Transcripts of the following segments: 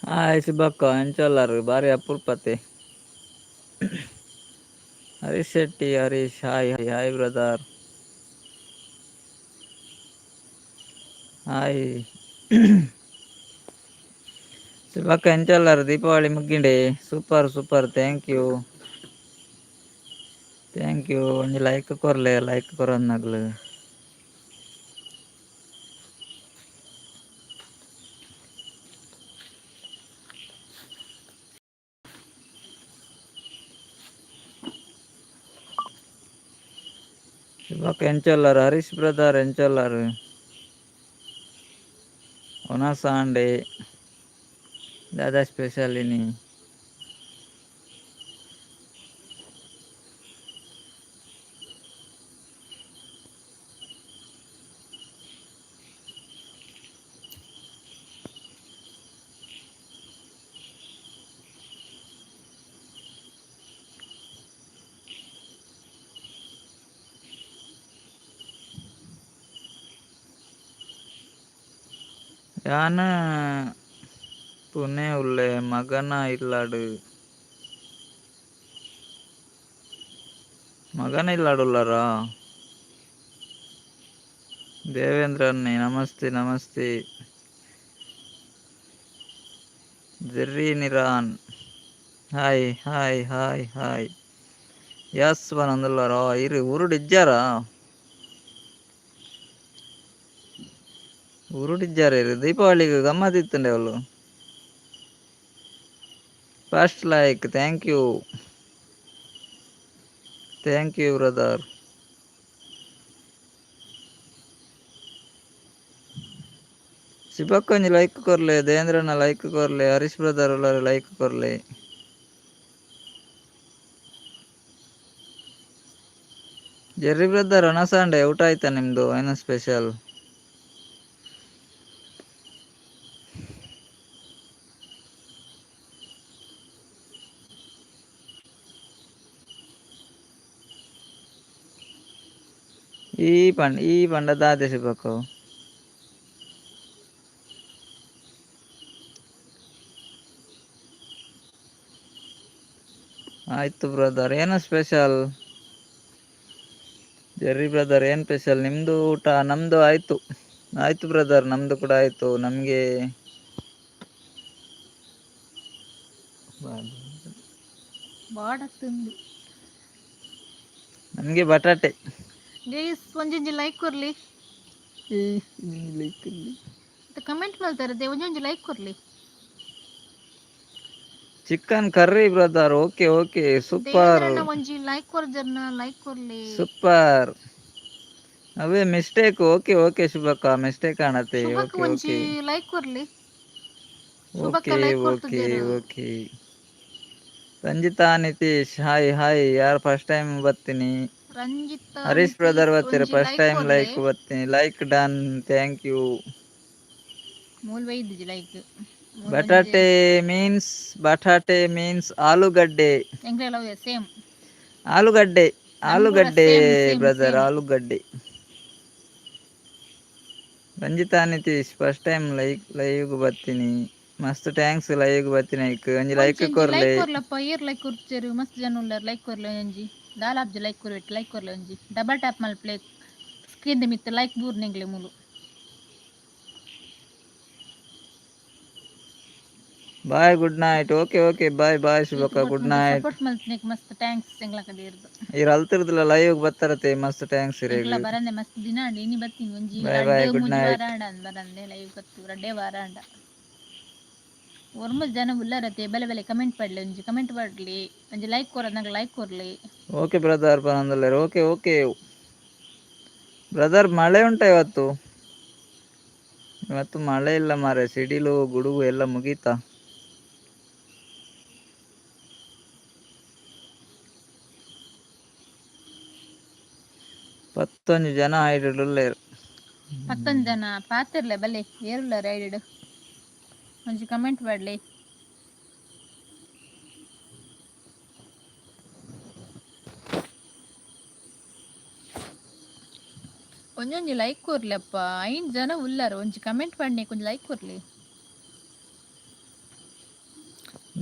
Hi Subbakka, ಎಂಚೊಲ್ಲರು? ಬಾರಿ ಅಪರೂಪತೆ. Harish Shetty, Harish, hi hi brother, hi. Subbakka, ಎಂಚೊಲ್ಲರು? ದೀಪಾವಳಿ ಮುಗ್ಗಿಂಡೆ. Super super, thank you thank you. ಒಂಜಿ ಲೈಕ್ ಕೊರ್ಲೆ, ಲೈಕ್ ಕೊರನ್ನಗ್ಲು. ಸುಬ್ಬಕ್ಕ, ಎಂಚೊಲ್ಲರು? ಹರೀಶ್ ಬ್ರದರ್, ಎಂಚೊಲ್ಲರು? ಒನಸಾಂಡೆ ದಾದಾ ಸ್ಪೆಷಲ್ ಇನಿ? ಯಾನ್ ಪುಣೆ ಉಲ್ಲೆ, ಮಗನ ಇಲ್ಲಡ್. ಮಗನ ಇಲ್ಲಡ್ ಉಲ್ಲರಾ? ದೇವೇಂದ್ರನ್ನೇ, ನಮಸ್ತೆ ನಮಸ್ತೆ. ಜೆರ್ರಿ ನಿರಾನ್, hi hi hi hi. Yes ಪನೊಂದುಲ್ಲರಾ? ಇರು ಊರುಡು ಇಜ್ಜಾರಾ? ಊರುಡು ಇಜ್ಜಾರ ಇರು? ದೀಪಾವಳಿಗೆ ಗಮ್ಮತ್ ಇತ್ತುಂಡೆ ಅವಳು. First like, thank you thank you brother. ಶಿವಕ್ಕ, ಒಂಜಿ ಲೈಕ್ ಕೊರ್ಲೆ. ದೇಂದ್ರನ, ಲೈಕ್ ಕೊರ್ಲೆ. ಹರೀಶ್ ಬ್ರದರ್ ಉಲ್ಲರ್, ಲೈಕ್ ಕೊರ್ಲೆ. ಜೆರ್ರಿ ಬ್ರದರ್, ಒನಸಾಂಡೆ, ಊಟ ಆಯ್ತಾ ನಿಮ್ದು? ಏನು ಸ್ಪೆಷಲ್? ಈ ಪಂಡ ಈ ಪಂಡ ದಾದೆ ಶಿವಕ್ಕ? ಆಯ್ತು ಬ್ರದರ್. ಏನು ಸ್ಪೆಷಲ್? ಜೆರ್ರಿ ಬ್ರದರ್, ಏನು ಸ್ಪೆಷಲ್ ನಿಮ್ಮದು ಊಟ? ನಮ್ಮದು ಆಯಿತು, ಆಯಿತು ಬ್ರದರ್, ನಮ್ಮದು ಕೂಡ ಆಯಿತು. ನಮಗೆ ಬಾಡತ್ತುಂಡು. ನಮಗೆ ಬಟಾಟೆ. ಗೈಸ್, ಒಂಜೊಂಜಿ ಲೈಕ್ ಕೊರ್ಲಿ. ಕಮೆಂಟ್ ಮಲ್ತಾರದೆ, ಒಂಜೊಂಜಿ ಲೈಕ್ ಕೊರ್ಲಿ. Chicken curry brother, okay okay, super. Devendranna, ಒಂಜಿ ಲೈಕ್ ಕೊರ್ಜರ್ನ, ಲೈಕ್ ಕೊರ್ಲಿ. ಸೂಪರ್. ಅವೇ mistake, okay okay Shubhakka, mistake ಕಾಣತ್ತೆ. ಶುಭಕ್ಕ, ಓಕೆ. ಒಂಜಿ ಓಕೆ. ಲೈಕ್ ಕೊರ್ಲಿ ಶುಭಕ್ಕ. ಓಕೆ. Like okay. ಕೊರ್ತುಜೆರ್. Okay. Ranjitha Nitish, hi hi. ಯಾರು ಫಸ್ಟ್ ಟೈಮ್ ಬರ್ತೀನಿ? ರಂಜಿತಾ ಹರೀಶ್ ಬ್ರದರ್ ನಿತೀಶ್, ಬರ್ತೀರ? ಒಂಜಿ ಫಸ್ಟ್ ಲೈಕ್ ಟೈಮ್ ಕೊರ್ಲೆ. ಲೈಕ್ ಬರ್ತೀನಿ. Like done, thank you. ಮೂಲ್ ಬೈದಿಜಿ ಲೈಕ್. ಬಟಾಟೆ ಮೀನ್ಸ್, ಬಟಾಟೆ ಮೀನ್ಸ್ ಆಲೂಗಡ್ಡೆ. ಎಂಕ್ಲೆಲ ಸೇಮ್. ಆಲೂಗಡ್ಡೆ. ನಮ್ ಕೂಡ ಆಲೂಗಡ್ಡೆ. Same same. Brother. Same. ಆಲೂಗಡ್ಡೆ. Ranjitha Nitish first time like live ಬರ್ತೀನಿ. ಮಸ್ತ್ thanks. Live ಬರ್ತೀನಿ. ಐಕ್ ಒಂಜಿ ಲೈಕ್ ಒಂಜಿ ಕೊರ್ಲೆ. ಲೈಕ್ ಕೊರ್ಲಪ್ಪ. Hair like ಕೊರ್ಚೆರು? ಮಸ್ತ್ ಜನ ಉಲ್ಲಾರ್, ಲೈಕ್ ಕೊರ್ಲೆ ಒಂಜಿ. ದಾಲಾಬ್ಜಿ ಲೈಕ್ ಕೊರ್ವೆಟ್, ಲೈಕ್ ಕೊರ್ಲೆ ಒಂಜಿ. ಡಬಲ್ ಟ್ಯಾಪ್ ಮಲ್ಪ್ಲೆ ಸ್ಕ್ರೀನ್ ದ ಮಿತ್ತ್, ಲೈಕ್ ಬೂರ್ನೆಂಗ್ಲೆ ಮೂಲು. Bye, good night. Okay okay, bye bye ಶುಭಕ್ಕ, good night. Support ಮಲ್ತ್ನೇಕ್ ಮಸ್ತ್ thanks ಎಂಗ್ಲ ಕಡೆರ್ದು. ಇರ್ ಅಲ್ತಿರ್ದಿಲ್ಲ, ಲೈವ್ ಬರ್ತಾರತೆ, ಮಸ್ತ್ thanks ಇರೆಗ್. ಎಂಕ್ಲ ಬರಂದೆ ಮಸ್ತ್ ದಿನ ಅಂಡ್, ಇನಿ ಬತ್ತೀನಿ ಒಂಜಿ ಬಾಯ್ ಬಾಯ್. ರಡ್ಡ್ ಗುಡ್ ಮೂಜಿ ನೈಟ್. ವಾರ ಆಂಡ ಅಂದ್ ಬರಂದೆ ಲೈವ್ ಬತ್ತು, ರಡ್ಡೆ ವಾರ ಆಂಡ. ಒರ್ಂಬ ಜನ ಉಲ್ಲರತೆ, ಬಲೆ ಬಲೆ ಕಮೆಂಟ್ ಪಡ್ಲೆ, ಒಂಜಿ ಕಮೆಂಟ್ ಪಡ್ಲಿ, ಒಂಜಿ ಲೈಕ್ ಕೊರಂದಾಗ ಲೈಕ್ ಕೊರ್ಲಿ. ಓಕೆ ಬ್ರದರ್ ಪನೊಂದುಲ್ಲೆರ್. Okay okay brother. ಮಳೆ ಉಂಟಾ ಇವತ್ತು? ಇವತ್ತು ಮಳೆ ಇಲ್ಲ ಮಾರೆ. ಸಿಡಿಲು ಗುಡುಗು ಎಲ್ಲ ಮುಗೀತಾ? 11 ಜನ ಆಯ್ಡುಲ್ಲೇರ್. 11 ಜನ ಪಾತಿರ್ಲೆ, ಬಲೆ ಏರುಲ್ಲಾರ ಐಡಿಡ್, ಒಂಜಿ ಕಮೆಂಟ್ ಪಡ್ಲಿ. ಒಂಜೊಂಜಿ ಲೈಕ್ ಕೊರ್ಲಪ್ಪ. ಐನ್ ಜನ ಉಲ್ಲಾರ, ಒಂಜಿ ಕಮೆಂಟ್ ಪಡ್ನೆ, ಒಂಜಿ ಲೈಕ್ ಕೊರ್ಲಿ.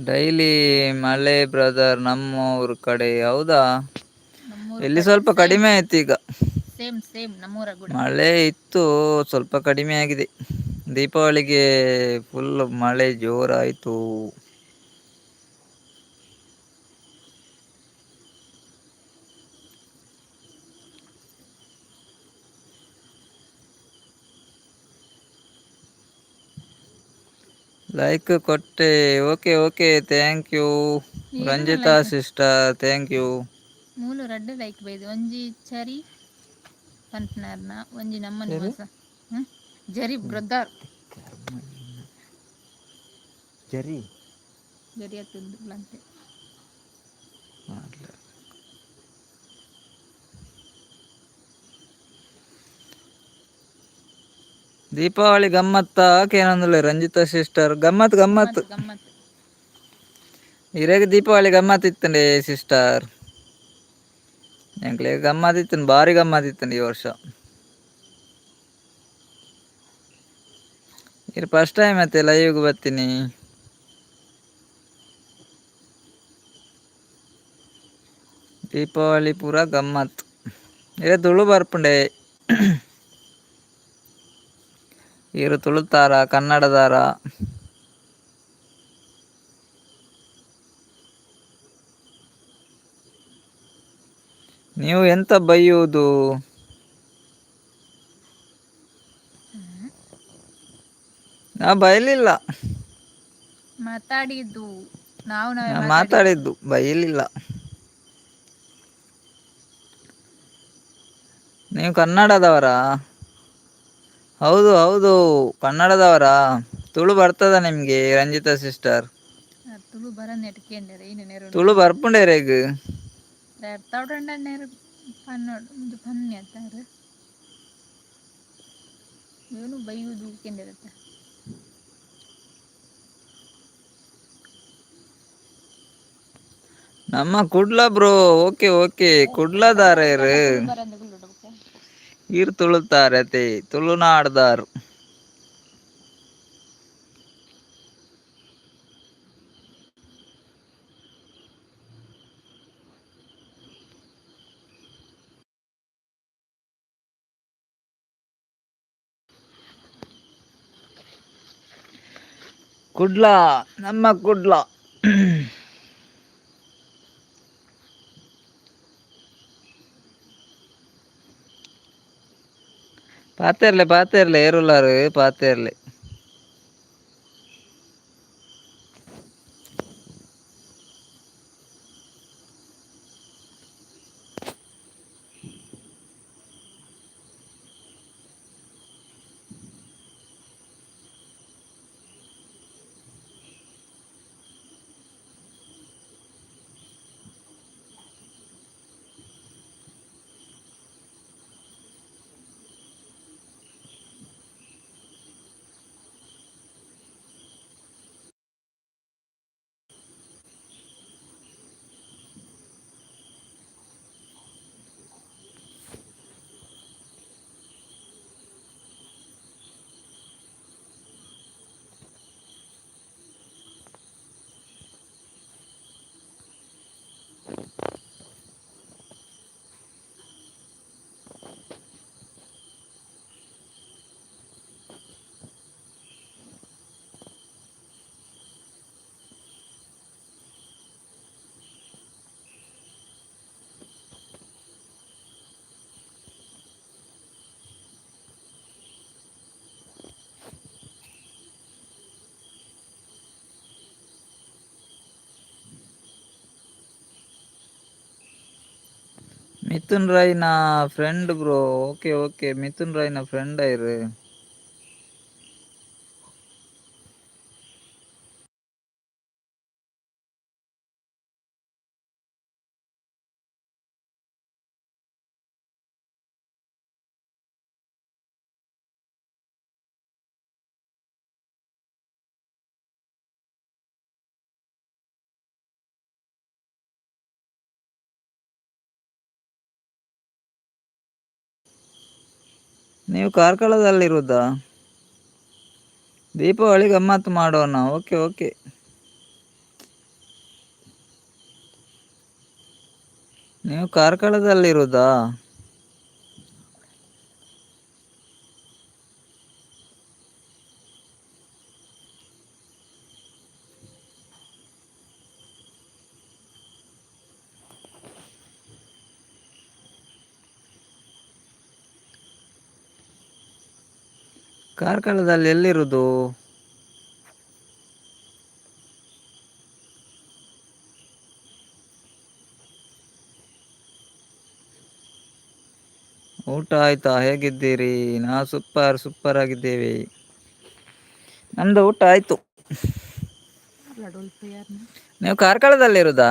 ಡೈಲಿ ಮಳೆ ಬ್ರದರ್ ನಮ್ಮೂರ ಕಡೆ. ಹೌದಾ? ನಮ್ಮೂರ ಇಲ್ಲಿ ಕಡೆ ಸ್ವಲ್ಪ ಸೇಮ್. ಕಡಿಮೆ ಆಯ್ತು ಈಗ. ಸೇಮ್ ಸೇಮ್, ನಮ್ಮೂರ ಕೂಡ. ಮಳೆ ಇತ್ತು, ಸ್ವಲ್ಪ ಕಡಿಮೆ ಆಗಿದೆ. ದೀಪಾವಳಿಗೆ ಫುಲ್ ಮಳೆ ಜೋರಾಯಿತು. ಲೈಕ್ ಕೊಟ್ಟೆ. Okay okay, thank you. ಏರನ Ranjitha like sister, thank you. ಮೂಲು ರಡ್ಡ್ ಲೈಕ್ ಬೈದು. ಒಂಜಿ ಚರಿ ಪನ್ಪುನಾರ್ನ, ಒಂಜಿ ನಮ್ಮ ನಿವಾಸ. ಜರಿ ಬ್ರದರ್. ಜರಿ. ಜರಿ ಅತ್ತಂತೆ. ದೀಪಾವಳಿ ಗಮ್ಮತ್ತ ಕೇನಂದಲೆ ರಂಜಿತಾ ಸಿಸ್ಟರ್. ಗಮ್ಮತ್ ಗಮ್ಮತ್. ಗಮ್ಮತ್ ಗಮ್ಮತ್. ಇರೆಗ್ ದೀಪಾವಳಿ ಗಮ್ಮತ್ ಇತ್ತಂಡೆ ಸಿಸ್ಟರ್? ಎಂಕ್ಲೆ ಗಮ್ಮತ್ ಇತ್ತಂಡ್, ಬಾರಿ ಗಮ್ಮತ್ ಇತ್ತಂಡ್ ಈ ವರ್ಷ. ಇರ್ ಫಸ್ಟ್ ಟೈಮ್ ಅತ್ತೆ ಲೈವ್ಗೆ ಬರ್ತೀನಿ. ದೀಪಾವಳಿ ಪೂರ ಗಮ್ಮತ್. ಇರೆ ತುಳು ಬರ್ಪುಂಡೆ. ಇರು ತುಳುತಾರ ಕನ್ನಡದಾರ? ನೀವು ಎಂತ ಬೈಯುವುದು? ನಾ ಬೈಲಿಲ್ಲ. ಮಾತಾಡಿದ್ದು ನಾವು ನಾವೇ. ನಾ ಮಾತಾಡಿದ್ದು. ಮಾತಾಡಿದ್ದು, ಬೈಲಿಲ್ಲ. ನೀವು ಕನ್ನಡದವರಾ? ಹೌದು ಹೌದು, ಕನ್ನಡದವರಾ? ತುಳು ಬರ್ತದ ನಿಮ್ಗೆ ರಂಜಿತಾ ಸಿಸ್ಟರ್? ತುಳು ಬರನ್ ಕೇಂದ್ರ ಏನು ನೆರಳು. ತುಳು ಬರ್ಪುಂಡೇರೆಗ್? ತೌಡಂಡ ಪನ್ನೋಡು ಒಂದು ಪನ್ನೆ ಅತ್ತಾರ ಏನು ಬೈಯುವುದು ಕೇಂದಿರತ್ತ. ನಮ್ಮ ಕುಡ್ಲ ಬ್ರೋ. ಓಕೆ ಓಕೆ, ಕುಡ್ಲದಾರೇರು. ತುಳು ಬರಂದ. ಇರ್ ತುಳುತ್ತಾರೆ ಅತೆ, ತುಳುನಾಡ್ದಾರ್. ಕುಡ್ಲ, ನಮ್ಮ ಕುಡ್ಲ. ಪಾತೆರ್ಲೆ ಪಾತೆರ್ಲೆ, ಏರುಲ್ಲಾರು ಪಾತೆರ್ಲೆ. ಮಿಥುನ್ ರೈನ friend bro. Okay okay, Mithun ರೈನ ಫ್ರೆಂಡ್ ಐರು. ನೀವು ಕಾರ್ಕಳದಲ್ಲಿರುವುದಾ? ದೀಪಾವಳಿ ಗಮ್ಮತ್ತು ಮಾಡೋಣ. Okay okay. ನೀವು ಕಾರ್ಕಳದಲ್ಲಿರುವುದಾ? ಕಾರ್ಕಳದಲ್ಲಿ ಎಲ್ಲಿರುವುದು? ಊಟ ಆಯ್ತಾ? ಹೇಗಿದ್ದೀರಿ? ನಾವು ಸೂಪರ್ ಸೂಪರ್ ಆಗಿದ್ದೇವೆ. ನಮ್ದು ಊಟ ಆಯ್ತು. ನೀವು ಕಾರ್ಕಳದಲ್ಲಿರುವುದಾ?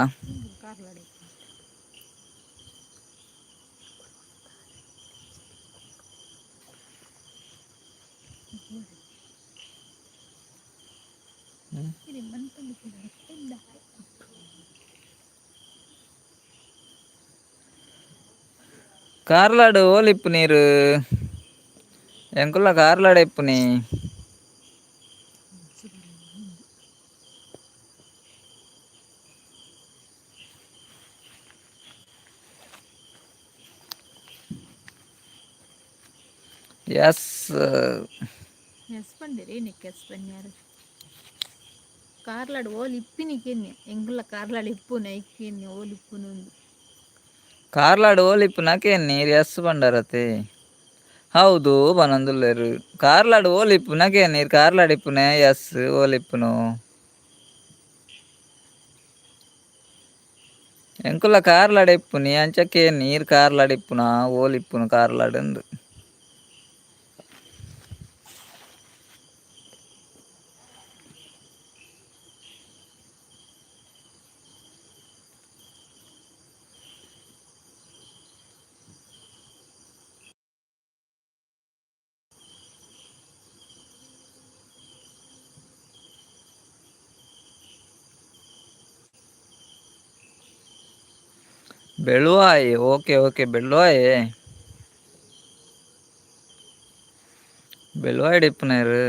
ಕಾರ್ಲಾಡು ಓಲಿಪ್ಪು ನೀರು. ಎಂಕುಲ್ಲ ಕಾರ್ಲಾಡ ಇಪ್ಪುನಿ. ಎಸ್. ಎಸ್ ಬಂದಿರಿ ನಿಕ್ ಎಸ್ ಬನ್ಯಾರು. ಕಾರ್ಲಾಡ್ ಓಲ್ ಇಪ್ಪಿನಿಕೆನ್ನೆ, ಎಂಗುಲ ಕಾರ್ಲಾಡ್ ಇಪ್ಪುನ ಐಕೆನ್ನೆ ಓಲ್ ಇಪ್ಪುನುಂದು. ಕಾರ್ಲಾಡ್ ಓಲಿಪ್ಪುನಕೆ ನೀರು ಎಸ್ ಬಂಡರತೆ. ಹೌದು, ಬನಂದುಲ್ಲೇರು. ಕಾರ್ಲಾಡ್ ಓಲಿಪ್ಪುನಕೆ ನೀರು ಕಾರ್ಲಾಡ್ ಇಪ್ಪುನೆ ಎಸ್ ಓಲಿಪ್ಪುನು. ಎಂಕುಲ ಕಾರ್ಲಾಡ್ ಇಪ್ಪುನಿ ಅಂಚಕ್ಕೆ ನೀರು ಕಾರ್ಲಾಡ್ ಇಪ್ಪುನ ಓಲಿಪ್ಪುನು ಕಾರ್ಲಾಡ್ ಅಂದು. Belvai, okay okay, Belvai. ಬೆಳುವಾಯಿಡ್ ಇಪ್ಪುನೇರು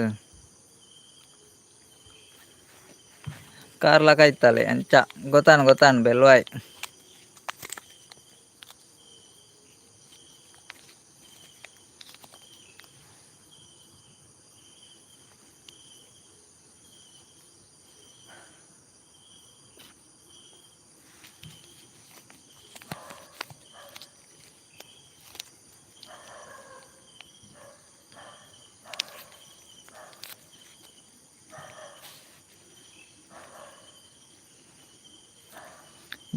ಕಾರ್ಲ ಕೈತಲೆ ಅಂಚ ಗೊತ್ತಾನು ಗೊತ್ತಾನು Belvai.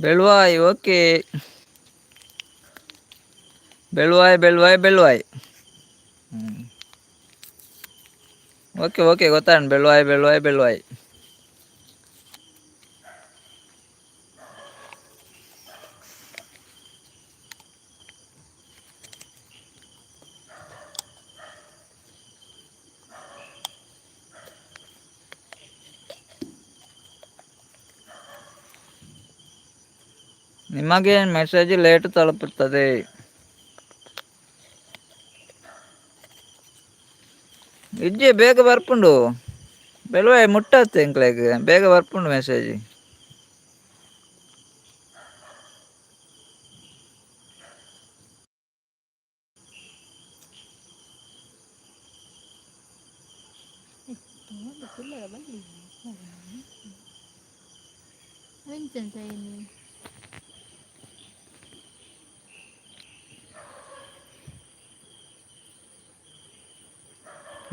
Belvai, okay, Belvai Belvai Belvai. Okay okay, ಗೊತ್ತಾನು ಬೆಳುವಾಯಿ ಬೆಳುವಾಯಿ ಬೆಳುವಾಯಿ. ನಿಮಗೆ ಮೆಸೇಜ್ ಲೇಟ್ ತಲುಪುತ್ತದೆ. ಇಜ್ಜಿ, ಬೇಗ ಬರ್ಪುಂಡು ಬೆಳುವಾಯಿ ಮುಟ್ಟತ್ತೆ ಎಂಕ್ಲೆಗ್ ಬೇಗ ಬರ್ಪುಂಡು ಮೆಸೇಜ್. ಎಂಚ ಇನಿ?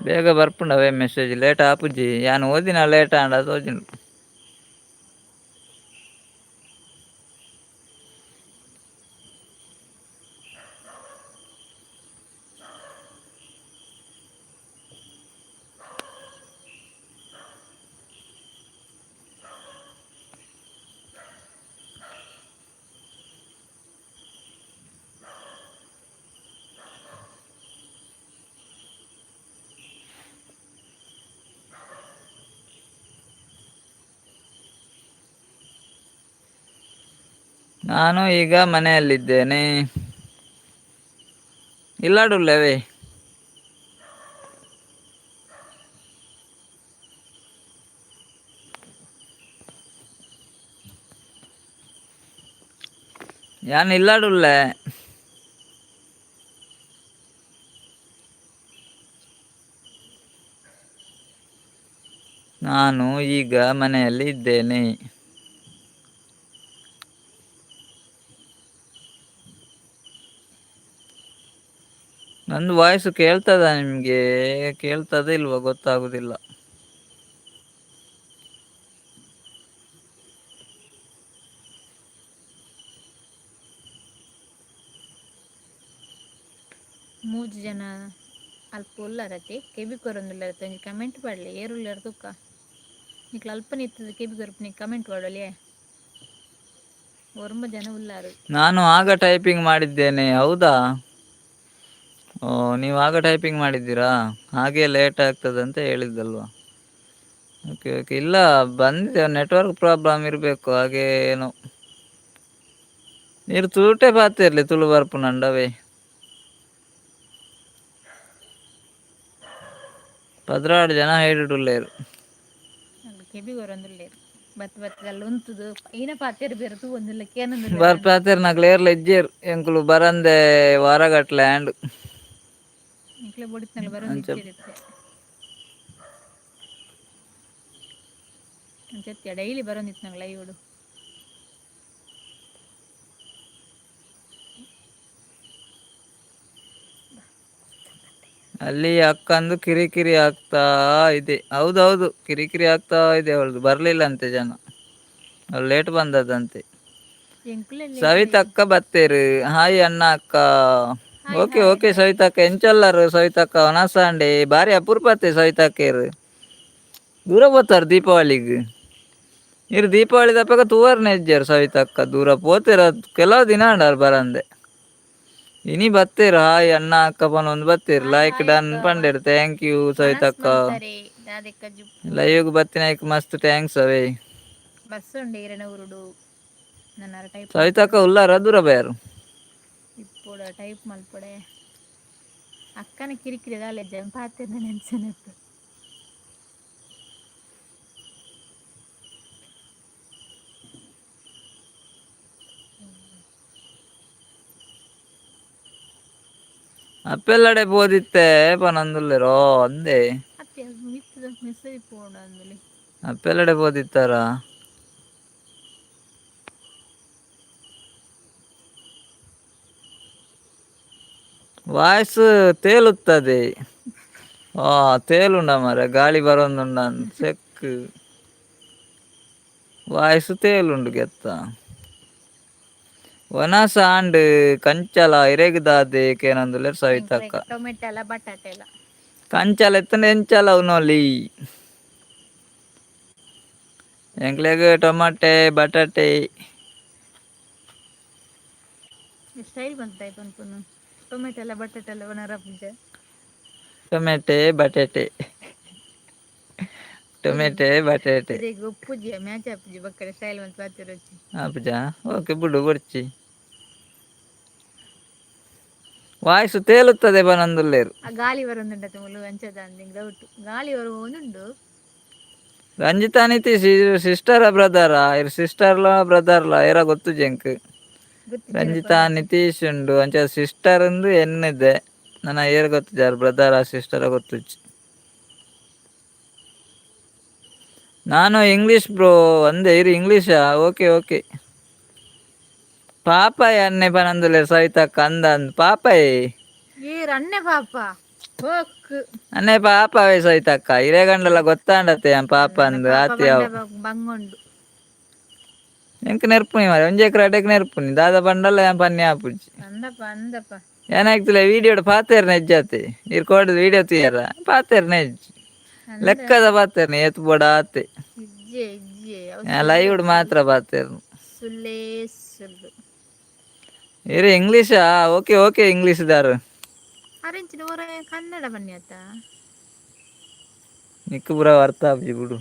ಬೇಗ ಬರ್ಪುಂಡು ಅವೇ ಮೆಸೇಜ್, ಲೇಟ್ ಆಪುಜಿ. ಯಾನ್ ಓದಿನ ಲೇಟ್ ಆಂಡ ತೋಜುಂಡು. ನಾನು ಈಗ ಮನೆಯಲ್ಲಿದ್ದೇನೆ. ಇಲ್ಲಾಡುಲ್ಲವೇ? ಯಾನ್ ಇಲ್ಲಾಡುಲ್ಲೆ. ನಾನು ಈಗ ಮನೆಯಲ್ಲಿ ಇದ್ದೇನೆ. ನಂದು ವಾಯ್ಸು ಕೇಳ್ತದ ನಿಮಗೆ? ಕೇಳ್ತದ ಇಲ್ವಾ ಗೊತ್ತಾಗುದಿಲ್ಲ. ಮೂಜಿ ಜನ ಅಲ್ಪ ಉಲ್ಲರತಿ ಕೆಬಿ ಕೊರೊಂದುಲ್ಲರತಿ ಒಂಜಿ ಕಮೆಂಟ್ ಪಾಡ್ಲೆ ಏರುಲ್ಲೆರ್ ತುಕ್ಕ. ನಿಕ್ಲ್ ಅಲ್ಪ ಇತ್ತದ ಕೆಬಿ ಕೊರ್ಪಿನಿ ಕಮೆಂಟ್ ಪಾಡೊಲಿ. ಒರ್ಂಬ ಜನ ಉಲ್ಲಾರು. ನಾನು ಆಗ ಟೈಪಿಂಗ್ ಮಾಡಿದ್ದೇನೆ. ಹೌದಾ? ಓ, ನೀವು ಆಗ ಟೈಪಿಂಗ್ ಮಾಡಿದ್ದೀರಾ? ಹಾಗೆ ಲೇಟ್ ಆಗ್ತದೆ ಅಂತ ಹೇಳಿದ್ದಲ್ವಾ? ಓಕೆ ಓಕೆ, ಇಲ್ಲ ಬಂದಿದೆ, ನೆಟ್ವರ್ಕ್ ಪ್ರಾಬ್ಲಮ್ ಇರಬೇಕು ಹಾಗೆ ಏನೋ. ನೀರು ತೂಟೆ ಪಾತಿರ್ಲಿ ತುಳು ಬರ್ಪುನಂಡವೇ. 12 ಜನ ಹೇಳುಡುಲ್ಲೇರು. ಅಲ್ಲ ಕೆಬಿ ಕೊರೊಂದುಲ್ಲೆರ್ ಬತ್ ಬತ್ ಅಲ್ಲ ಉಂತುದು ಐನ ಪಾತೆರ್ ಬೇರೆ ತೂವೊಂದುಲ್ಲ ಕೇನೊಂದುಲ್ಲೆರ್. ಬರ್ಪಾತೆರ್ ನಕ್ಲು ಏರ್ಲ ಇಜ್ಜೆರ್, ಎಂಕುಲು ಬರಂದೆ ವಾರಗಟ್ಲೆ ಆಂಡ್. ನಿಕ್ಲೆ ಬೊಡಿತ್ನಲ್ ಅಂಚ ಬರೊಂದಿಜ್ಜೆರ್ ಇತ್ತೆ. ಅಂಚತ್ಯ ಡೈಲಿ ಬರೊಂದಿತ್ನಗ್ ಲೈವ್ ಡು. ಅಲ್ಲಿ ಅಕ್ಕಂದು ಕಿರಿಕಿರಿ ಆಗ್ತಾ ಇದೆ. ಹೌದೌದು, ಕಿರಿಕಿರಿ ಆಗ್ತಾ ಇದೆ ಅವಳದು. ಬರ್ಲಿಲ್ಲ ಅಂತೆ ಜನ, ಅವ್ಳು ಲೇಟ್ ಬಂದದ್ದಂತೆ. ಎಂಕುಲೆ ಲೇಟ್. ಸವಿತಕ್ಕ ಬತ್ತೇರು. ಹಾಯ್ ಅಣ್ಣ ಅಕ್ಕ. Hi. Okay. Hi. Okay. Hi. ಸವಿತಕ್ಕ ಎಂಚೊಲ್ಲರು? ಸವಿತಕ್ಕ ವನಸಾಂಡೆ ಬಾರಿ ಅಪರೂಪತ್ತೆ. ಸವಿತಕ್ಕೇರು ದೂರ ಪೋತಾರ ದೀಪಾವಳಿಗೆ. ಇರು ದೀಪಾವಳಿ ದಪ್ಪಗ ತೂವರ್ನೆ ಇಜ್ಜೆರ್ ಸವಿತಕ್ಕ. ದೂರ ಪೋತೇರ ಕೆಲವು ದಿನ ಅಂಡಾರ್ ಬರಂದೆ. ಇನಿ ಬತ್ತೇರು. ಹಾಯ್ ಅಣ್ಣ ಅಕ್ಕ ಪನೊಂದು ಬತ್ತೇರು. Hi. Like hi done ಅಕ್ಕ. ಪಂಡೇರು. Thank you ಮನಸ್ ಸವಿತಕ್ಕ. ಮಲ್ತಾರೆ ದಾದೆಕ್ಕ ಜುಪ್ಪು. ಲೈವ್ಗೆ ಬತ್ತಿನೈಕ್ ಮಸ್ತ್ thanks ಅವೇ. ಬಸ್ ಉಂಡು ಈರೆನ ಊರುಡು ನನ್ನಾರ ಟೈಪ್ ಸವಿತಕ್ಕ ಮಲ್ಪೊಡು. ಉಲ್ಲಾರ ದೂರ ಬಯಾರು? ಇಪ್ಪೊಡ ಟೈಪ್ ಮಲ್ಪೊಡೆ. ಅಕ್ಕನ ಕಿರಿಕಿರಿ ದಾಲ ಜಂಪ್ ಪಾತೆರ್ನ ನೆನ್ಸನತ್ತು. ಅಪ್ಪೆಲ್ಲಡೆ ಪೋದಿತ್ತೆ ಪನೊಂದುಲ್ಲೆರೋ ಅಂದೆ. ಅತ್ತೆ ಮಿತ್ತದ ಮೆಸೇಜ್ ಪೋಂಡು ಅಂದಲಿ. ಅಪ್ಪೆಲ್ಲಡೆ ಪೋದಿತ್ತಾರ? ವಾಯ್ಸ್ ತೇಲುತ್ತದೆ. ಆ ತೇಲುಂಡ ಮಾರೆ, ಗಾಳಿ ಬರೋಂದುಂಡ ಸೆಕ್ ವಾಯ್ಸ್ ತೇಲುಂಡು ಗೆತ್ತ. ವನಸ ಆಂಡ್ ಕಂಚಲ ಇರೆಗ್ದಾದೆ ಕೇನೊಂದುಲ್ಲೆರ್ ಸವಿತಕ್ಕ. ಟೊಮೆಟೊ ಎಲ್ಲ ಬಟಾಟೆ ಎಲ್ಲ. ಕಂಚಲ ಎತ್ತಂಡ ಎಂಚಲ ಉನೊಲಿ ಎಂಕ್ಲೆಗ್ ಟೊಮಾಟೆ ಬಟಾಟೆ. ಸ್ಟೈಲ್ ಬಂತ ಪನ್ಪುನು ಟೊಮೆಟೊ ಎಲ್ಲ ಬಟಾಟೆ ಎಲ್ಲ ಒಣರ ಪೂಜೆ. ಟೊಮೆಟೆ ಬಟಾಟೆ ಟೊಮೆಟೆ ಬಟಾಟೆ. ಇರೆಗ್ ಒಪ್ಪುಜಿ ಮ್ಯಾಚ್ ಆಪುಜಿ ಬಕ್ಕಡೆ ಸ್ಟೈಲ್ ಮಂತ್ ಪಾತೆರೊಚ್ಚಿ. ಆಪುಜಾ? ಓಕೆ, ಬುಡು ಬೊಡ್ಚಿ. ವಾಯ್ಸ್ ತೇಲುತ್ತದೆ ಪನೊಂದುಲ್ಲೆರ್. ಆ ಗಾಳಿ ಬರೊಂದುಂಡತೆ ಮುಲು ಅಂಚದ ಅಂದ್ ಡೌಟ್ ಗಾಳಿ ಬರುವೊಂದುಂಡು. ರಂಜಿತಾ ನಿತೀಶ್ ಸಿಸ್ಟರ ಬ್ರದರಾ? ಇರ್ ಸಿಸ್ಟರ್ಲ ಬ್ರದರ್ಲ ಏರ ಗೊತ್ತುಜಿ ಎಂಕ್. ಗೊತ್ತಿಜ್ಜರ ರಂಜಿತಾ ಪಂಡತಿ. ನಿತೀಶ್ ಉಂಡು ಅಂಚ ಸಿಸ್ಟರ್ ಉಂದು ಎನ್ನಿದೆ. ನನ ಏರ್ ಗೊತ್ತುಜಾರ್ ಬ್ರದರ್ ಸಿಸ್ಟರ ಗೊತ್ತುಜ್ಜಿ. ನಾನು ಇಂಗ್ಲೀಷ್ ಬ್ರೋ ಅಂದೆ. ಇರು ಇಂಗ್ಲೀಷಾ? Okay okay. ಪಾಪಾಯ್ ಅನ್ನೆ ಪನೊಂದುಲ್ಲೆರ್ ಸವಿತಕ್ಕ. ಅಂದ ಅಂದ್ ಪಾಪಾಯ್. ಏರ್ ಅಣ್ಣೆ ಪಾಪ ಹೋಕ್. ಅನ್ನೆ ಪಾಪವೇ ಸವಿತಕ್ಕ. ಇರೆಗಂಡಲ ಗೊತ್ತಾಂಡತೆ ಪಾಪ ನನ್ನ ಅಂದ್ ಪಾಪ ಆತಿ ಬಂಡ ಅವು. ಬಂಗುಂಡು. ಎಂಕ್ ನೆರ್ಪುನಿ ಮಾರೆ ಒಂಜೆ ಕ್ರಾಟೆಗ್ ನೆರ್ಪುನಿ ದಾದ ಪಂಡಲ ಯಾನ್ ಪನ್ನೆ ಆಪುಜಿ. ಅಂದಪ್ಪ ಅಂದಪ್ಪ. ಏನಾಯ್ತಲ್ಲ ವಿಡಿಯೋಡ್ ಪಾತೆರ್ನ ಇಜ್ಜಾತೆ. ಇರ್ ಕೋಡದ ವಿಡಿಯೋ ತೂಯರ ಪಾತೆರ್ನ ಇಜ್ಜಿ. ಅಂದ ಲೆಕ್ಕದ ಪಾತೆರ್ನ ಏತ್ ಬೋಡ ಆತೆ. ಇಜ್ಜೆ ಇಜ್ಜೆ ಅವು ಯಾನ್ ಸುಳ್ಳು ಲೈವ್ಡ್ ಸುಳ್ಳು. ಮಾತ್ರ ಪಾತೆರ್ನ. ಸುಳ್ಳೇ ಸುಳ್ಳು. ಇರ್ ಇಂಗ್ಲೀಷಾ? Okay okay English ದಾರು. ಅರೆಂಚಿನ ಓರ ಕನ್ನಡ ಬನ್ನಿ ಆತ. ನಿಕ್ಕ್ ಪೂರ ಅರ್ಥ ಆಪುಜಿ ಬುಡು.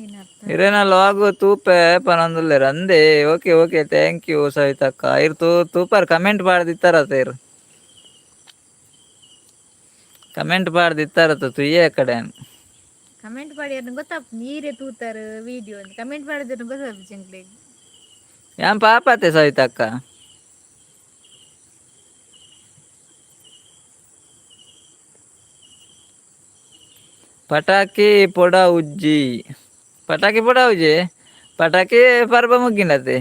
ಏನು ಅರ್ಥ? ಇರೆನ ಲಾಗ್ ತೂಪೆ ಪನೊಂದುಲ್ಲೆರ್ ಅಂದೆ. Okay okay, thank you ಸವಿತಕ್ಕ. ಇರ್ ತೂ ತೂಪರ್ ಕಮೆಂಟ್ ಪಾಡ್ದಿತ್ತಾರತ. ಇರ್ ಕಮೆಂಟ್ ಪಾಡ್ದಿತ್ತಾರತ ತುಯ್ಯೆ ಕಡೆ. Comment ಪಾಡಿಯರ್ನ ಗೊತ್ತಾಪ್ ನೀರೇ ತೂತಾರ ವಿಡಿಯೋ ಅಂತ ಕಮೆಂಟ್ ಮಾಡಿದ್ರೆ ಗೊತ್ತಾಪ್ ಎಂಕ್ಲೆಗ್. ಯಾನ್ ಪಾಪತೆ ಸವಿತಕ್ಕ. ಪಟಾಕಿ ಪೊಡವುಜ್ಜಿ, ಪಟಾಕಿ ಪೊಡವುಜಿ, ಪಟಾಕಿ ಪರ್ಬ ಮುಗ್ಗಿನತೆ.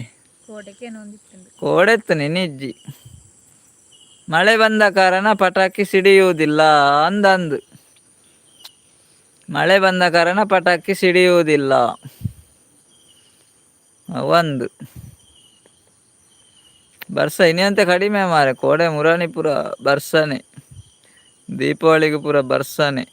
ಕೋಟೆಗೆ ಒಂದಿತ್ತುಂಡು. ಕೋಡೆತ್ತು ನಿನ್ನಿಜ್ಜಿ. ಮಳೆ ಬಂದ ಕಾರಣ ಪಟಾಕಿ ಸಿಡಿಯುವುದಿಲ್ಲ ಅಂದಂದು. ಮಳೆ ಬಂದ ಕಾರಣ ಪಟಾಕಿ ಸಿಡಿಯುವುದಿಲ್ಲ ಒಂದು. ಬರ್ಸ ಇನ್ನಂತೆ ಕಡಿಮೆ ಮಾರೆ, ಕೋಡೆ ಮುರಾಣಿ ಪೂರ ಬರ್ಸನೆ, ದೀಪಾವಳಿಗೆ ಪೂರ ಬರ್ಸನೆ.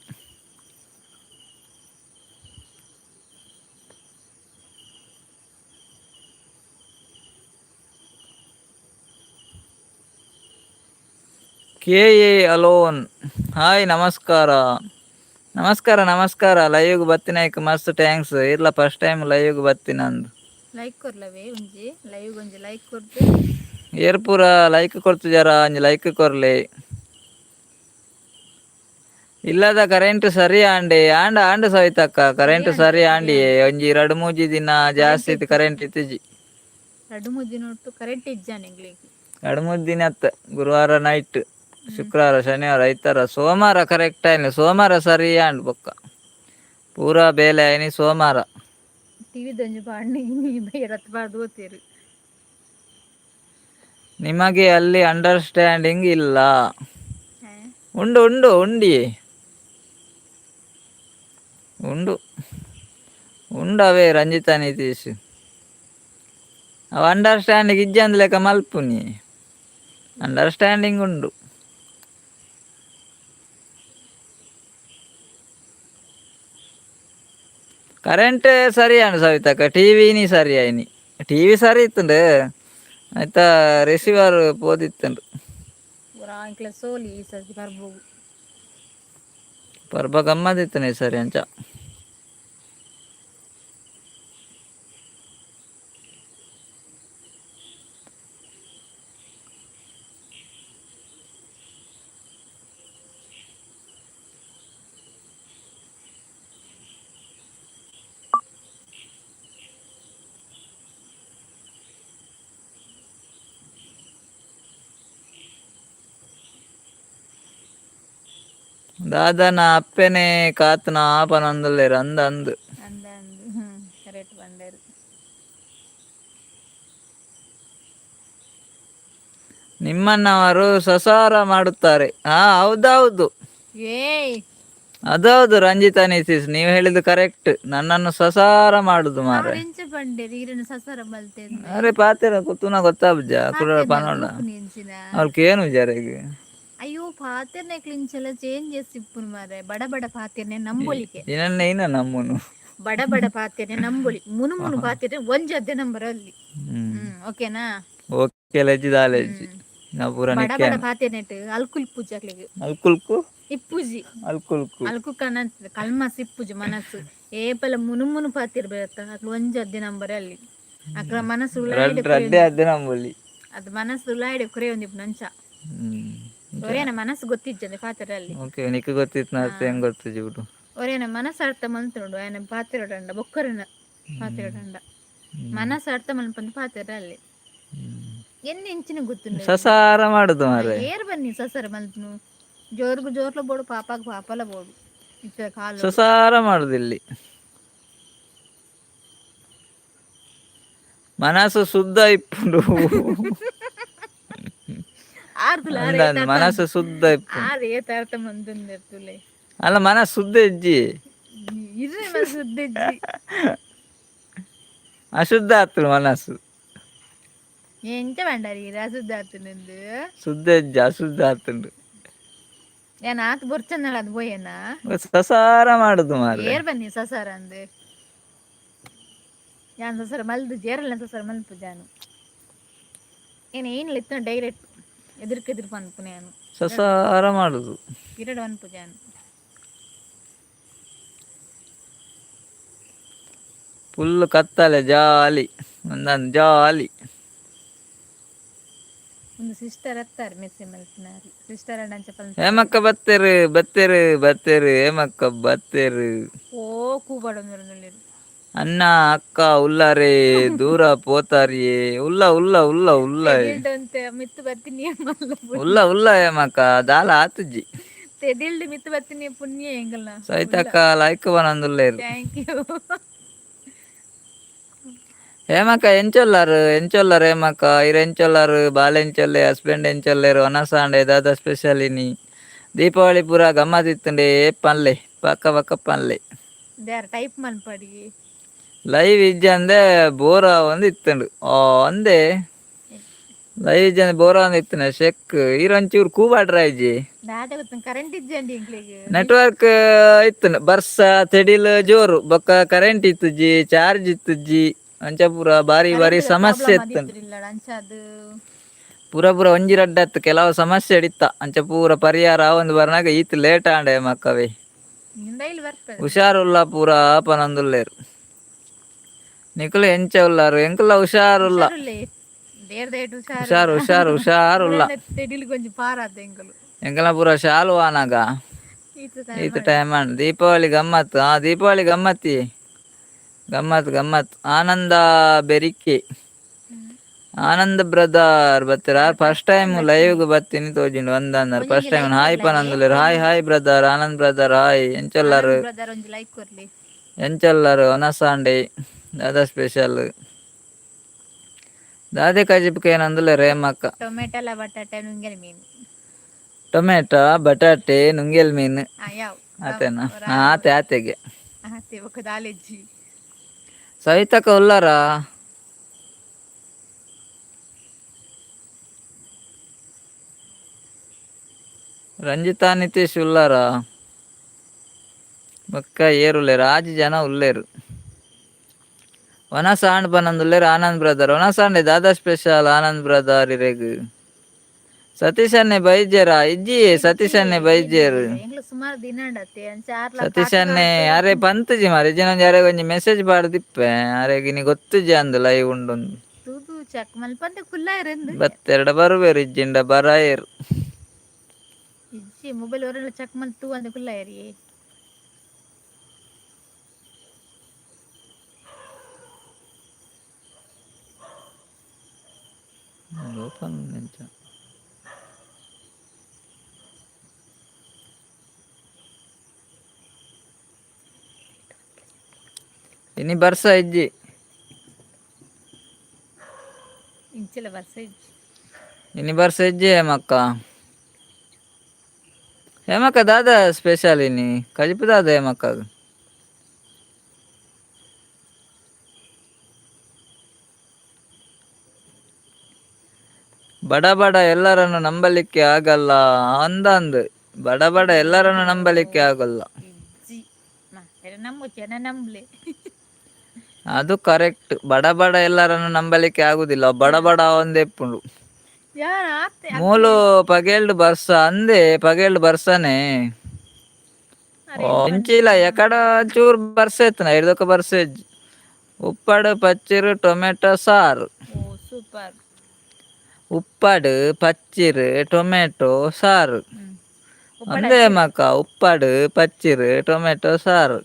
K A alone, hi, ನಮಸ್ಕಾರ ನಮಸ್ಕಾರ ನಮಸ್ಕಾರ. ಲೈವ್ಗೆ ಬತ್ತಿನಾಯ್ಕ ಮಸ್ತ್ thanks. ಇರ್ಲ ಫಸ್ಟ್ ಟೈಮ್ ಲೈವ್ಗೆ ಬತ್ತಿನಂದು. ಲೈಕ್ ಕೊರ್ಲವೇ ಒಂಜಿ ಲೈವ್, ಒಂಜಿ ಲೈಕ್ ಕೊರ್ದು. ಏರ್ ಪೂರ ಲೈಕ್ ಕೊಡ್ತಿದಾರ? ಒಂಜಿ ಲೈಕ್ ಕೊರ್ಲೆ. ಇಲ್ಲದ ಕರೆಂಟ್ ಸರಿ ಆಂಡೆ ಆಂಡ ಆಂಡ ಸವಿತಕ್ಕ, ಕರೆಂಟ್ ಸರಿ ಆಂಡಿ. ಒಂಜಿ ರಡು ಮೂಜಿ ದಿನ ಜಾಸ್ತಿ ಕರೆಂಟ್ ಇತ್ತಿಜಿ. 2-3 ದಿನ ಒಟ್ಟು ಕರೆಂಟ್ ಇಜ್ಜಾನೆ ಎಂಕ್ಲೆಗ್. 2-3 ದಿನ ಅತ್ತ, ಗುರುವಾರ ನೈಟ್, ಶುಕ್ರವಾರ, ಶನಿವಾರ, ಐತಾರ, ಸೋಮವಾರ ಕರೆಕ್ಟ್ ಆಯ್ನ. ಸೋಮವಾರ ಸರಿ ಆಂಡ್. ಬೊಕ್ಕ ಪೂರಾ ಬೇಲೆ ಆಯ್ನಿ ಸೋಮವಾರ. ಟಿವಿದೊಂಜಿ ಪಾಡ್ನೆ ಇನಿ ಬೈರತ್ ಪಾಡ್ದು ಓತೇರು. ನಿಮಗೆ ಅಲ್ಲಿ ಅಂಡರ್ಸ್ಟ್ಯಾಂಡಿಂಗ್ ಇಲ್ಲ. ಉಂಡು ಉಂಡು ಉಂಡಿ ಉಂಡು ಉಂಡವೇ ರಂಜಿತಾ ನಿತೀಶ್. ಅವ ಅಂಡರ್ಸ್ಟ್ಯಾಂಡಿಂಗ್ ಇಜ್ಜಂದ್ ಲೆಕ್ಕ ಮಲ್ಪುನಿ, ಅಂಡರ್ಸ್ಟ್ಯಾಂಡಿಂಗ್ ಉಂಡು. ಕರೆಂಟ್ ಸರಿ ಆಂಡ್ ಸವಿತಕ್ಕ, ಟಿವಿನಿ ಸರಿ ಆಯ್ನಿ. ಟಿವಿ ಸರಿ ಇತ್ತುಂಡು, ಆಯ್ತಾ ರಿಸೀವರ್ ಪೋದಿತ್ತುಂಡು. ಪೂರಾ ಎಂಕ್ಲೆ ಸೋಲಿ ಈ ಸರ್ತಿ ಪರ್ಬೋಗು. ಪರ್ಬ ಗಮ್ಮದಿತ್ತನೆ ಸರಿ ಅಂಚ. ದಾದನ ಅಪ್ಪೆನೆ ಕಾತನ ಪನೊಂದುಲ್ಲೆರ್ ಅಂದ್ ಅಂದ್. ಅಂದ ಅಂದ್, ಕರೆಕ್ಟ್ ಪಂಡೆರ್. ನಿಮ್ಮನ್ನವರು ಸಸಾರ ಮಾಡುತ್ತಾರೆ. ಹಾ, ಹೌದೌದು. ಏಯ್. ಅದೌದು ರಂಜಿತಾ ನಿತೀಶ್, ನೀವು ಹೇಳಿದ್ದು ಕರೆಕ್ಟ್. ನನ್ನನ್ನು ಸಸಾರ ಮಾಡುದು ಮಾರೆ. ಎಂಚ ಪಂಡೆರ್ ಈರೆನ ಸಸಾರ ಮಲ್ತೆಂದ್? ಅರೆ ಪಾತೆರ ಕುತ್ತುನ ಗೊತ್ತಾಬುಜ ಕುಡ ಪನೊಂಡ. ಎಂಚಿನ? ಅವ್ಕೆ ಏನು ವಿಚಾರ ಈಗ? ಅಯ್ಯೋ, ಪಾತೆರ್ನೆಕ್ಲು ಇಂಚೆಲ್ಲ ಚೇಂಜಸ್ ಇಪ್ಪುನು ಮಾರೆ. ಬಡ ಬಡ ಪಾತೆರ್ನೆ ನಂಬೊಲಿಕೆ. ಏನನ್ನ ಏನ ನಮ್ಮನು. ಬಡ ಬಡ ಪಾತೆರ್ನೆ ನಂಬೊಲಿ, ಮುನು ಮುನು ಪಾತೆರ್ನೆ ಒಂಜಿ ಅದ್ದೆ ನಂಬರ್ ಅಲ್ಲಿ. ಹ್ಮ್. ಹ್ಮ್, ಓಕೆನಾ? ಓಕೆ, ಲಜ್ಜಿ ದಾಲೆಜ್ಜಿ ನಾ ಪೂರ. ಬಡ ಬಡ ನಿಕ್ಕೆ ಪಾತೆರ್ನೆಟ್ ಅಲ್ಕುಲ್ ಪೂಜೆ ಅಕ್ಲೆಗ್. ಅಲ್ಕುಲ್ಕು. ಇಪ್ಪುಜಿ. ಅಲ್ಕುಲ್ಕು. ಅಲ್ಕು ಕನ ಕಲ್ಮಸ್ ಇಪ್ಪುಜಿ ಮನಸ್ಸು. ಏಪಲ ಮುನು ಮುನು ಪಾತೆರ್ ಬೇತ ಅಕ್ಲು ಒಂಜಿ ಅದ್ದೆ ನಂಬರ್ ಅಲ್ಲಿ. ಅಕ್ಲ ಮನಸ್ಸು ರಡ್ಡ್ ರಡ್ಡೆ ಅದ್ದೆ ನಂಬೊಲಿ. ಅದು ಮನಸ್ಸು ಉಲಾಯಿಡೆ ಕುರೆ ಒಂದಿಪ್ಪು ಅಂಚ. ಒರೇನ ಮನಸ್ಸು ಗೊತ್ತಿಜ್ಜಂದೆ ಪಾತೆರ ಅಲ್ಲಿ. ಓಕೆ, ನಿಕ್ ಗೊತ್ತಿತ್ತು ನಾ ಹೆಂಗ್ ಗೊತ್ತಿಜ್ಜಿ ಬಿಡು. ಒರೇನ ಮನಸ್ಸು ಅರ್ಥ ಮಲ್ತುಂಡು ಆಯನ ಪಾತೆರೊಡಂಡ, ಬೊಕ್ಕರೆನ ಪಾತೆರೊಡಂಡ ಮನಸ್ಸು ಅರ್ಥ ಮಲ್ಪಂದು ಪಾತೆರ ಅಲ್ಲಿ. ಎన్ని ಇಂಚಿನ ಗೊತ್ತುಂಡು. ಸಸಾರ ಮಾಡುದು ಮಾರೆ. ಏರ್ ಬನ್ನಿ ಸಸರ ಮಲ್ಪುನು? ಜೋರ್ಗು ಜೋರ್ಲ ಬೋಡು, ಪಾಪಾಗ್ ಪಾಪಲ ಬೋಡು ಇತ್ತ ಕಾಲು. ಸಸಾರ ಮಾಡುದು ಇಲ್ಲಿ. ಮನಸ್ಸು ಶುದ್ಧ ಇಪ್ಪುಂಡು. ಆರ್ದುಲ. ಅಂದಂದ್ ಮನಸ್ಸು ಶುದ್ಧ ಇಪ್ಪುಂಡು. ಆರ್ ಏತ ಅರ್ಥ ಮಂತುಂದಿರ್ತುಲೆ. ಅಲ್ಲ, ಮನಸ್ಸು ಶುದ್ಧ ಇಜ್ಜಿ. ಇರ್ರೆ, ಮನಸ್ಸು ಶುದ್ಧ ಇಜ್ಜಿ. ಅಶುದ್ಧ ಆತು ಮನಸ್ಸು. ಎಂಚ ಪಂಡರ್ ಈರ್ ಅಶುದ್ಧ ಆತುಂಡು? ಶುದ್ಧ ಇಜ್ಜಿ, ಅಶುದ್ಧ ಆತುಂಡು. ಯಾನ್ ಆತ್ ಬೊರ್ಚಂದಳ ಅದು ಪೋಯೆನಾ? ಸಸಾರ ಮಾಡುದು ಮಾರೆ. ಏರ್ ಬನ್ನಿ ಸಸಾರ ಅಂದ್? ಯಾನ್ ಸಸಾರ ಮಲ್ದು ಜೇರಲ್ನ ಸಸಾರ ಮಲ್ಪು ಜಾನು. ಏನ್ ಏನಿಲ್ಲ ಇತ್ತನ ಡೈರೆಕ್ಟ್ ಎದುರ್ಕ್ ಎದುರು ಪನ್ಪುನೆ ಯಾನು. ಸಸಾರ ಮಾಡುದು. ಪಿರಡ್ ಪನ್ಪು ಜಾನು. ಫುಲ್ ಕತ್ತಲೆ, ಜಾಲಿ ಒಂದೊಂದು ಜಾಲಿ. ಒಂದು ಸಿಸ್ಟರ್ ಅತ್ತಾರೆ ಮೆಸ್ಸೆ ಮಲ್ಪಿನಾರು ಸಿಸ್ಟರ್ ಅಂಡ ಅಂಚ ಪಂತ. ಹೇಮಕ್ಕ ಬತ್ತೇರು ಬತ್ತೇರು ಬತ್ತೇರು, ಹೇಮಕ್ಕ ಬತ್ತೇರು. ಓ ಕೂಬಾಡೊಂದು. ಅಣ್ಣ ಅಕ್ಕ ಉಲ್ಲಾರೆ, ದೂರ ಪೋತಾರಿಯೇ. ಉಲ್ಲ ಉಲ್ಲ ಉಲ್ಲ ಉಲ್ಲ. ತೆದಿಲ್ಡ್ ಮಿತ್ತು ಬತ್ತೀನಿ ಮಲ್ಲ. ಉಲ್ಲ ಉಲ್ಲ ಹೇಮಕ್ಕ, ದಾಲ ಆತುಜಿ. ತೆದಿಲ್ಡ್ ಮಿತ್ತು ಬತ್ತೀನಿ ಪುಣ್ಯ ಎಂಗಲ್ನ. ಸವಿತಕ್ಕ ಲೈಕ್ ಬನಂದುಲ್ಲೇರು. Thank you. ಹೇಮಕ್ಕ ಎಂಚೊಲ್ಲಾರು? ಎಂಚೊಲ್ಲಾರು ಹೇಮಕ್ಕ? ಇರ್ ಎಂಚೊಲ್ಲಾರು? ಬಾಲೆ ಎಂಚೊಲ್ಲೆ? ಹಸ್ಬೆಂಡ್ ಎಂಚೊಲ್ಲೇರು? ಒನಸಾಂಡೆ ದಾದ ಸ್ಪೆಷಲ್ ಇನಿ? ದೀಪಾವಳಿ ಪೂರ ಗಮ್ಮತ್ ಇತ್ತುಂಡೆ ಪನ್ಲೆ, ಪಕ್ಕ ಪಕ್ಕ ಪನ್ಲೆ. There type ಮನ್ಪಡಿ. Live ಇಜ್ಜಂದೆ ಬೋರ್ ಒಂದು ಇತ್ತುಂಡು. ಓ ಅಂದೆ, ಲೈವ್ ಇಜ್ಜಂದೆ ಬೋರ್ ಒಂದು ಇತ್ತುಂಡೆ. ಶೆಕ್ ಈರೊಂಚೂರು ಕೂಬಾಡ್ರ ಇಜ್ಜಿ. ದಾದ ಗೊತ್ತ, ಕರೆಂಟ್ ಇಜ್ಜಂಡಿ ಎಂಕ್ಲೆಗ್. ನೆಟ್ವರ್ಕ್ ಇತ್ತುಂಡು. ಬರ್ಸ ತೆಡಿಲ್ ಜೋರು, ಬೊಕ್ಕ ಕರೆಂಟ್ ಇತ್ತುಜಿ, ಚಾರ್ಜ್ ಇತ್ತುಜಿ. ಅಂಚ ಪೂರ ಬಾರಿ ಬಾರಿ ಸಮಸ್ಯೆ ಇತ್ತುಂಡು. ಇಲ್ಲ ಅಂಚ ಅದು. ಪೂರ ಪೂರ ಒಂಜಿ ರಡ್ಡತ್ತು ಕೆಲವು ಸಮಸ್ಯೆ ಇತ್ತ. ಅಂಚ ಪೂರ ಪರಿಹಾರ ಒಂದು ಬರ್ನಾಗ ಈತ್ ಲೇಟ್ ಆಂಡೆ ಮಕ್ಕವೇ. ಡೈಲಿ ಬರ್ತದೆ. ಹುಷಾರುಲ್ಲ ಪೂರ ಪನಂದುಲ್ಲೇರು. ನಿಕುಲು ಎಂಚ ಉಲ್ಲಾರು? ಎಂಕುಲ ಹುಷಾರುಲ್ಲ. ಹುಷಾರುಲ್ಲೆ, there ದಯಟ್ ಹುಷಾರು. ಹುಷಾರು ಹುಷಾರು ಹುಷಾರುಲ್ಲ. ತೆಡಿಲ್ ಕೊಂಚ ಪಾರಾತ ಎಂಕಲು. ಎಂಕಲ ಪೂರ ಶಾಲು ಆನಾಗ. ಈತ. ಈತ ಟೈಮ್ ಆಂಡ್. ದೀಪಾವಳಿ ಗಮ್ಮತ್. ಆ ದೀಪಾವಳಿ ಗಮ್ಮತ್ತಿ, ಗಮ್ಮತ್ ಗಮ್ಮತ್. ಆನಂದ ಬೆರಿಕೆ ಆನಂದ್ ಬ್ರದರ್ ಬತ್ತೀರ? First time live ಬತ್ತೀನಿ ತೋಜಿಂಡು ಒಂದಂದರ್. First time hi ಪನಂದುಲ್ಲೇರು. Hi hi brother, Anand brother, hi. ಎಂಚೊಲ್ಲಾರು? Brother ಒಂಜಿ ಲೈಕ್ ಕೊರ್ಲಿ. ಎಂಚೊಲ್ಲಾರು? ಒನಸಾಂಡೆ ದಾದಾ ಸ್ಪೆಷಲ್? ದಾದೆ ಕಜಿಪುಕ ಏನಂದುಲ್ಲೆ ರೇಮಕ್ಕ? ಟೊಮೆಟೊ ಲ ಬಟಾಟೆ ನುಂಗೆಲ್ ಮೀನು. ಟೊಮೆಟೊ ಬಟಾಟೆ ನುಂಗೆಲ್ ಮೀನು. ಆ ಯಾವ. ಆತೇನಾ? ಆತೆ ಆತೆಗೆ. ಆತೆ, ಬೊಕ ದಾಲೆಜ್ಜಿ. ಸವಿತಕ್ಕ ಉಲ್ಲಾರಾ? ರಂಜಿತಾ ನಿತೀಶ್ ಉಲ್ಲಾರಾ? ಬೊಕ್ಕ ಏರುಲ್ಲೇರು? ಆಜಿ ಜನ ಉಲ್ಲೇರು. ವನಸ ಆಂಡ್ ಪನೊಂದುಲ್ಲೇರು ಆನಂದ್ ಬ್ರದರ್. ವನಸ ಆಂಡೆ ದಾದಾ ಸ್ಪೆಷಲ್ ಆನಂದ್ ಬ್ರದರ್ ಇರೆಗ್? ಸತೀಶ್ ಅಣ್ಣೆ ಬೈಜೇರಾ? ಇಜ್ಜಿ, ಸತೀಶ್ ಅಣ್ಣೆ ಬೈಜೇರು. ಎಂಗ್ಲ ಸುಮಾರು ದಿನ ಅಂಡತ್ತೆ ಅಂಚ ಆರ್ಲ. ಸತೀಶ್ ಅಣ್ಣೆ ಅರೆ ಪಂತುಜಿ ಮಾರೆ. ಇಜ್ಜಿನ ಅರೆಗ್ ಒಂಜಿ ಮೆಸೇಜ್ ಪಾಡ್ದಿಪ್ಪೆ. ಅರೆಗ್ ಇನಿ ಗೊತ್ತುಜಿ ಅಂದ್ ಲೈವ್ ಉಂಡುಂದು. ತೂದು ಚೆಕ್ ಮಲ್ಪಂದೆ ಕುಲ್ಲಾಯೆರೆಂದು. ಬತ್ತೆರಡ ಬರುವೆರು, ಇಜ್ಜಿಂಡ ಬರಾಯೆರ್. ಇಜ್ಜಿ, ಮೊಬೈಲ್ ಒರಲ ಚೆಕ್ ಮಲ್ತ್ ತೂ ಅಂದ್ ಕುಲ್ಲಾಯೆರಿ. ಓಪನ್ ಎಂಚ? ಇನಿ ಬರ್ಸ ಇಜ್ಜಿ. ಇಂಚಲ ಬರ್ಸ ಇಜ್ಜಿ. ಇನಿ ಬರ್ಸ ಇಜ್ಜಿ ಹೇಮಕ್ಕ. ಹೇಮಕ್ಕ ದಾದಾ ಸ್ಪೆಷಲ್ ಇನಿ? ಕಜಿಪು ದಾದ ಹೇಮಕ್ಕಗ್? ಬಡ ಬಡ ಎಲ್ಲರನ್ನು ನಂಬಲಿಕ್ಕೆ ಆಗಲ್ಲ ಅಂದಂದು. ಬಡ ಬಡ ಎಲ್ಲರನ್ನು ನಂಬಲಿಕ್ಕೆ ಆಗಲ್ಲ. ಇಜ್ಜಿ, ನಂಬುಚೆ ನಂಬ್ಲೆ. ಅದು ಕರೆಕ್ಟ್. ಬಡ ಬಡ ಎಲ್ಲರನ್ನು ನಂಬಲಿಕ್ಕೆ ಆಗುದಿಲ್ಲ. ಬಡ ಬಡ ಒಂದೇ ಇಪ್ಪುಂಡು. ಯಾರ ಆತೆ. ಮೂಲು ಪಗೆಲ್ಡ್ ಬರ್ಸ ಅಂದೆ, ಪಗೆಲ್ಡ್ ಬರ್ಸನೆ. ಇಂಚಿಲ ಎಕಡ ಚೂರ್ ಬರ್ಸ ಇತ್ತನ ಹಿಡ್ದೊಕ ಬರ್ಸ ಇಜ್ಜಿ. ಉಪ್ಪಡು ಪಚ್ಚಿರು ಟೊಮೆಟೊ ಸಾರು. ಓ ಸೂಪರ್. ಉಪ್ಪಡು ಪಚ್ಚಿರು ಟೊಮೆಟೊ ಸಾರು. ಅಂದೇ ಮಕ್ಕ, ಉಪ್ಪಡು ಪಚ್ಚಿರು ಟೊಮೆಟೊ ಸಾರು.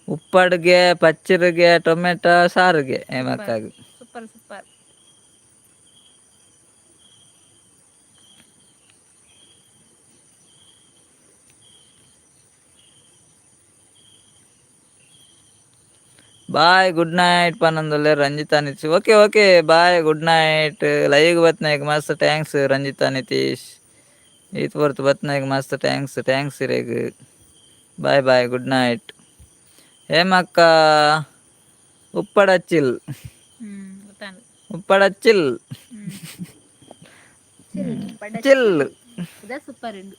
ಉಪ್ಪಡ್ಗೆ ಪಚ್ಚಿರಿಗೆ ಟೊಮೆಟೊ ಸಾರಿಗೆ ಹೇಮಕ್ಕಾಗ. Super super. Bye, good night ಪನಂದುಲ್ಲೆ Ranjitha Nitish. Okay okay, bye, good night. Live ಬತ್ನಾಯ್ಕ ಮಸ್ತ್ thanks Ranjitha Nitish. ಈತ್ ಹೊರ್ತು ಬತ್ನಾಯ್ಕ ಮಸ್ತ್ thanks, thanks ಇರೆಗ್. Bye bye, good night Hemakka. ಉಪ್ಪಡಚ್ಚಿಲ್. ಗೊತ್ತಾಂಡ್. ಉಪ್ಪಡಚ್ಚಿಲ್. ಚಿಲ್ ಉಪ್ಪಡ. ಚಿಲ್. ಇದ ಸೂಪರ್ ಉಂಡು.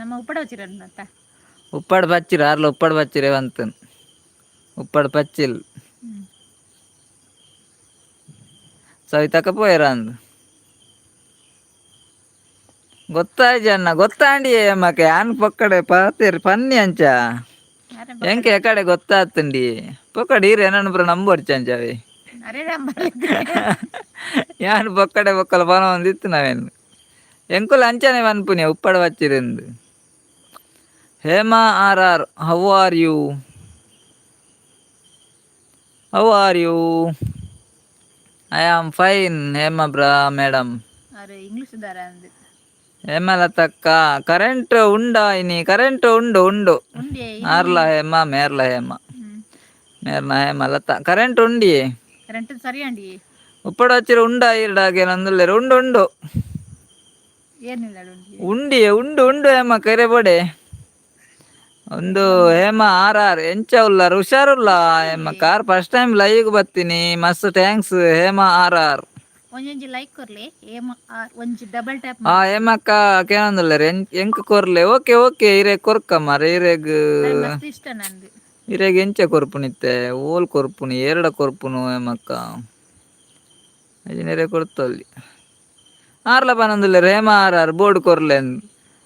ನಮ್ಮ ಉಪ್ಪಡ ವಚಿರತ್ತ. ಉಪ್ಪಡ್ ಪಚ್ಚಿರ ಆರ್ಲ ಉಪ್ಪಡ್ ಪಚ್ಚಿರೆ ಬಂತನ್ ಉಪ್ಪಡ್ ಪಚ್ಚಿಲ್. ಸವಿತಕ್ಕ ಪೋಯರ ಅಂದ್ ಗೊತ್ತಾಯ್ಜಿ ಅಣ್ಣ, ಗೊತ್ತಾಂಡಿ ಮಕ್ಕ. ಯಾನ್ ಪೊಕ್ಕಡೆ ಪಾತೆರ್ ಪನ್ನಿ ಅಂಚ. ಎಂಕೆ ಎಕಡೆ ಗೊತ್ತಾತುಂಡಿ ಪೊಕ್ಕಡೆ ಈರ್ ಏನನ್ನು ಪೂರ ನಂಬೋರ್ಚಿ ಅಂಚವೇ. ಅರೆ ರಾಮ. ಯಾನ್ ಬೊಕ್ಕಡೆ ಬೊಕ್ಕಲ ಪನೊಂದಿತ್ತು ನಾವೇನು ಎಂಕುಲು ಅಂಚನೆ ಪನ್ಪುನಿ ಉಪ್ಪಡ ಬಚ್ಚಿರೆಂದು. Hema R R, how are you? How are you? I am fine Hema bra madam. ಅರೆ ಇಂಗ್ಲಿಷ್ ದಾರ ಅಂದು. ಹೇಮಲತಕ್ಕ ಕರೆಂಟ್ ಉಂಡಾ ಇನಿ? ಕರೆಂಟ್ ಉಂಡು ಉಂಡು. ಉಂಡೆ. ಆರ್ಲ ಹೇಮ, ಮೇರ್ಲ ಹೇಮ. ಮೇರ್ನ ಹೇಮಲತ ಕರೆಂಟ್ ಉಂಡಿಯೇ. ಕರೆಂಟ್ ಸರಿ ಅಂಡಿ. ಉಪ್ಪಡ ಬಚ್ಚಿರ ಉಂಡಾ ಈರ್ಡಾಗೆ ನಂದುಲ್ಲೇರು? ಉಂಡು ಉಂಡು. ಏನಿಲ್ಲ ಉಂಡಿ. ಉಂಡಿಯೇ, ಉಂಡು ಉಂಡು ಹೇಮ ಕೆರೆ ಬೊಡೆ ಒಂದು. ಹೇಮ ಆರ್ ಆರ್ ಎಂಚ ಉಲ್ಲಾರ? ಹುಷಾರುಲ್ಲ ಹೇಮ car. First time live ಬತ್ತೀನಿ, ಮಸ್ತ್ thanks Hema R R. ಒಂಜೊಂಜಿ like ಕೊರ್ಲೆ ಏಮ ಆರ್, ಒಂಜಿ ಡಬಲ್ ಟ್ಯಾಪ್. ಆ ಹೇಮಕ್ಕ ಕೇನೊಂದುಲ್ಲೆರ್ ಎಂಕ್ ಕೊರ್ಲೆ. ಓಕೆ ಓಕೆ, ಇರೆ ಕೊರ್ಕ ಮಾರೆ ಇರೆಗ್. ಮಸ್ತ್ ಇಷ್ಟ ನಂದು. ಇರೆಗ್ ಎಂಚ ಕೊರ್ಪುನಿತ್ತೆ? ಓಲ್ ಕೊರ್ಪುನಿ? ಏರಡ ಕೊರ್ಪುನು ಹೇಮಕ್ಕ? ಅಜಿನೆರೆ ಕೊರ್ತಲ್ಲಿ ಆರ್ಲ ಪನೊಂದುಲ್ಲೆರ್ ಹೇಮ R R board ಕೊರ್ಲೆ.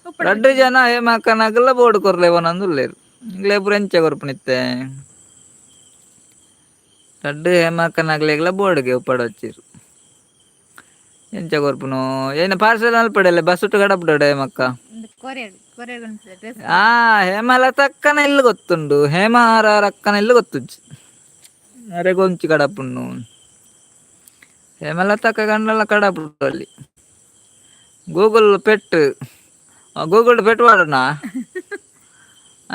ಉಪ್ಪಡ. ರಡ್ಡ್ ಜನ ಹೇಮಕ್ಕನಗಲ್ಲ ಬೋರ್ಡ್ ಕೊರ್ಲೆ ಪನೊಂದುಲ್ಲೆರ್. ಇಂಗ್ಲೆ ಪೂರ ಎಂಚ ಕೊರ್ಪುನಿತ್ತೆ? ರಡ್ಡ್ ಹೇಮಕ್ಕನಗ್ಲೆಗ್ಲ ಬೋರ್ಡ್ಗೆ ಉಪ್ಪಡ ಬಚ್ಚಿರ್ ಎಂಚ ಕೊರ್ಪುನು? ಏನ ಪಾರ್ಸೆಲ್ ಮಲ್ಪಡಲ್ಲ, ಬಸ್ ಕಡಪುಡಡೆ ಹೇಮಕ್ಕ. Courier courier dress. ಆ ಹೇಮಲತಕ್ಕನ ಇಲ್ಲು ಗೊತ್ತುಂಡು, ಹೇಮ ಆರ್ ಆರ್ ಅಕ್ಕನ ಇಲ್ಲು ಗೊತ್ತುಜ್ಜಿ. ಅರೆಗೊಂಚಿ ಕಡಪುಣ್ಣು ಹೇಮಲತಕ್ಕ ಗಂಡಲ ಕಡಪುಡು ಅಲ್ಲಿ. ಗೂಗಲ್ ಪೆಟ್, ಗೂಗಲ್ ಪೆಟ್ ವಾಡೋಣ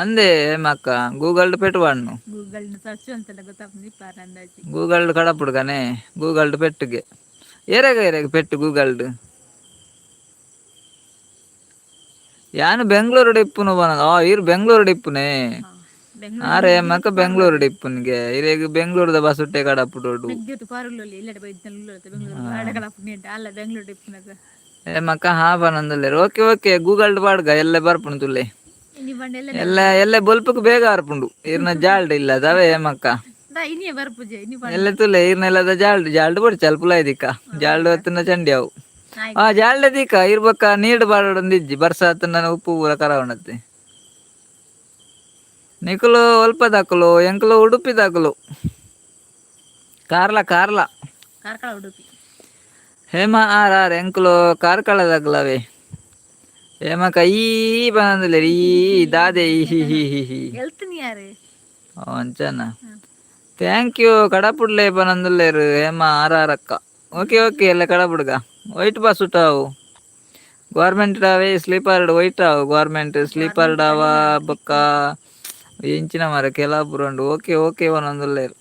ಅಂದೇ ಹೇಮಕ್ಕ, ಗೂಗಲ್ ಪೆಟ್ ವಾಡ್ನು. ಗೂಗಲ್ ಸರ್ಚ್ ಅಂತೆಲ್ಲ ಗೊತ್ತಾಗ್ತದೆ ಪಾರ ಅಂದಾಜಿ. ಗೂಗಲ್ ಕಡಪುಡ್ಗನೆ ಗೂಗಲ್ ಪೆಟ್ಟಿಗೆ ಏರೆಗ ಏರೆಗ ಪೆಟ್ಟು ಗೂಗಲ್ಡ್. ಯಾನು ಬೆಂಗಳೂರು ಇಪ್ಪುನು ಬನ. ಆ ಇರು ಬೆಂಗಳೂರು ಇಪ್ಪುನೆ. ಆರೆ ಹೇಮಕ್ಕ ಬೆಂಗಳೂರು ಇಪ್ಪುನಿಗೆ ಇರೆಗ್ ಬೆಂಗಳೂರುದ ಬಸ್ ಉಟ್ಟೆ ಕಡಪುಡೋಡು. ಮೆಗ್ದಿಟ್ಟು ಪಾರುಲ್ಲಿ ಇಲ್ಲಡೆ ಬೈದ್ನ ಬೆಂಗಳೂರು ಆಡಗಳ ಪುಣ್ಯ ಅಲ್ಲ ಬೆಂಗಳೂರು ಇಪ್ಪುನದ. ಹೇಮಕ್ಕ ಹಾ ಬನಂದುಲ್ಲೇರು. Okay okay, Google ಪಾಡ್ಗ ಎಲ್ಲ ಬರ್ಪುಂಡು ತುಲೆ. ಇನಿ ಬಂಡ ಎಲ್ಲ. ಎಲ್ಲ ಎಲ್ಲ ಬೊಲ್ಪಕ್ಕೆ ಬೇಗ ಆರ್ಪುಂಡು ಇರ್ನ ಜಾಲ್ಡ್ ಇಲ್ಲ ದವೆ ಹೇಮಕ್ಕ. ದಾ ಇನಿಯೇ ಬರ್ಪುಜೆ ಇನಿ ಬಂಡ. ಎಲ್ಲ ತುಲೆ ಇರ್ನೆಲ್ಲದ ಜಾಲ್ಡ್ ಜಾಲ್ಡ್ ಬೊಡ್ಚಿ ಅಲ್ಪುಲ ದಿಕ್ಕ ಜಾಲ್ಡ್ ಹೊತ್ತಿನ ಚಂಡಿ ಅವು. ಆ ಜಾಲ್ಡ ದಿಕ್ಕ ಇರ್ಬಕ್ಕ ನೀರು ಬಾಡೊಂದಿಜ್ಜಿ ಬರ್ಸಾತ್ ನನ್ನ ಉಪ್ಪು ಪೂರ ಕರವಣತ್ತೆ. ನಿಕುಲು ಒಲ್ಪ ದಾಕುಲು? ಎಂಕುಲು ಉಡುಪಿ ದಾಕುಲು, ಕಾರ್ಲ ಕಾರ್ಲ. ಕಾರ್ಕಳ ಉಡುಪಿ. ಹೇಮ ಆರ್ ಆರ್ ಎಂಕುಲು ಕಾರ್ಕಳದಾಕುಲವೇ. ಹೇಮಕ್ಕ ಈ ಬಂದಿಲ್ಲ ಈ ದಾದೆ ಈ ಹಿ ಹಿ ಹಿ ಹಿ. ಎಲ್ತೀನಿ ಯಾರು? ಅಂಚನ thank you ಕಡಪುಡ್ಲೆ ಪನಂದುಲ್ಲೇರು ಹೇಮ ಆರ್ ಆರ್ ಅಕ್ಕ. ಓಕೆ ಓಕೆ, ಎಲ್ಲ ಕಡಪುಡ್ಗ. ವೈಟ್ ಬಸ್ ಉಟಾವು ಗೌರ್ಮೆಂಟ್ ಡಾವೆ ಸ್ಲೀಪರ್ ವೈಟ್ ಆವು ಗೌರ್ಮೆಂಟ್ ಸ್ಲೀಪರ್ ಡಾವ ಬೊಕ್ಕ ಎಂಚಿನ ಮಾರ ಕೆಲಪುರ ಉಂಡು. ಓಕೆ ಓಕೆ ಪನೊಂದುಲ್ಲೇರು.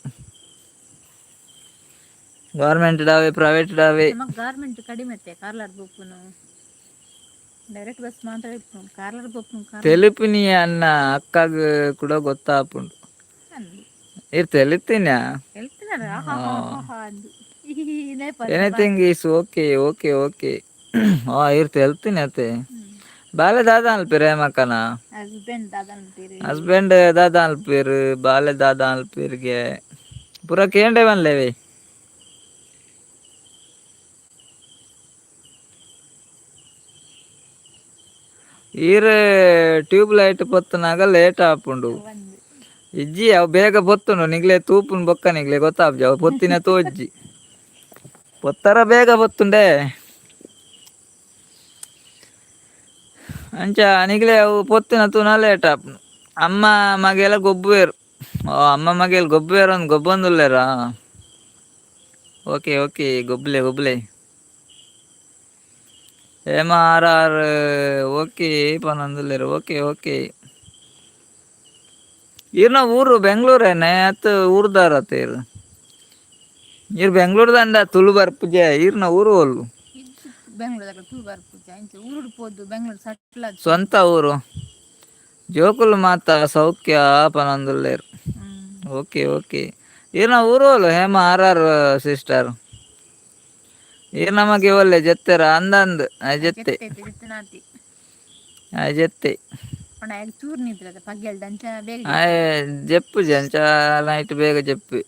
ಗೌರ್ಮೆಂಟ್ ಡಾವೆ ಪ್ರೈವೇಟ್ ಡಾವೆ? ನಮಗ್ ಗಾರ್ಮೆಂಟ್ ಕಡಿಮೆ ಅತ್ತೆ. ಕಾರ್ಲಾರ್ ಬೋಪುನು ಡೈರೆಕ್ಟ್ ಬಸ್ ಮಾತ್ರ ಇಪ್ಪುನು ಕಾರ್ಲಾರ್ ಬೋಪುನು ಕಾರ್. ತೆಲಿಪಿನಿ ಅನ್ನ ಅಕ್ಕಗ್ ಕೂಡ ಗೊತ್ತಾಪುಂಡು. ಅಂದು. ಇರ್ ತೆಲಿತಿನ. ಎಲ್ತಿನಾರ ಹಾ ಹಾ ಹಾ ಹಾ ಅಂದು. Anything is okay okay okay. ಆ ಇರ್ ತೆಲ್ತೀನಿ ಅತ್ತೆ. ಬಾಲೆ ದಾದ ಅನ್ಪಿರ ಹೇಮಕ್ಕನ? ಹಸ್ಬೆಂಡ್ ದಾದ ಅಂತೀರಿ? ಹಸ್ಬೆಂಡ್ ದಾದ ಅನ್ಪಿರು? ಬಾಲೆ ದಾದ ಅನ್ಪಿರ್ಗೆ ಪೂರ ಕೇಂಡೆ ಬನ್ಲೇವೆ. ಈರ್ ಟ್ಯೂಬ್ ಲೈಟ್ ಪೊತ್ತನಾಗ ಲೇಟ್ ಆಪುಂಡು. ಒಂದು. ಇಜ್ಜಿ, ಅವು ಬೇಗ ಪೊತ್ತುಂಡು. ನಿಗ್ಲೆ ತೂಪುನ್ ಬೊಕ್ಕ ನಿಗ್ಲೆ ಗೊತ್ತಾಪ್ಜಿ ಅವು ಪೊತ್ತಿನ ತೋಜ್ಜಿ. ಪೊತ್ತರ ಬೇಗ ಪೊತ್ತುಂಡೆ ಅಂಚ ನಿಗ್ಲೆ ಅವು ಪೊತ್ತಿನ ತೂನ ಲೇಟ್ ಆಪುಂಡು. ಅಮ್ಮ ಮಗೆಲ ಗೊಬ್ಬುವೆರು. ಓ ಅಮ್ಮ ಮಗೆಲ್ ಗೊಬ್ಬುವೆರು ಒಂದು ಗೊಬ್ಬೊಂದುಲ್ಲೇರಾ? ಓಕೆ ಓಕೆ, ಗೊಬ್ಬಲೆ ಗೊಬ್ಬಲೆ. ಹೇಮ R R okay ಪನೊಂದುಲ್ಲೆರ್. Okay okay. ಈರ್ನ ಊರು ಬೆಂಗಳೂರೇನೆ ಅತ್ ಊರ್ದಾರತ್ ಇರ್? ಈರ್ ಬೆಂಗಳೂರ್ದಂಡ ತುಳು ಬರ್ಪುಜೆ. ಈರ್ನ ಊರು ಓಲು? ಬೆಂಗಳೂರು ತುಳು ಬರ್ಪುಜ ಇಂಚ ಊರುಡು ಪೋದು ಬೆಂಗಳೂರು ಸಟ್ಲ. ಸ್ವಂತ ಊರು. ಜೋಕುಲು ಮಾತ ಸೌಖ್ಯ ಪನೊಂದುಲ್ಲೆರ್. Okay okay. ಈರ್ನ ಊರು ಓಲು ಹೇಮ R R sister? ಈರ್ ನಮಗೆ ಒಲ್ಲೆ ಜೆತ್ತೆರ ಅಂದಂದ್ ಜೆತ್ತೆ. ಜೆತ್ತೆ. ಜೆತ್ತೆ. ಚೂರು ನಿದ್ರೆ ಪಗ್ಗೆಲ್ದ ಅಂಚ ಬೇಗ. ಜೆಪ್ಪುಜಿ ಅಂಚ ನೈಟ್ ಬೇಗ ಜೆಪ್ಪಿ.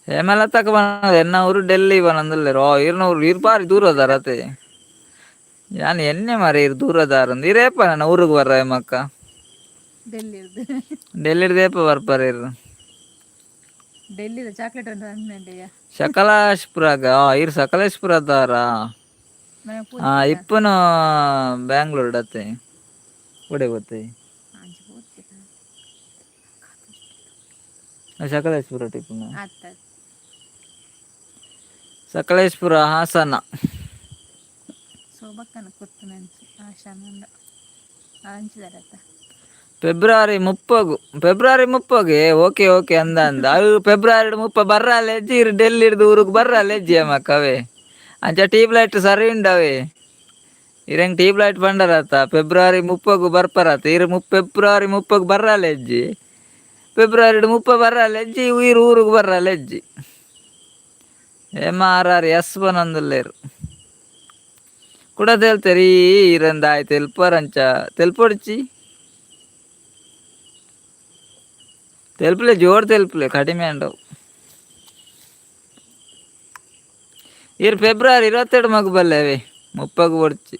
ಹೇಮಲತಕ್ಕ ಬನ ಎನ್ನ ಊರು ಡೆಲ್ಲಿ ಬನಂದುಲ್ಲೆರ್. ಓ ಈರ್ನ ಊರು ಈರ್ ಬಾರಿ ದೂರ ಅದಾರ ಅತೆ. ಯಾನ್ ಎನ್ನೆ ಮಾರೆ ಇರ್ ದೂರದಾರಂದು ಇರೇಪ ನನ್ನ ಊರಿಗೆ ಬರ್ರ ಮಕ್ಕ. ಡೆಲ್ಲಿರ್ದು. ಡೆಲ್ಲಿಡ್ದೇಪ ಬರ್ಪಾರ ಇರು. ಡೆಲ್ಲಿದ ಚಾಕ್ಲೇಟ್ ಅಂತ ಅಂದ್ಮೇಲೆಯ. ಸಕಲೇಶ್ಪುರಾಗ ಇರ್ ಸಕಲೇಶ್ಪುರದಾರ. ಮನೆ. ಆ ಪೂತಿನ ಇಪ್ಪನು ಬ್ಯಾಂಗ್ಳೂರ್ ಡತ್ತೆ ಒಡೆ ಗೊತ್ತೈ. ಅಂಚೆ ಪೂತಿನ. ಸಕಲೇಶ್ಪುರ ಟಿಪ್ಪುನ. ಆತ. ಸಕಲೇಶ್ಪುರ, ಹಾಸನ. ಸೋಬಕ್ಕನ ಕೊತ್ತು ನಂಚಿ ಆಶಾನಂದ ಅಂಚಿದಾರತ್ತ. ಫೆಬ್ರವರಿ 30ಗು, ಫೆಬ್ರವರಿ 30ಗೆ. ಓಕೆ ಓಕೆ ಅಂದ ಅಂದ ಅವು ಫೆಬ್ರವರಿ 30 ಬರ್ರಾಲೆ ಇರು, ಡೆಲ್ಲಿ ಹಿಡ್ದು ಊರಿಗೆ ಬರ್ರಾಲೆ ಮಕ್ಕವೇ. ಅಂಚ ಟ್ಯೂಬ್ ಲೈಟ್ ಸರಿ ಉಂಡವೇ ಇರಂಗ್ ಟ್ಯೂಬ್ ಲೈಟ್ ಬಂಡರತ್ತ. ಫೆಬ್ರವರಿ 30ಗು ಬರ್ಪರತ್ತ ಇರು. ಫೆಬ್ರವರಿ 30ಗೆ ಬರ್ರಾಲೆ ಅಜ್ಜಿ, ಫೆಬ್ರವರಿ 30 ಬರ್ರಾಲೆ ಅಜ್ಜಿ, ಇರು ಊರಿಗೆ ಬರ್ರಾಲೆ ಅಜ್ಜಿ. M R R S ಬನಂದುಲ್ಲೇರು ಕೂಡ ತೇಲ್ತೇರಿ. ಇರಂದ ಆಯ್ತು ತೆಲ್ಪರಂಚ ತೆಲ್ಪೊಡ್ಚಿ, తెలుపులే, జోరు తెలుపులే, ಕಡಿಮೆ ಅಂಡವು. ಇರ್ ಫೆಬ್ರವರಿ 22 ಮಗು ಬಲ್ಲೆವೆ, 30ಗು ಬೊಡ್ಚಿ.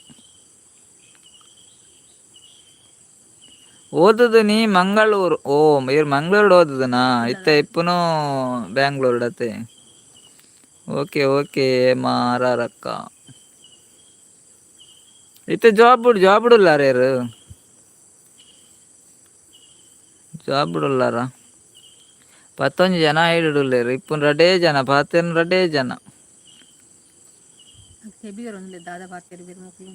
ಓದುದು ನೀ ಮಂಗಳೂರು. ಓ ಇರ್ ಮಂಗಳೂರು ಓದುದನಾ? ಇತ್ತ ಇಪ್ಪುನು ಬ್ಯಾಂಗ್ಳೂರು ಅತ್ತೆ. ಓಕೆ ಓಕೆ ಮಾರಕ್ಕ. ಇತ್ತ ಜಾಬ್ ಜಾಬ್ ಉಲ್ಲಾರ ಇರು, ಜಾಬ್ ಉಲ್ಲಾರ. ಪತ್ತೊಂಜಿ ಜನ ಐಡುಲ್ಲೇರು, ಇಪ್ಪುನ್ ರಡ್ಡೇ ಜನ ಪಾತೆರ್ನ, ರಡ್ಡೇ ಜನ. ಕೆಬಿಗರು ಒಂದ್ಲೆ ದಾದ ಪಾತೆರ್ ಬೇರೆ ಮೊಕ್ಲು.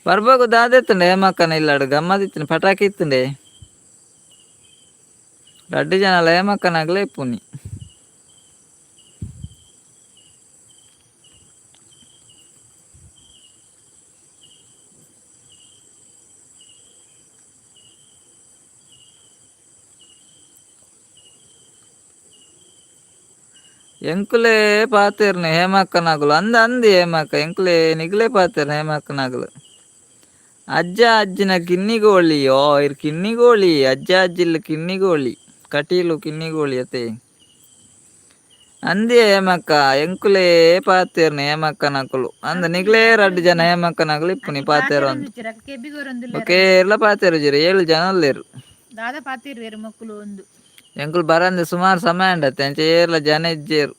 ಬರ್ಬೇಕು. ದಾದೆತ್ತುಂಡೆ ಹೇಮಕ್ಕನ ಇಲ್ಲಾಡು ಗಮ್ಮದಿತ್ತಿನ ಪಟಾಕಿ ಇತ್ತುಂಡೆ. ರಡ್ಡು ಜನ ಹೇಮಕ್ಕನಾಗ್ಲೇ ಇಪ್ಪುನಿ. ಎಂಕುಲೇ ಪಾತೆರ್ನ ಹೇಮಕ್ಕನಾಗುಲು ಅಂದ ಅಂದಿ ಹೇಮಕ್ಕ, ಎಂಕುಲೇ ನಿಗುಲೇ ಪಾತೆರ್ನ ಹೇಮಕ್ಕನಾಗುಲು. ಅಜ್ಜ ಅಜ್ಜಿನ ಕಿನ್ನಿಗೋಳಿ. ಓ ಇರ್ ಕಿನ್ನಿಗೋಳಿ, ಅಜ್ಜ ಅಜ್ಜಿಲ್ಲ ಕಿನ್ನಿಗೋಳಿ, ಕಟೀಲು ಕಿನ್ನಿಗೋಳಿ ಅತೆ ಅಂದಿ ಹೇಮಕ್ಕ. ಎಂಕುಲೇ ಪಾತೆರ್ನ ಹೇಮಕ್ಕನಕುಲು ಅಂದ, ನಿಗ್ಲೇ ರಡ್ಡು ಜನ ಹೇಮಕ್ಕನಕುಲು ಇಪ್ಪುನಿ ಪಾತೆರ. ಕೆಬಿಗರು. ಕೇರಳ ಪಾತೆರುಜಿರು, 7 ಜನ ಉಲ್ಲೇರು. ದಾದ ಪಾತೆರ್ ಬೇರೆ ಮೊಕ್ಲು ಒಂದು. ಎಂಕುಲು ಬರಂದೆ ಸುಮಾರು ಸಮಯ ಉಂಡತ್ತೆ, ಅಂಚೆ ಏರ್ಲ ಜನ ಇಜ್ಜೇರು,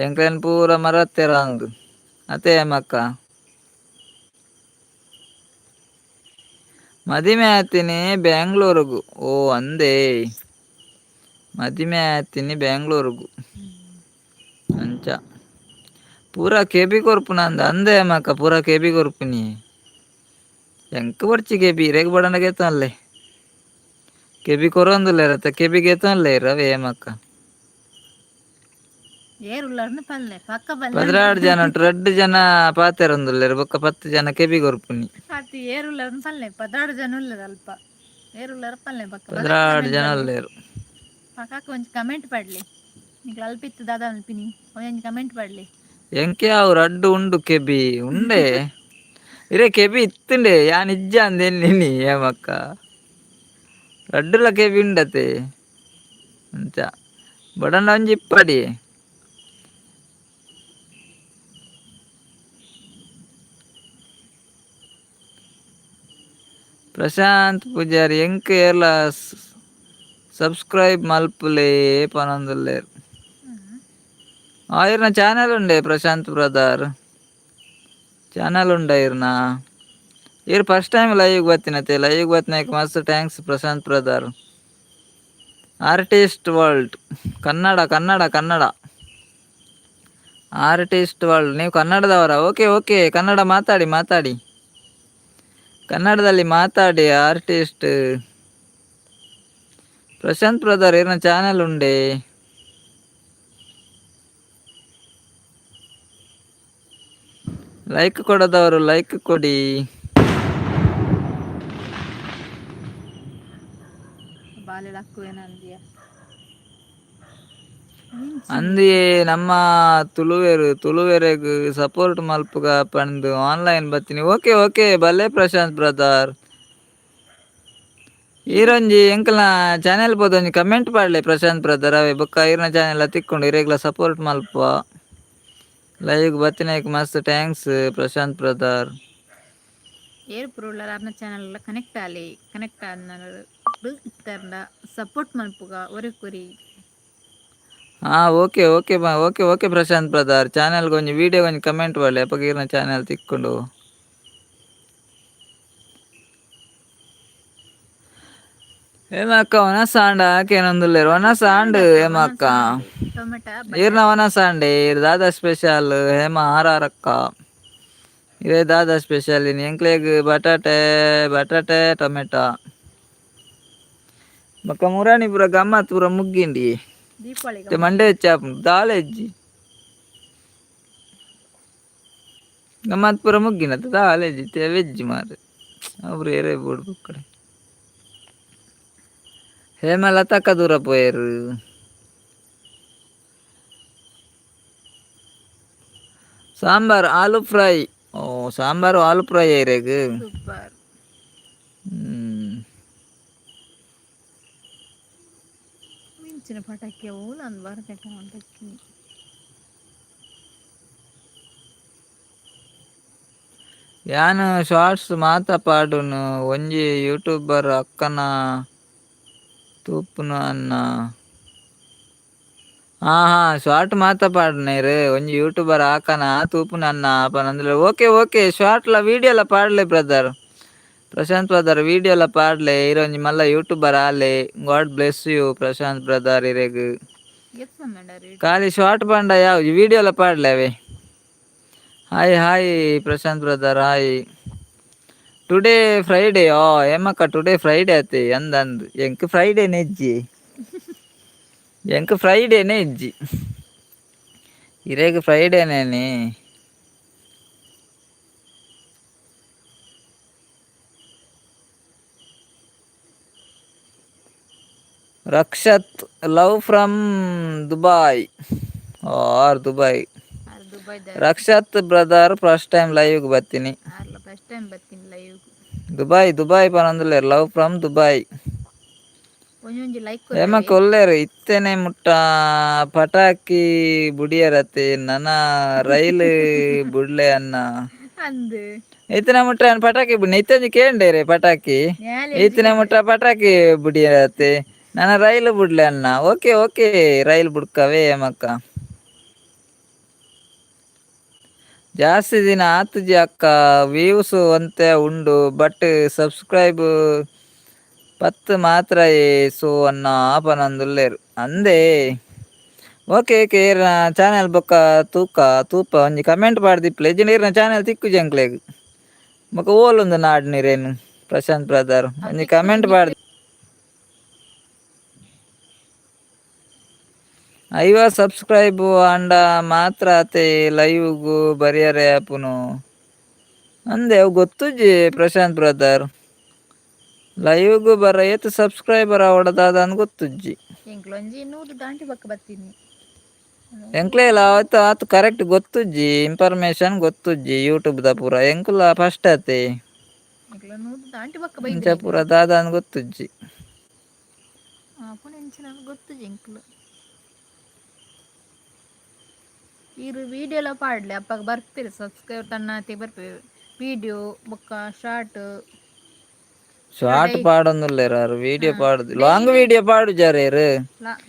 ಎಂಕ್ಲೆನ್ ಪೂರ ಮರತ್ತೆರ ಅಂದು ಅತೆ ಹೇಮಕ್ಕ. ಮದಿಮೆ ಆತೀನಿ ಬ್ಯಾಂಗ್ಳೂರಿಗು. ಓ ಅಂದೇ, ಮದಿಮೆ ಆತೀನಿ ಬ್ಯಾಂಗ್ಳೂರಿಗು. ಅಂಚ ಪೂರ ಕೆಬಿ ಕೊರ್ಪುನ ಅಂದ ಅಂದೆ ಹೇಮಕ್ಕ. ಪೂರ ಕೆಬಿ ಕೊರ್ಪುನಿ, ಎಂಕ್ ಬೊಡ್ಚಿ ಕೆಬಿ. ಇರೆಗ್ ಬಡಂಡ ಗೆತ್ತಲ್ಲೇ ಕೆಬಿ ಕೊರೊಂದುಲ್ಲೇರತ್ತ, ಕೆಬಿ ಗೆತ್ತೊನ್ಲೆ ರವೆ ಹೇಮಕ್ಕ. ಏರುಲ್ಲಾರ್ನ ಪಲ್ಲೆ ಪಕ್ಕ ಪಲ್ಲೆ. 12 ಜನ ಉಂಟು, ರಡ್ಡು ಜನ ಪಾತೆರೊಂದುಲ್ಲೆರ್, ಬೊಕ್ಕ 10 ಜನ ಕೆಬಿ ಕೊರ್ಪುನಿ. ಅತಿ ಏರುಲ್ಲಾರ್ನ ಪಲ್ಲೆ, 12 ಜನ ಉಲ್ಲೆರ್ ಅಲ್ಪ. ಏರುಲ್ಲಾರ ಪಲ್ಲೆ ಪಕ್ಕ. 12 ಜನ ಉಲ್ಲೆರ್. ಪಕ್ಕಕ್ಕೆ ಒಂಜಿ ಕಮೆಂಟ್ ಪಡ್ಲಿ ನಿಕ್ಲು. ಅಲ್ಪ ಇತ್ತು ದಾದ ಅಲ್ಪಿನಿ, ಒಂಜಿ ಕಮೆಂಟ್ ಪಡ್ಲಿ. ಎಂಕೆ ಅವು ರಡ್ಡು ಉಂಡು ಕೆಬಿ ಉಂಡೆ. ಇರೆ ಕೆಬಿ ಇತ್ತುಂಡೆ, ಯಾನ್ ಇಜ್ಜ ಅಂದೆನ್ನಿನಿ ಹೇಮಕ್ಕ. ರಡ್ಡುಲ ಕೆಬಿ ಉಂಡತೆ. ಅಂಚ ಬಡಂಡ ಒಂಜಿ ಇಪ್ಪಡಿ. ಪ್ರಶಾಂತ್ ಪೂಜಾರಿ ಎಂಕ್ ಏರ್ಲ ಸಬ್ಸ್ಕ್ರೈಬ್ ಮಲ್ಪುಲೇ ಪನೊಂದುಲ್ಲೆರ್. ಇರ್ನ ಚಾನೆಲ್ ಉಂಡೆ ಪ್ರಶಾಂತ್ ಬ್ರದರ್, ಚಾನೆಲ್ ಉಂಡ ಇರ್ನ. ಇರ್ first time live ಬತ್ತಿನತೆ, live ಬತ್ತಿನಕ್ಕೆ ಮಸ್ತ್ thanks Prashant brother. Artist world Kannada, Kannada Kannada artist world, ನೀವು ಕನ್ನಡದವರ? ಓಕೆ ಓಕೆ, ಕನ್ನಡ ಮಾತಾಡಿ ಮಾತಾಡಿ, ಕನ್ನಡದಲ್ಲಿ ಮಾತಾಡಿ. ಆರ್ಟಿಸ್ಟ್ ಪ್ರಶಾಂತ್ ಬ್ರದರ್ ಇರ್ನ ಚಾನೆಲ್ ಉಂಡೆ. ಲೈಕ್ ಕೊಡದವರು ಲೈಕ್ ಕೊಡಿ. ಬಾಲೆ ಲಕ್ಕುವೇನಂದಿಯ. ಅಂದಿಯೇ ನಮ್ಮ ತುಳುವೆರು ತುಳುವೆರೆಗ್ ಸಪೋರ್ಟ್ ಮಲ್ಪುಗ ಪಂದ್ ಆನ್ಲೈನ್ ಬತ್ತಿನಿ. ಓಕೆ ಓಕೆ, ಬಲ್ಲೆ ಪ್ರಶಾಂತ್ ಬ್ರದರ್. ಈರೊಂಜಿ ಎಂಕಲ್ನ ಚಾನೆಲ್ ಪೋದು ಒಂಜಿ ಕಮೆಂಟ್ ಪಾಡ್ಲೆ ಪ್ರಶಾಂತ್ ಬ್ರದರ್. ಅವೇ ಬೊಕ್ಕ ಈರ್ನ ಚಾನೆಲ್ ತಿಕ್ಕೊಂಡು ಇರೆಗ್ಲ ಸಪೋರ್ಟ್ ಮಲ್ಪುವ. Live ಬತ್ತಿನೈಕ್ ಮಸ್ತ್ thanks Prashant brother. ಏರ್ ಪುರುಳ್ಳರ ಅರ್ನ ಚಾನಲ್ ಕನೆಕ್ಟ್ ಆಲಿ, ಕನೆಕ್ಟ್ ಆದ ಸಪೋರ್ಟ್ ಮಲ್ಪುಗ ಒರಿ ಕುರಿ. ಹಾಂ, okay okay okay okay Prashant brother. ಚಾನೆಲ್ಗೆ ಒಂಜಿ ವೀಡಿಯೋ ಒಂಜಿ ಕಮೆಂಟ್ ಮಾಡಲಿ, ಅಪ್ಪಗ ಈರ್ನ ಚಾನೆಲ್ ತಿಕ್ಕೊಂಡು. ಏಮಕ್ಕ ವನಸ ಆಂಡ ಆಕೇನೊಂದುಲ್ಲೆರ್ ವನಸ ಆಂಡ್. ಹೇಮಕ್ಕ. ಟೊಮೆಟೊ. ಈರ್ನ ವನಸ ಆಂಡೆ? ಈರ್ ದಾದ ಸ್ಪೆಷಲ್ ಹೇಮ ಆರ್ ಆರ್ ಅಕ್ಕ? ಇರೇ ದಾದ ಸ್ಪೆಷಲ್ ಇನಿ ಎಂಕ್ಲೆಗ್? ಬಟಾಟೆ, ಬಟಾಟೆ ಟೊಮೆಟೊ. ಬೊಕ್ಕ ಮುರಾನಿ ಪೂರ ಗಮ್ಮತ್ ಪೂರ ಮುಗ್ಗಿಂಡಿ. ದೀಪಾವಳಿ. ಮಂಡೆ ಹೆಚ್ಚಾಪುಂಡು, ದಾಲ ಇಜ್ಜಿ. ಗಮ್ಮತ್ ಪೂರ ಮುಗ್ಗಿನತ್ತ, ದಾಲ ಇಜ್ಜಿ. ವೆಜ್ ಮಾರೆ, ಅವ್ರು ಏರೇ ಬೋಡು ಬೊಕ್ಕಡೆ. ಹೇಮಲತಕ್ಕ ದೂರ ಪೋಯೆರ್. ಸಾಂಬಾರ್ ಆಲೂ ಫ್ರೈ. ಓ, ಸಾಂಬಾರು ಆಲೂ ಫ್ರೈ ಇರೆಗ್. ಸೂಪರ್. ಮಿಂಚಿನ ಪಟಾಕಿ ಅವು ಅಂದ್ ಬರತೆ ಪಟಾಕಿ. ಯಾನ್ ಶಾರ್ಟ್ಸ್ ಮಾತ ಪಾಡುನು, ಒಂಜಿ ಯೂಟ್ಯೂಬರ್ ಅಕ್ಕನ ತೂಪುನು ಅನ್ನ. ಹಾ ಹಾ ಶಾರ್ಟ್ ಮಾತ ಪಾಡುನೇರ್, ಒಂಜಿ ಯೂಟ್ಯೂಬರ್ ಆಕನ ತೂಪುನು ಅನ್ನ ಪನಂದ್ರೆ. ಓಕೆ ಓಕೆ, ಶಾರ್ಟ್ಲ ವೀಡಿಯೋಲ ಪಾಡ್ಲೆ ಬ್ರದರ್. ಪ್ರಶಾಂತ್ ಬ್ರದರ್, ವೀಡಿಯೋಲ ಪಾಡ್ಲೆ. ಇರ್ ಒಂಜಿ ಮಲ್ಲ YouTuber Aale. God bless you Prashant brother ಇರೆಗ್. ಏತ್ ಸಮಯ? ಖಾಲಿ ಶಾರ್ಟ್ ಪಂಡ ಯಾವ, ವಿಡಿಯೋಲ ಪಾಡ್ಲೆ ಅವೇ. Hi hi Prashant brother, hi. Today Friday? ಆ ಹೇಮಕ್ಕ, ಟುಡೇ ಫ್ರೈಡೆ ಆತೆ? ಅಂದ್ ಅಂದ್, ಎಂಕ್ ಫ್ರೈಡೇನೆ ಇಜ್ಜಿ, ಎಂಕ್ ಫ್ರೈಡೇನೆ ಇಜ್ಜಿ. ಇರೆಗ್ ಫ್ರೈಡೇನೇನಿ? Rakshith, love from Dubai or Dubai. R ದುಬೈದ. Rakshith brother first time live ಬತ್ತೀನಿ. ಆರ್ಲ ಫಸ್ಟ್ ಟೈಮ್ ಬತ್ತೀನಿ live. Dubai, Dubai ಪನೊಂದುಲ್ಲೆರ್, love from Dubai. ಒಂಜೊಂಜಿ ಲೈಕ್. ಹೇಮಕ್ಕ ಒಲ್ಲೆರ್? ಇತ್ತೆನೆ ಮುಟ್ಟ ಪಟಾಕಿ ಬುಡಿಯರತೆ, ನನ ರೈಲ್ ಬುಡ್ಲೆ ಅನ್ನ. ಅಂದ್. ಇತ್ತನೆ ಮುಟ್ಟ ಪಟಾಕಿ ಬುಡ್ನೆ, ಇತ್ತೊಂಜಿ ಕೇಂಡೇರೆ ಪಟಾಕಿ. ಇತ್ತನೆ ಮುಟ್ಟ ಪಟಾಕಿ ಬುಡಿಯರತೆ, ನನ ರೈಲು ಬುಡ್ಲೆ ಅನ್ನ. Okay okay, rail ಬುಡ್ಕವೇ ಹೇಮಕ್ಕ. ಜಾಸ್ತಿ ದಿನ ಆತುಜಿ ಅಕ್ಕ, ವ್ಯೂಸ್ ಒಂತೆ ಉಂಡು, ಬಟ್ ಸಬ್ಸ್ಕ್ರೈಬ್ 10 ಮಾತ್ರ ಸೊ ಅನ್ನ ಪನೊಂದುಲ್ಲೆರ್ ಅಂದೇ. ಓಕೆ ಓಕೆ, ಈರ್ನ ಚಾನೆಲ್ ಬೊಕ್ಕ ತೂಕ ತೂಪ. ಒಂಜಿ ಕಮೆಂಟ್ ಪಾಡ್ದಿಪ್ಪಲೆ, ಇಜ್ಜಿಂಡ ಈರ್ನ ಚಾನೆಲ್ ತಿಕ್ಕುಜಿ ಎಂಕ್ಲೆಗ್. ಬೊಕ್ಕ ಓಲುಂದು ನಾಡ್ ನೀರೇನು ಪ್ರಶಾಂತ್ ಬ್ರದರ್? ಒಂಜಿ ಕಮೆಂಟ್ ಪಾಡ್ದು. 50 ಸಬ್ಸ್ಕ್ರೈಬ್ ಆಂಡ ಮಾತ್ರ ಆತೆ ಲೈವ್ಗು ಬರಿಯರೆ ಆಪುನು ಅಂದೆ. ಅವು ಗೊತ್ತುಜಿ ಪ್ರಶಾಂತ್ ಬ್ರದರ್, ಲೈವ್ಗು ಬರ ಏತ್ ಸಬ್ಸ್ಕ್ರೈಬರ್ ಆವಡ ದಾದ ಅಂದ್ ಗೊತ್ತುಜ್ಜಿ. ಎಂಕ್ಲೊಂಜಿ 100 ದಾಂಟಿ ಬೊಕ್ಕ ಬತ್ತೀನಿ. ಎಂಕ್ಲೇಲ ಆತು ಆತು ಕರೆಕ್ಟ್ ಗೊತ್ತುಜ್ಜಿ, ಇನ್ಫಾರ್ಮೇಶನ್ ಗೊತ್ತುಜ್ಜಿ ಯೂಟ್ಯೂಬ್ ದ ಪೂರ. ಎಂಕುಲ ಫಸ್ಟ್ ಆತೆ. ಎಂಕ್ಲ 100 ದಾಂಟಿ ಬೊಕ್ಕ. ಇಂಚ ಬೈದಿನಿ. ಪೂರ ದಾದ ಅಂದ್ ಗೊತ್ತುಜ್ಜಿ. ಆಪುನ ಎಂಚಿನ ಗೊತ್ತುಜಿ ಎಂಕ್ಲು. ಈರ್ ವಿಡಿಯೋಲ ಪಾಡ್ಲೆ, ಅಪ್ಪಗ ಬರ್ಪೆರ್ ಸಬ್ಸ್ಕ್ರೈಬ್ ತನ್ನಾತೆ ಬರ್ಪೆರ್. ವಿಡಿಯೋ ಬೊಕ್ಕ ಶಾರ್ಟ್. ಶಾರ್ಟ್ ಪಾಡೊಂದುಲ್ಲೆರ್ ಆರ್, ವಿಡಿಯೋ ಪಾಡುದು. ಲಾಂಗ್ ವಿಡಿಯೋ ಪಾಡುಜಾರೇರ್.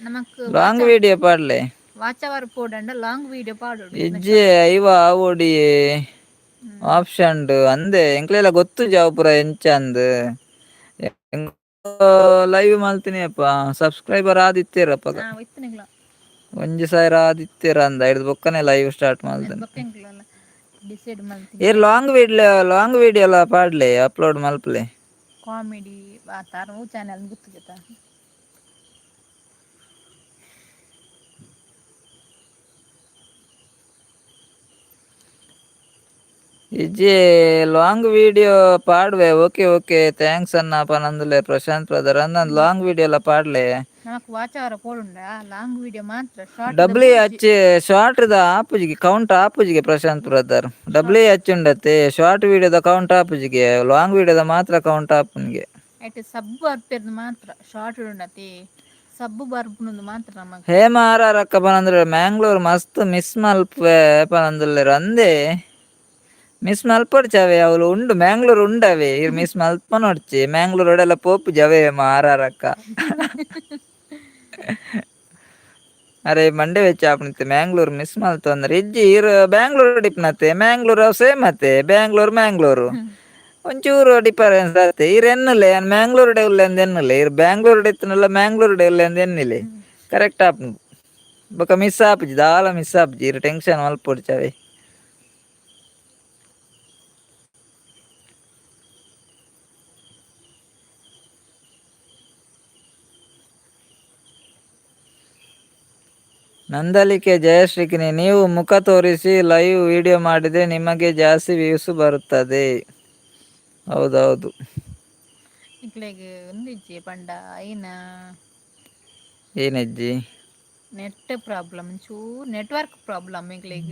ನಮಕ್ ಲಾಂಗ್ ವಿಡಿಯೋ ಪಾಡ್ಲೆ. ವಾಚ್ ಅವರ್ ಪೋಡಂಡ ಲಾಂಗ್ ವಿಡಿಯೋ ಪಾಡೋಡು. ಇಜ್ಜಿ, ಐವ ಆವೊಡಿ ಆಪ್ಷನ್ ಅಂದೆ. ಎಂಕ್ಲೆಲ ಗೊತ್ತುಜಿ ಅವು ಪೂರ ಎಂಚ ಅಂದ್. ಲೈವ್ ಮಲ್ತಿನಿ ಅಪ್ಪ, ಸಬ್ಸ್ಕ್ರೈಬರ್ ಆದಿತ್ತೆರ್ ಅಪ್ಪಗ. ಇತ್ತನಿಗ್ಲ. 1000 ಆದಿತ್ತೆರ್ ಅಂದ, ಐಡ್ದ್ ಬೊಕ್ಕನೆ ಲೈವ್ ಸ್ಟಾರ್ಟ್ ಮಲ್ದೆನ್. ಬೊಕ್ಕ ಎಂಕ್ಲಲ್ಲ ಡಿಸೈಡ್ ಮಲ್ತಿನಿ. ಈರ್ long video, long video ಲ ಪಾಡ್ಲೆ, ಅಪ್ಲೋಡ್ ಮಲ್ಪಲೆ. ಕಾಮಿಡಿ ಆತಾರ ಚಾನೆಲ್ ಗೊತ್ತುಜತ. ಇಜ್ಜಿ, ಲಾಂಗ್ ವಿಡಿಯೋ ಪಾಡುವೆ. Okay okay, thanks ಅನ್ನ ಪನೊಂದುಲ್ಲೆ ಪ್ರಶಾಂತ್ ಬ್ರದರ್. ಅಂದ್, ಲಾಂಗ್ ವಿಡಿಯೋ ಲ ಪಾಡ್ಲೆ. ನಮಕ್ ವಾಚ್ ಅವರ್ ಪೋಡುಂಡ ಲಾಂಗ್ ವಿಡಿಯೋ ಮಾತ್ರ, short. W H short ದ ಆಪುಜಿಗೆ, ಕೌಂಟ್ ಆಪುಜಿಗೆ ಪ್ರಶಾಂತ್ brother. W H ಉಂಡತೆ, short ವಿಡಿಯೋದ ಕೌಂಟ್ ಆಪುಜಿಗೆ, ಲಾಂಗ್ ವಿಡಿಯೋದ ಮಾತ್ರ ಕೌಂಟ್ ಆಪುನ್ಗೆ. ಐಟ್ ಸಬ್ ಬರ್ಪೆರ್ ಮಾತ್ರ ಶಾರ್ಟ್ ಉಂಡತಿ. ಸಬ್ಬು ಬರ್ಪುನೊಂದು ಮಾತ್ರ ನಮಕ್. ಹೇಮ ಆರ್ ಅಕ್ಕ ಪನಂದ್ರೆ ಮ್ಯಾಂಗ್ಳೂರ್ ಮಸ್ತ್ ಮಿಸ್ ಮಲ್ಪೆ ಪನಂದುಲ್ಲೆರ್ ಅಂದೆ. ಮಿಸ್ ಮಲ್ಪೊಡ್ಚಿ ಅವಳು ಉಂಡು ಮ್ಯಾಂಗ್ಳೂರ್ ಉಂಡವೆ. ಇರ್ ಮಿಸ್ ಮಲ್ಪನೊಡ್ಚಿ. ಮ್ಯಾಂಗ್ಳೂರ್ ಒಡೆಲ್ಲ ಪೋಪುಜಿ ಅವೇ ಹೇಮ ಆರ್ ಅಕ್ಕ. ಅರೆ ಮಂಡೆ ವೆಚ್ಚ ಆಪುನಿತ್ತೆ ಮ್ಯಾಂಗ್ಳೂರ್ ಮಿಸ್ ಮಲ್ತೊಂದ್ರೆ ಇಜ್ಜಿ. ಇರ್ ಬ್ಯಾಂಗ್ಳೂರ್ ಡಿಪ್ನತೆ ಮ್ಯಾಂಗ್ಳೂರ್ ಅವು ಸೇಮ್ ಅತ್ತೆ. ಬ್ಯಾಂಗ್ಳೂರ್ ಮ್ಯಾಂಗ್ಳೂರು ಒಂಚೂರು ಡಿಫರೆನ್ಸ್ ಆತೆ. ಇರ್ ಎನ್ನುಲೆ ಯಾನ್ ಮ್ಯಾಂಗ್ಳೂರ್ ಡೆ ಉಲ್ಲೆ ಅಂದ್ ಎನ್ನುಲೆ. ಇರ್ ಬ್ಯಾಂಗ್ಳೂರ್ ಇತ್ತನಲ್ಲ ಮ್ಯಾಂಗ್ಳೂರ್ ಡೆ ಉಲ್ಲೆ ಅಂದ್ ಎನ್ನಿಲೆ. ಕರೆಕ್ಟ್ ಆಪುಂಡು. ಬೊಕ ಮಿಸ್ ಆಪುಜಿ, ದಾಲ ಮಿಸ್ ಆಪುಜಿ. ಇರ್ ಟೆನ್ಷನ್ ಮಲ್ಪೊಡ್ಚಿ ಅವೇ. ನಂದಲಿಕೆ ಜಯಶ್ರೀಕಿನಿ, ನೀವು ಮುಖ ತೋರಿಸಿ ಲೈವ್ ವಿಡಿಯೋ ಮಾಡಿದರೆ ನಿಮಗೆ ಜಾಸ್ತಿ ವ್ಯೂಸ್ ಬರುತ್ತದೆ. ಹೌದೌದು. ನಿಕ್ಲೆಗ್ ಒಂದಿಜ್ಜಿ ಪಂಡ ಐನ ಏನಿಜ್ಜಿ? ನೆಟ್ ಪ್ರಾಬ್ಲಮ್, ಚೂರು ನೆಟ್ವರ್ಕ್ ಪ್ರಾಬ್ಲಮ್ ನಿಕ್ಲೆಗ್.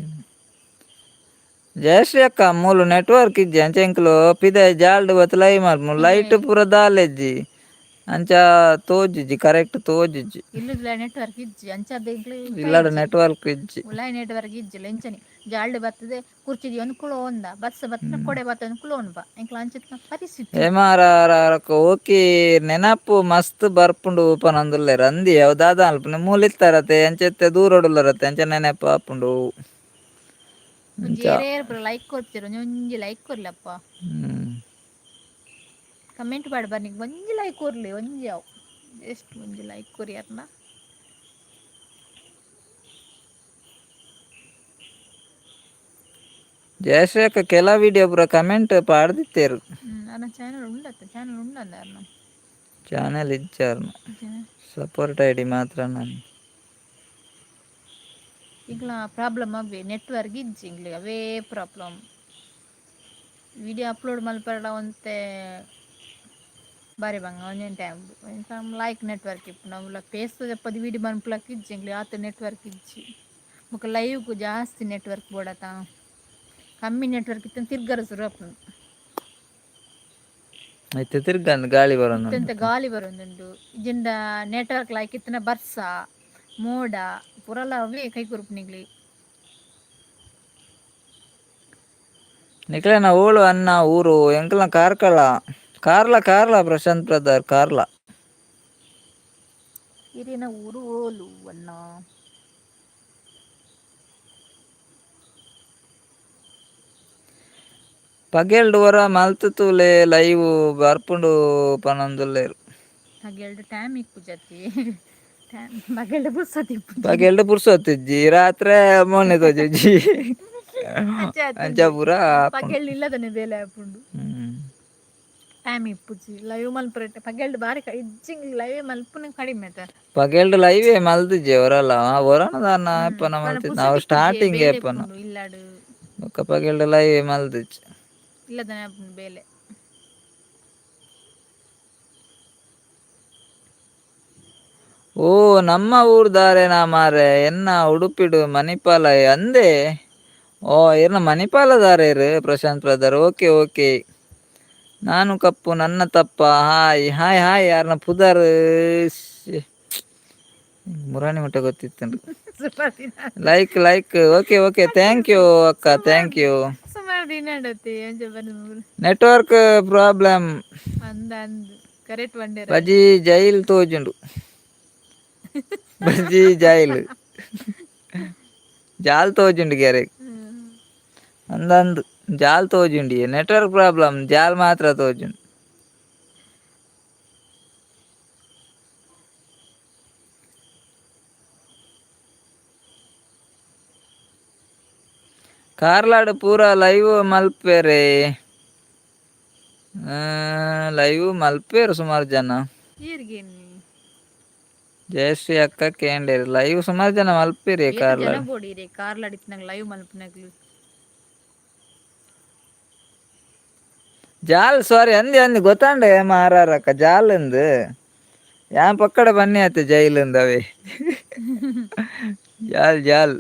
ಜಯಶ್ರೀ ಅಕ್ಕ, ಮೂಲು ನೆಟ್ವರ್ಕ್ ಇಜ್ಜಿ. ಅಂಚ ಎಂಕುಲು ಪಿದೈ ಜಾಲ್ಡ್ ಬತ್ತ್ ಲೈವ್ ಮಲ್ಪು. ಲೈಟ್ ಪೂರ ದಾಲ ಇಜ್ಜಿ, ಅಂಚ ತೋಜುಜಿ, ಕರೆಕ್ಟ್ ತೋಜುಜಿ. ಇಲ್ಲುದ ನೆಟ್ವರ್ಕ್ ಇಜ್ಜಿ, ಅಂಚಾದ್ ಎಂಕ್ಲೆ ಇಲ್ಲಡ ನೆಟ್ವರ್ಕ್ ಇಜ್ಜಿ. ಉಲಾಯಿ ನೆಟ್ವರ್ಕ್ ಇಜ್ಜಿಲ್ಲ. ಇಂಚನೆ ಜಾಲ್ಡ್ ಬರ್ತದೆ, ಕುರ್ಚಿ ದೀವೊಂದು ಕುಲೋಂದ, ಬಸ್ ಬತ್ತಿನ ಕೊಡೆ ಬತ್ತೊಂದು ಕುಲೋಂಬ. ಎಂಕ್ಲ ಅಂಚಿತ್ತಿನ ಪರಿಸ್ಥಿತಿ. ಹೇಮಾರಕ್ಕ ಓಕೆ. ನೆನಪು ಮಸ್ತ್ ಬರ್ಪುಂಡು ಪನೊಂದುಲ್ಲೆರ್. ಅಂದಿ ಅವು ದಾದ ಅಲ್ಪನೆ ಮೂಲಿತ್ತಾರತೆ ಅಂಚೆತ್ತೆ ದೂರಡುಲ್ಲರತೆ, ಅಂಚ ನೆನಪು ಆಪುಂಡು ಅಂಚ. ಏರೇರು ಪೂರ ಲೈಕ್ ಕೊರ್ಪುಜೆರ್, ಒಂಜಿ ಒಂಜಿ ಲೈಕ್ ಕೊರ್ಲಪ್ಪ. ಕಮೆಂಟ್ ಪಾಡ್ ಬರ್ನಿಕ್ ಒಂಜಿ ಲೈಕ್ ಕೊರ್ಲಿ, ಒಂಜಿ ಅವು ಜಸ್ಟ್ ಒಂಜಿ ಲೈಕ್ ಕೊರಿಯರ್ನ. ಜಯಶ್ರೀ ಅಕ್ಕ ಕೆಲ ವಿಡಿಯೋ ಪೂರ ಕಮೆಂಟ್ ಪಾಡ್ದಿತ್ತೇರು. ಅರ್ನ ಚಾನಲ್ ಉಂಡತ್ತ? ಚಾನಲ್ ಉಂಡಂದ ಅರ್ನ? ಚಾನಲ್ ಇಜ್ಜಾರ್ನ, ಸಪೋರ್ಟ್ ಐಡಿ ಮಾತ್ರ ನಾನು. ಇಂಕ್ಲ ಪ್ರಾಬ್ಲಮ್ ಅವೇ, ನೆಟ್ವರ್ಕ್ ಇಜ್ಜಿ ಇಂಕ್ಲೆ, ಅವೇ problem. Video upload ಮಲ್ಪರಡ ಒಂತೆ ಬಾರಿ ಬಂಗ ಒಂಜೊಂದು time like network ಇಪ್ಪುಂಡು. ಅವುಲ ಪೇಸ್ ಪದ ವಿಡಿಯೋ ಮನ್ಪುಲಕ್ ಇಜ್ಜಿ ಎಂಕ್ಲೆ, ಆತ್ ನೆಟ್ವರ್ಕ್ ಇಜ್ಜಿ. ಬೊಕ ಲೈವ್ಗ್ ಜಾಸ್ತಿ ನೆಟ್ವರ್ಕ್ ಬೋಡತ. ಕಮ್ಮಿ ನೆಟ್ವರ್ಕ್ ಇತ್ತು ತಿರ್ಗರ ಶುರು ಆಪುಂಡು. ಐತೆ ತಿರ್ಗಂದು ಗಾಳಿ ಇತ್ತಂತ ಬರೋದು. ಗಾಳಿ ಬರೋದುಂಡು. ಇಜ್ಜಿಂಡ ನೆಟ್ವರ್ಕ್ ಲೈಕ್ ಇತ್ತಿನ ಬರ್ಸ ಮೋಡ ಪುರಲ ಅವೇ ಕೈ ಕೊರ್ಪುನಿಗ್ಲಿ. ನಿಕ್ಲೆನ ಓಳು ಅನ್ನ ಊರು? ಎಂಕಲ್ನ ಕಾರ್ಕಳ, ಕಾರ್ಲ, ಕಾರ್ಲ ಪ್ರಶಾಂತ್ ಬ್ರದರ್, ಕಾರ್ಲ. ಇರಿನ ಊರು ಓಲು ಅಣ್ಣ? ಪಗೆಲ್ಡ್ ಒರ ಮಲ್ತ್ ತೂಲೆ ಲೈವ್ ಬರ್ಪುಂಡು ಪನೊಂದುಲ್ಲೆರ್. ಪಗೆಲ್ಡ್ ಟೈಮ್ ಇಪ್ಪುಜತಿ, ಟೈಮ್ ಪಗೆಲ್ಡ್ ಪುರ್ಸೊತ್ತು ಇಪ್ಪುಜಿ. ಪಗೆಲ್ಡ್ ಪುರ್ಸೊತ್ತಿಜ್ಜಿ, ರಾತ್ರೆ ಮೋನೆ ತೋಜುಜಿ. ಅಂಚ ಅಂಚ ಆತುಂಡು. ಪೂರ ಆಪುಂಡು. ಪಗೆಲ್ಡ್ ಇಲ್ಲದನೆ ಬೇಲೆ ಆಪುಂಡು. ಟೈಮ್ ಇಪ್ಪುಜಿ ಲೈವ್ ಮಲ್ಪರೆ. ಪಗೆಲ್ಡ್ ಬಾರಿ ಇಜ್ಜಿಂಗ್ ಲೈವ್ ಮಲ್ಪುನ ಕಡಿಮೆ ಆತ. ಪಗೆಲ್ಡ್ ಲೈವೇ ಮಲ್ತಿಜೆ ಒರಲ, ಒರನ ದಾನ್ನ ಏಪನ ಪಂಡ ಮಲ್ತಿದ್ ನಾವು ಪುರ್ಸೊತ್ತು ಇಪ್ಪುಜಿ, ಸ್ಟಾರ್ಟಿಂಗ್ ಬೇಲೆ ಏಪನ. ಇಪ್ಪುಂಡು ಇಲ್ಲಡ್. ಬೊಕ್ಕ ಪಗೆಲ್ಡ್ ಲೈವ್ ಮಲ್ತಿಜಿ. ಇಲ್ಲದನೆ ಆಪುಂಡು ಬೇಲೆ. ಓ ನಮ್ಮ ಊರ್ದಾರೇನಾ ಮಾರೆ, ಎನ್ನ ಉಡುಪಿಡು ಮಣಿಪಾಲ ಅಂದೆ. ಓ ಇರ್ನ ಮಣಿಪಾಲದಾರೇರು ಪ್ರಶಾಂತ್ brother, okay okay. ನಾನು ಕಪ್ಪು ನನ್ನ ತಪ್ಪ. Hi hi hi. ಯಾರನ್ನ ಪುದರ್ ಮುರಾಣಿ ಮಟ್ಟ ಗೊತ್ತಿತ್ತು. ಸುಮಾರು ದಿನ. Like like, okay okay, thank you ಅಕ್ಕ, thank you. ಸುಮಾರು ದಿನ ಆಡತ್ತೆ ಅಂಚ ಬಂದು. Network problem. ಅಂದ ಅಂದ್ ಕರೆಕ್ಟ್ ಬಂಡೇರ. ಬಜಿ ಜೈಲ್ ತೋಜುಂಡು, ಬಜಿ ಜೈಲ್ ಜಾಲ್ ತೋಜುಂಡು ಗೆರೆ. ಅಂದಂದು ಜಾಲ್ ತೋಜುಂಡಿ, ನೆಟ್ವರ್ಕ್ ಪ್ರಾಬ್ಲಮ್, ಜಾಲ್ ಮಾತ್ರ ತೋಜುಂಡು. ಕಾರ್ಲಾಡ್ ಪೂರ ಲೈವ್ ಮಲ್ಪೆರೆ, ಲೈವ್ ಮಲ್ಪೇರು ಸುಮಾರು ಜನ. ಏರ್ಗೇನಿ? ಜಯಶ್ರೀ ಅಕ್ಕ ಕೇಂಡೇರು, ಲೈವ್ ಸುಮಾರು ಜನ ಮಲ್ಪೇರಿ. ಏತ್ ಜನ ಕಾರ್ಲಾಡ್ ಬೋಡಿರೆ ಕಾರ್ಲಾಡ್ ಇತ್ತಿನಂಗ್ ಲೈವ್ ಮಲ್ಪುನಕ್ಲು. ಜಾಲ್ ಸಾರಿ ಅಂದಿ ಅಂದಿ ಗೊತ್ತಾಂಡೆ ಮಾರಾರಕ್ಕ ಜಾಲ್ ಅಂದು. ಯಾನ್ ಪಕ್ಕಡ ಬನ್ನಿ ಆತೆ ಜೈಲ್ ಅಂದವೆ. ಜಾಲ್ ಜಾಲ್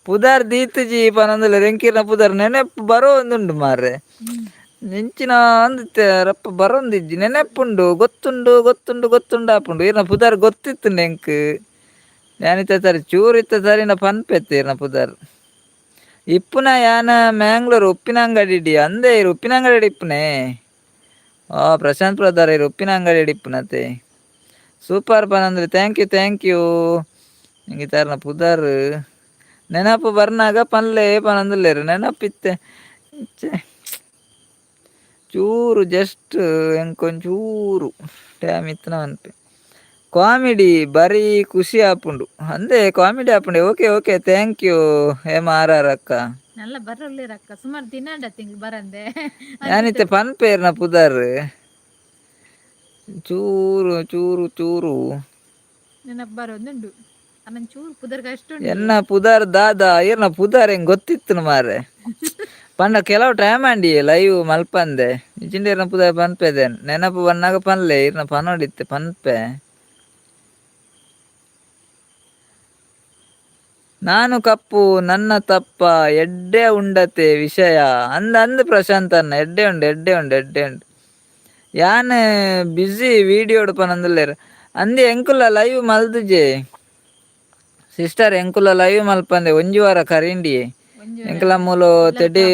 ಪುದರ್ ದೀತುಜಿ ಪನೊಂದುಲ್ಲೆರ್. ಎಂಕಿರ್ನ ಪುದರ್ ನೆನೆಪು ಬರೋ ಒಂದುಂಡು ಮಾರ್ರೆ. ನಿಂಚಿನ ಅಂದಿತ್ತೆ ರಪ್ಪ ಬರೊಂದಿಜ್ಜಿ ನೆನೆಪುಂಡು ಗೊತ್ತುಂಡು ಗೊತ್ತುಂಡು ಗೊತ್ತುಂಡು ಆಪುಂಡು ಇರ್ನ ಪುದರ್ ಗೊತ್ತಿತ್ತು ಎಂಕ್ ಯಾನಿತ್ತೆ ಸರಿ ಚೂರು ಇತ್ತೆ ಸರಿನ ಪನ್ಪೆತ್ತೆ ಇರ್ನ ಪುದರ್ ಇಪ್ಪುನ ಯಾನ ಮ್ಯಾಂಗ್ಳೂರ್ ಉಪ್ಪಿನಂಗಡಿ ಅಂದೇ ಇರು ಉಪ್ಪಿನಂಗಡಿ ಇಪ್ಪುನೆ. ಆ ಪ್ರಶಾಂತ್ ಬ್ರದರ್ ಇರು ಉಪ್ಪಿನಂಗಡಿ ಇಪ್ಪುನತೆ. ಸೂಪರ್ ಪನಂದ್ರೆ thank you thank you. ಇಂಗೆ ತಾರನ ಪುದರ್ ನೆನಪು ಬರ್ನಾಗ ಪನ್ಲೆ ಪನಂದುಲ್ಲೇರು ನೆನಪಿತ್ತೆ ಚೂರು ಜಸ್ಟ್ ಎಂಕೊಂಚೂರು ಟೈಮ್ ಇತ್ತನ ಅನ್ಪೆ. ಕಾಮಿಡಿ ಬರೀ ಖುಷಿ ಆಪುಂಡು ಅಂದೆ ಕಾಮಿಡಿ ಆಪುಂಡು. Okay okay thank you Hema R R ಅಕ್ಕ. ನಲ್ಲ ಬರಲ್ಲೇರಕ್ಕ ಸುಮಾರು ದಿನ ಅಂಡ ತಿಂಗಳು ಬರಂದೆ. ಯಾನಿತ್ತೆ ಪನ್ಪೇರ್ನ ಪುದರ್ ಚೂರು ಚೂರು ಚೂರು ನೆನಪು ಬರೋದುಂಡು ಆಮೇಲೆ ಚೂರು ಪುದರ್ಗೆ ಅಷ್ಟು. ಎನ್ನ ಪುದರ್ ದಾದಾ ಇರ್ನ ಪುದರ್ ಹೆಂಗ್ ಗೊತ್ತಿತ್ತು ಮಾರ್ರೆ. ಪಂಡ ಕೆಲವು ಟೈಮ್ ಅಂಡಿ ಲೈವ್ ಮಲ್ಪಂದೆ ಇಜಿಂಡ ಇರ್ನ ಪುದರ್ ಪನ್ಪೆದೆ ನೆನಪು ಬನ್ನಾಗ ಪನ್ಲೆ ಇರ್ನ ಪನೋಡಿತ್ತೆ ಪನ್ಪೆ. ನಾನು ಕಪ್ಪು ನನ್ನ ತಪ್ಪ ಎಡ್ಡೆ ಉಂಡತೆ ವಿಷಯ ಅಂದ ಅಂದ್ ಪ್ರಶಾಂತ್ ಅನ್ನ ಎಡ್ಡೆ ಉಂಡು ಎಡ್ಡೆ ಉಂಡು ಎಡ್ಡೆ ಉಂಡು. ಯಾನ್ ಬ್ಯುಸಿ ವಿಡಿಯೋಡು ಪನಂದುಲ್ಲೇರ್ ಅಂದೆ ಎಂಕುಲ ಲೈವ್ ಮಲ್ದುಜೆ ಸಿಸ್ಟರ್ ಎಂಕುಲ ಲೈವ್ ಮಲ್ಪಂದೆ ಒಂಜಿ ವಾರ ಕರಿಂಡಿಯೆ. ಒಂಜಿ ಎಂಕಲ ಮೂಲು ತೆಡಿ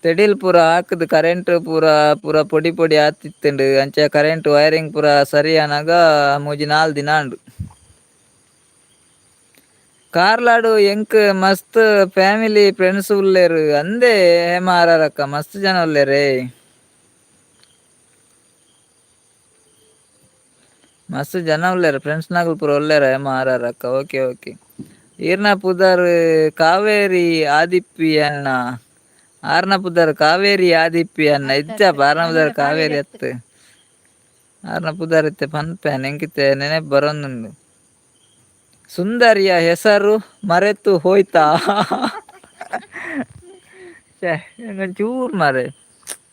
ತೆಡಿಲ್ ಪೂರ ಹಾಕುದು ಕರೆಂಟ್ ಪೂರ ಪೂರ ಪೊಡಿ ಪೊಡಿ ಆತಿತ್ತುಂಡು ಅಂಚ ಕರೆಂಟ್ ವೈರಿಂಗ್ ಪೂರ ಸರಿ ಆನಾಗ 3-4 ದಿನ ಆಂಡು. ಕಾರ್ಲಾಡು ಎಂಕ್ ಮಸ್ತ್ ಫ್ಯಾಮಿಲಿ ಫ್ರೆಂಡ್ಸ್ ಉಲ್ಲೇರು ಅಂದೆ ಹೇಮ ಆರ್ ಅಕ್ಕ ಮಸ್ತ್ ಜನ ಉಲ್ಲೇರೇ ಮಸ್ತ್ ಜನ ಉಲ್ಲೇರು ಫ್ರೆಂಡ್ಸ್ ನಾಗಲ್ ಪೂರ ಉಲ್ಲೇರ ಹೇಮ ಆರ್ ಆರ್ ಅಕ್ಕ. ಓಕೆ ಓಕೆ ಈರ್ನ ಪುದರ್ ಕಾವೇರಿ ಆದಿಪ್ಪಿ ಅಣ್ಣ ಆರ್ನ ಪುದರ್ ಕಾವೇರಿ ಆದಿಪ್ಪಿ ಅಣ್ಣ ಇಜ್ಜಪ್ಪ ಆರ್ನ ಪುದರ್ ಕಾವೇರಿ ಅತ್ತು ಆರ್ನ ಪುದರ್ ಇತ್ತೆ ಪನ್ಪೆ ಎಂಕಿತ್ತೆ ನೆನೆಪು ಬರೋನುಂಡು. ಸುಂದರಿಯ ಹೆಸರು ಮರೆತು ಹೋಯ್ತಾ ಛೆ ಚೂರು ಮಾರೆ.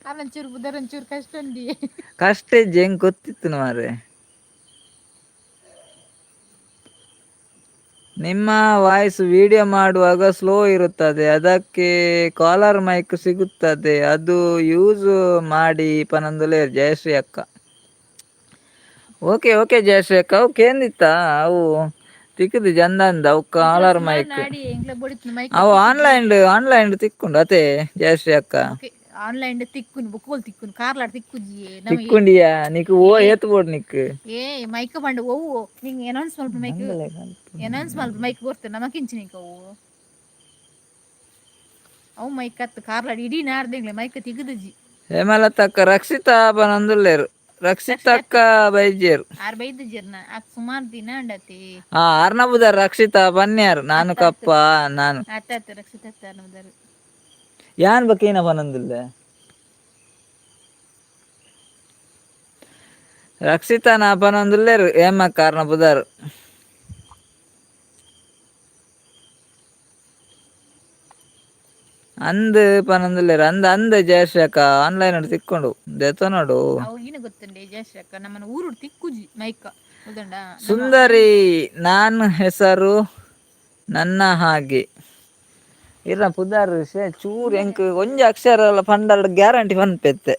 ಆಮೇಲೆ ಚೂರು ಪುದರ್ ಒಂಚೂರು ಕಷ್ಟ ಉಂಡಿ. ಕಷ್ಟ ಇಜ್ಜಿ ಹೆಂಗ್ ಗೊತ್ತಿತ್ತು ಮಾರೆ. ನಿಮ್ಮ ವಾಯ್ಸ್ ವಿಡಿಯೋ ಮಾಡುವಾಗ ಸ್ಲೋ ಇರುತ್ತದೆ, ಅದಕ್ಕೆ ಕಾಲರ್ ಮೈಕ್ ಸಿಗುತ್ತದೆ, ಅದು ಯೂಸ್ ಮಾಡಿ ಪನಂದುಲೆ ಜಯಶ್ರೀ ಅಕ್ಕ. ಓಕೆ ಓಕೆ ಜಯಶ್ರೀ ಅಕ್ಕ ಅವು ಕೇಂದಿತ್ತ ಅವು ತಿಕ್ಕುದು ಜಂದಂದ ಅವು ಕಾಲರ್ ಮೈಕ್ ಅವು ಆನ್ಲೈನ್ ಆನ್ಲೈನ್ ತಿಕ್ಕೊಂಡು ಅದೇ ಜಯಶ್ರೀ ಅಕ್ಕ. ಆನ್ಲೈನ್ ತಿಕ್ಕುನು ಬುಕ್ಕೋಲ್ ತಿಕ್ಕುನು ಕಾರ್ಲಾಡ್ ತಿಕ್ಕುಜಿ. ತಿಕ್ಕುಂಡಿಯಾ ನಿಕ್ ಓ ಏತ್ ಬೋಡು ನಿಕ್. ಏ ಮೈಕ್ ಪಂಡ ಒವ್ವು ನಿಂಗೆ ಅನೌನ್ಸ್ ಮಲ್ಪ ಮೈಕ್ ಅನೌನ್ಸ್ ಮಲ್ಪ ಮೈಕ್ ಕೊಡ್ತೇನೆ ನಮಕಿಂಚಿ ನಿಂಗೆ ಅವು ಅವು ಮೈಕ್ ಅತ್ತು ಕಾರ್ಲಾಡ್ ಇಡೀ ನಾಡ್ದಿಂಗ್ಲೆ ಮೈಕ್ ತಿಗುದುಜಿ. ಹೇಮಲತಕ್ಕ ರಕ್ಷಿತಾ ಪನಂದುಲ್ಲೇರು ರಕ್ಷಿತಕ್ಕ ಬೈಜೇರು. ಆರ್ ಬೈದುಜೆರ್ನ ಆಕ್ ಸುಮಾರು ದಿನ ಅಂಡತಿ. ಆ ಅರ್ನಬುದರ್ ರಕ್ಷಿತಾ ಬನ್ಯಾರು ನಾನು ಕಪ್ಪ ನಾನು. ಅತ್ತ ರಕ್ಷಿತ ಅರ್ನಬುದರ್. ಯಾನ್ ಬಕೇನ ಪನಂದುಲ್ಲೆ ರಕ್ಷಿತಾ ನಾ ಪನಂದುಲ್ಲೇರು ಹೇಮಕ್ಕ ಅರ್ನಬುದರ್. ಅಂದ್ ಪನಂದುಲ್ಲೇರು ಅಂದ್ ಅಂದ್ ಜಯಶ್ರೀ ಅಕ್ಕ ಆನ್ಲೈನ್ ತಿಕ್ಕೊಂಡು ದೆತೊನೊಡು. ಅವು ಏನು ಗೊತ್ತುಂಡೆ ಜಯಶ್ರೀ ಅಕ್ಕ ನಮ್ಮನ ಊರುಡು ತಿಕ್ಕುಜಿ ಮೈಕ ಗೊತ್ತುಂಡಾ. ಸುಂದರಿ ನಾನ್ ಹೆಸರು ನನ್ನ ಹಾಗೆ ಇರ್ನ ಪುದರ್ ಚೂರು ಎಂಕ್ ಒಂಜಿ ಅಕ್ಷರ ಪಂಡಲ್ ಗ್ಯಾರಂಟಿ ಪನ್ಪೆತ್ತೆ.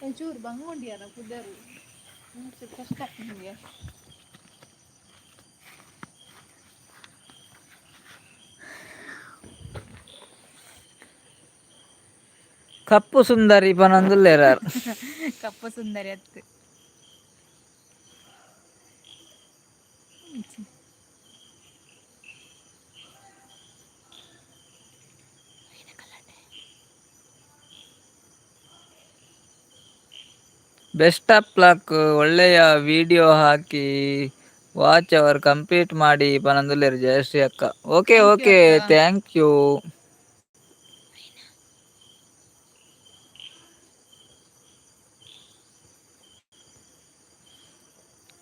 ಒಂಚೂರು ಬಂಗುಂಡಿಯಾರ ಪುದರ್ ಒಂಚೂರು ಕಷ್ಟ ಆಗ್ತದೆ. ಕಪ್ಪು ಸುಂದರಿ ಪನಂದುಲ್ಲೇರಾರ್. ಕಪ್ಪು ಸುಂದರಿ ಅತ್ತು. Best of luck ಒಳ್ಳೆಯ video hockey watch hour complete ಮಾಡಿ ಪನಂದುಲ್ಲೇರು ಜಯಶ್ರೀ ಅಕ್ಕ. Okay okay thank you.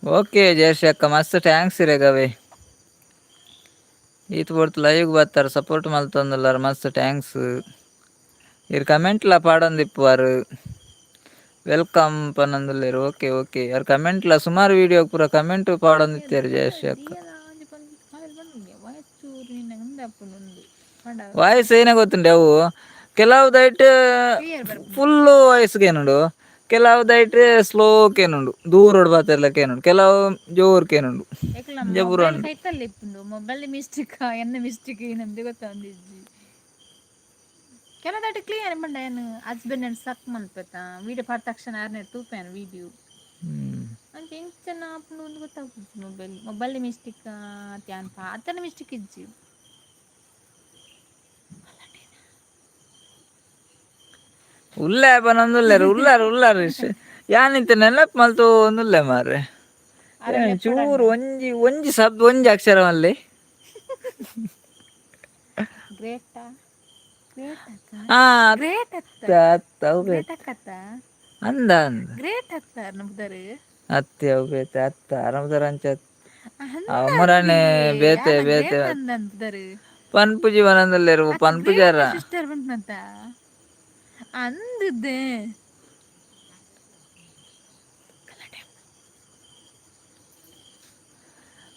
Okay Jayashree ಅಕ್ಕ, ಮಸ್ತ್ thanks ಇರೆಗವೆ. ಈತ್ ಪೊರ್ತು ಲೈವ್ ಬರ್ತಾರೆ, ಸಪೋರ್ಟ್ ಮಲ್ತೊಂದುಲ್ಲಾರ, ಮಸ್ತ್ thanks. ಇರ್ ಕಮೆಂಟ್ಲ ಪಾಡೊಂದಿಪ್ಪುವಾರು. Welcome ಪನ್ನೊಂದುಲ್ಲೆರ್. ಓಕೆ ಓಕೆ, ಯಾರು ಕಮೆಂಟ್ಲ ಸುಮಾರು ವೀಡಿಯೋ ಪೂರ ಕಮೆಂಟ್ ಪಾಡೊಂದಿತ್ತೆರ್ ಜಯಶ್ರೀ ಅಕ್ಕ. ವಾಯ್ಸ್ ಚೂರು ನಿನ್ನ ಉಂದಪ್ಪುಂಡು ಉಂದು ಪಂಡ. ವಾಯ್ಸ್ ಏನೇ ಗೊತ್ತುಂಡೆ, ಅವು ಕೆಲವು ದೈಟ್ ಕ್ಲಿಯರ್ ಬರ್ಪುಂಡು. ಫುಲ್ ವಾಯ್ಸ್ ಕೇನುಂಡು, ಕೆಲವು ದೈಟ್ ಸ್ಲೋ ಕೇನುಂಡು, ದೂರೋಡು ಪಾತೆರ್ಲ ಕೇನುಂಡು, ಕೆಲವು ಜೋರು ಕೇನುಂಡು. ಏಕಲ ಜಬುರ ಮೊಬೈಲ್ ಉಂಡು. ಕೈತಲ್ಲ ಇಪ್ಪುಂಡು. ಮೊಬೈಲ್ ಮಿಸ್ಟೇಕ್, ಎನ್ನ ಮಿಸ್ಟೇಕ್ ಏನಂದು ಗೊತ್ತೊಂದಿಜ್ಜಿ. ಕೆಲದಾಟ ಕ್ಲಿಯರ್ ಪಂಡ ಏನು ಹಸ್ಬೆಂಡ್ ಅಂಡ್ ಸಕ್ ಮನ್ಪೆತ ವೀಡಿಯೋ ಪಾಡ ತಕ್ಷಣ ಆರ್ನೆ ತೂಪೇನು ವೀಡಿಯೋ. ಅಂಚ ಇಂಚನ ಆಪುಂಡು ಒಂದು ಗೊತ್ತಾಪುಜಿ. Mobile mobile mistake ತ್ಯಾನ್ ಪಾತನ mistake ಇಜ್ಜಿ. ಉಲ್ಲೆ ಪನೊಂದುಲ್ಲೆರ್, ಉಲ್ಲಾರು ಉಲ್ಲಾರು. ಯಾನಿತ್ತೆ ನೆನಪು ಮಲ್ತೊಂದುಲ್ಲೆ ಮಾರ್ರೆ. ಚೂರು ಒಂಜಿ ಒಂಜಿ ಶಬ್ದ, ಒಂಜಿ ಅಕ್ಷರ ಮಲ್ಲೆ. ಗ್ರೇಟಾ, ಗ್ರೇಟ್ ಅಕ್ಕ. ಹಾ. ಗ್ರೇಟ್ ಅತ್ತ. ಅತ್ತ, ಅವು ಬೇತೆ. ಗ್ರೇಟ್ ಅಕ್ಕತ್ತ. ಅಂದ ಅಂದ. ಗ್ರೇಟ್ ಅತ್ತ ನಮ್ದರು. ಅತ್ತೆ, ಅವು ಬೇತೆ ಅತ್ತ, ಆರಾಮದರ ಅಂಚ ಅಮರನೆ ಬೇತೆ ಬೇತೆ. ಅಂದಂತದರು. ಪನ್ಪುಜಿ ಪನೊಂದುಲ್ಲೆರ್, ಪನ್ಪುಜಾರ. ಸಿಸ್ಟರ್ ಬಂತಂತ ಅಂದಿದ್ದೆ.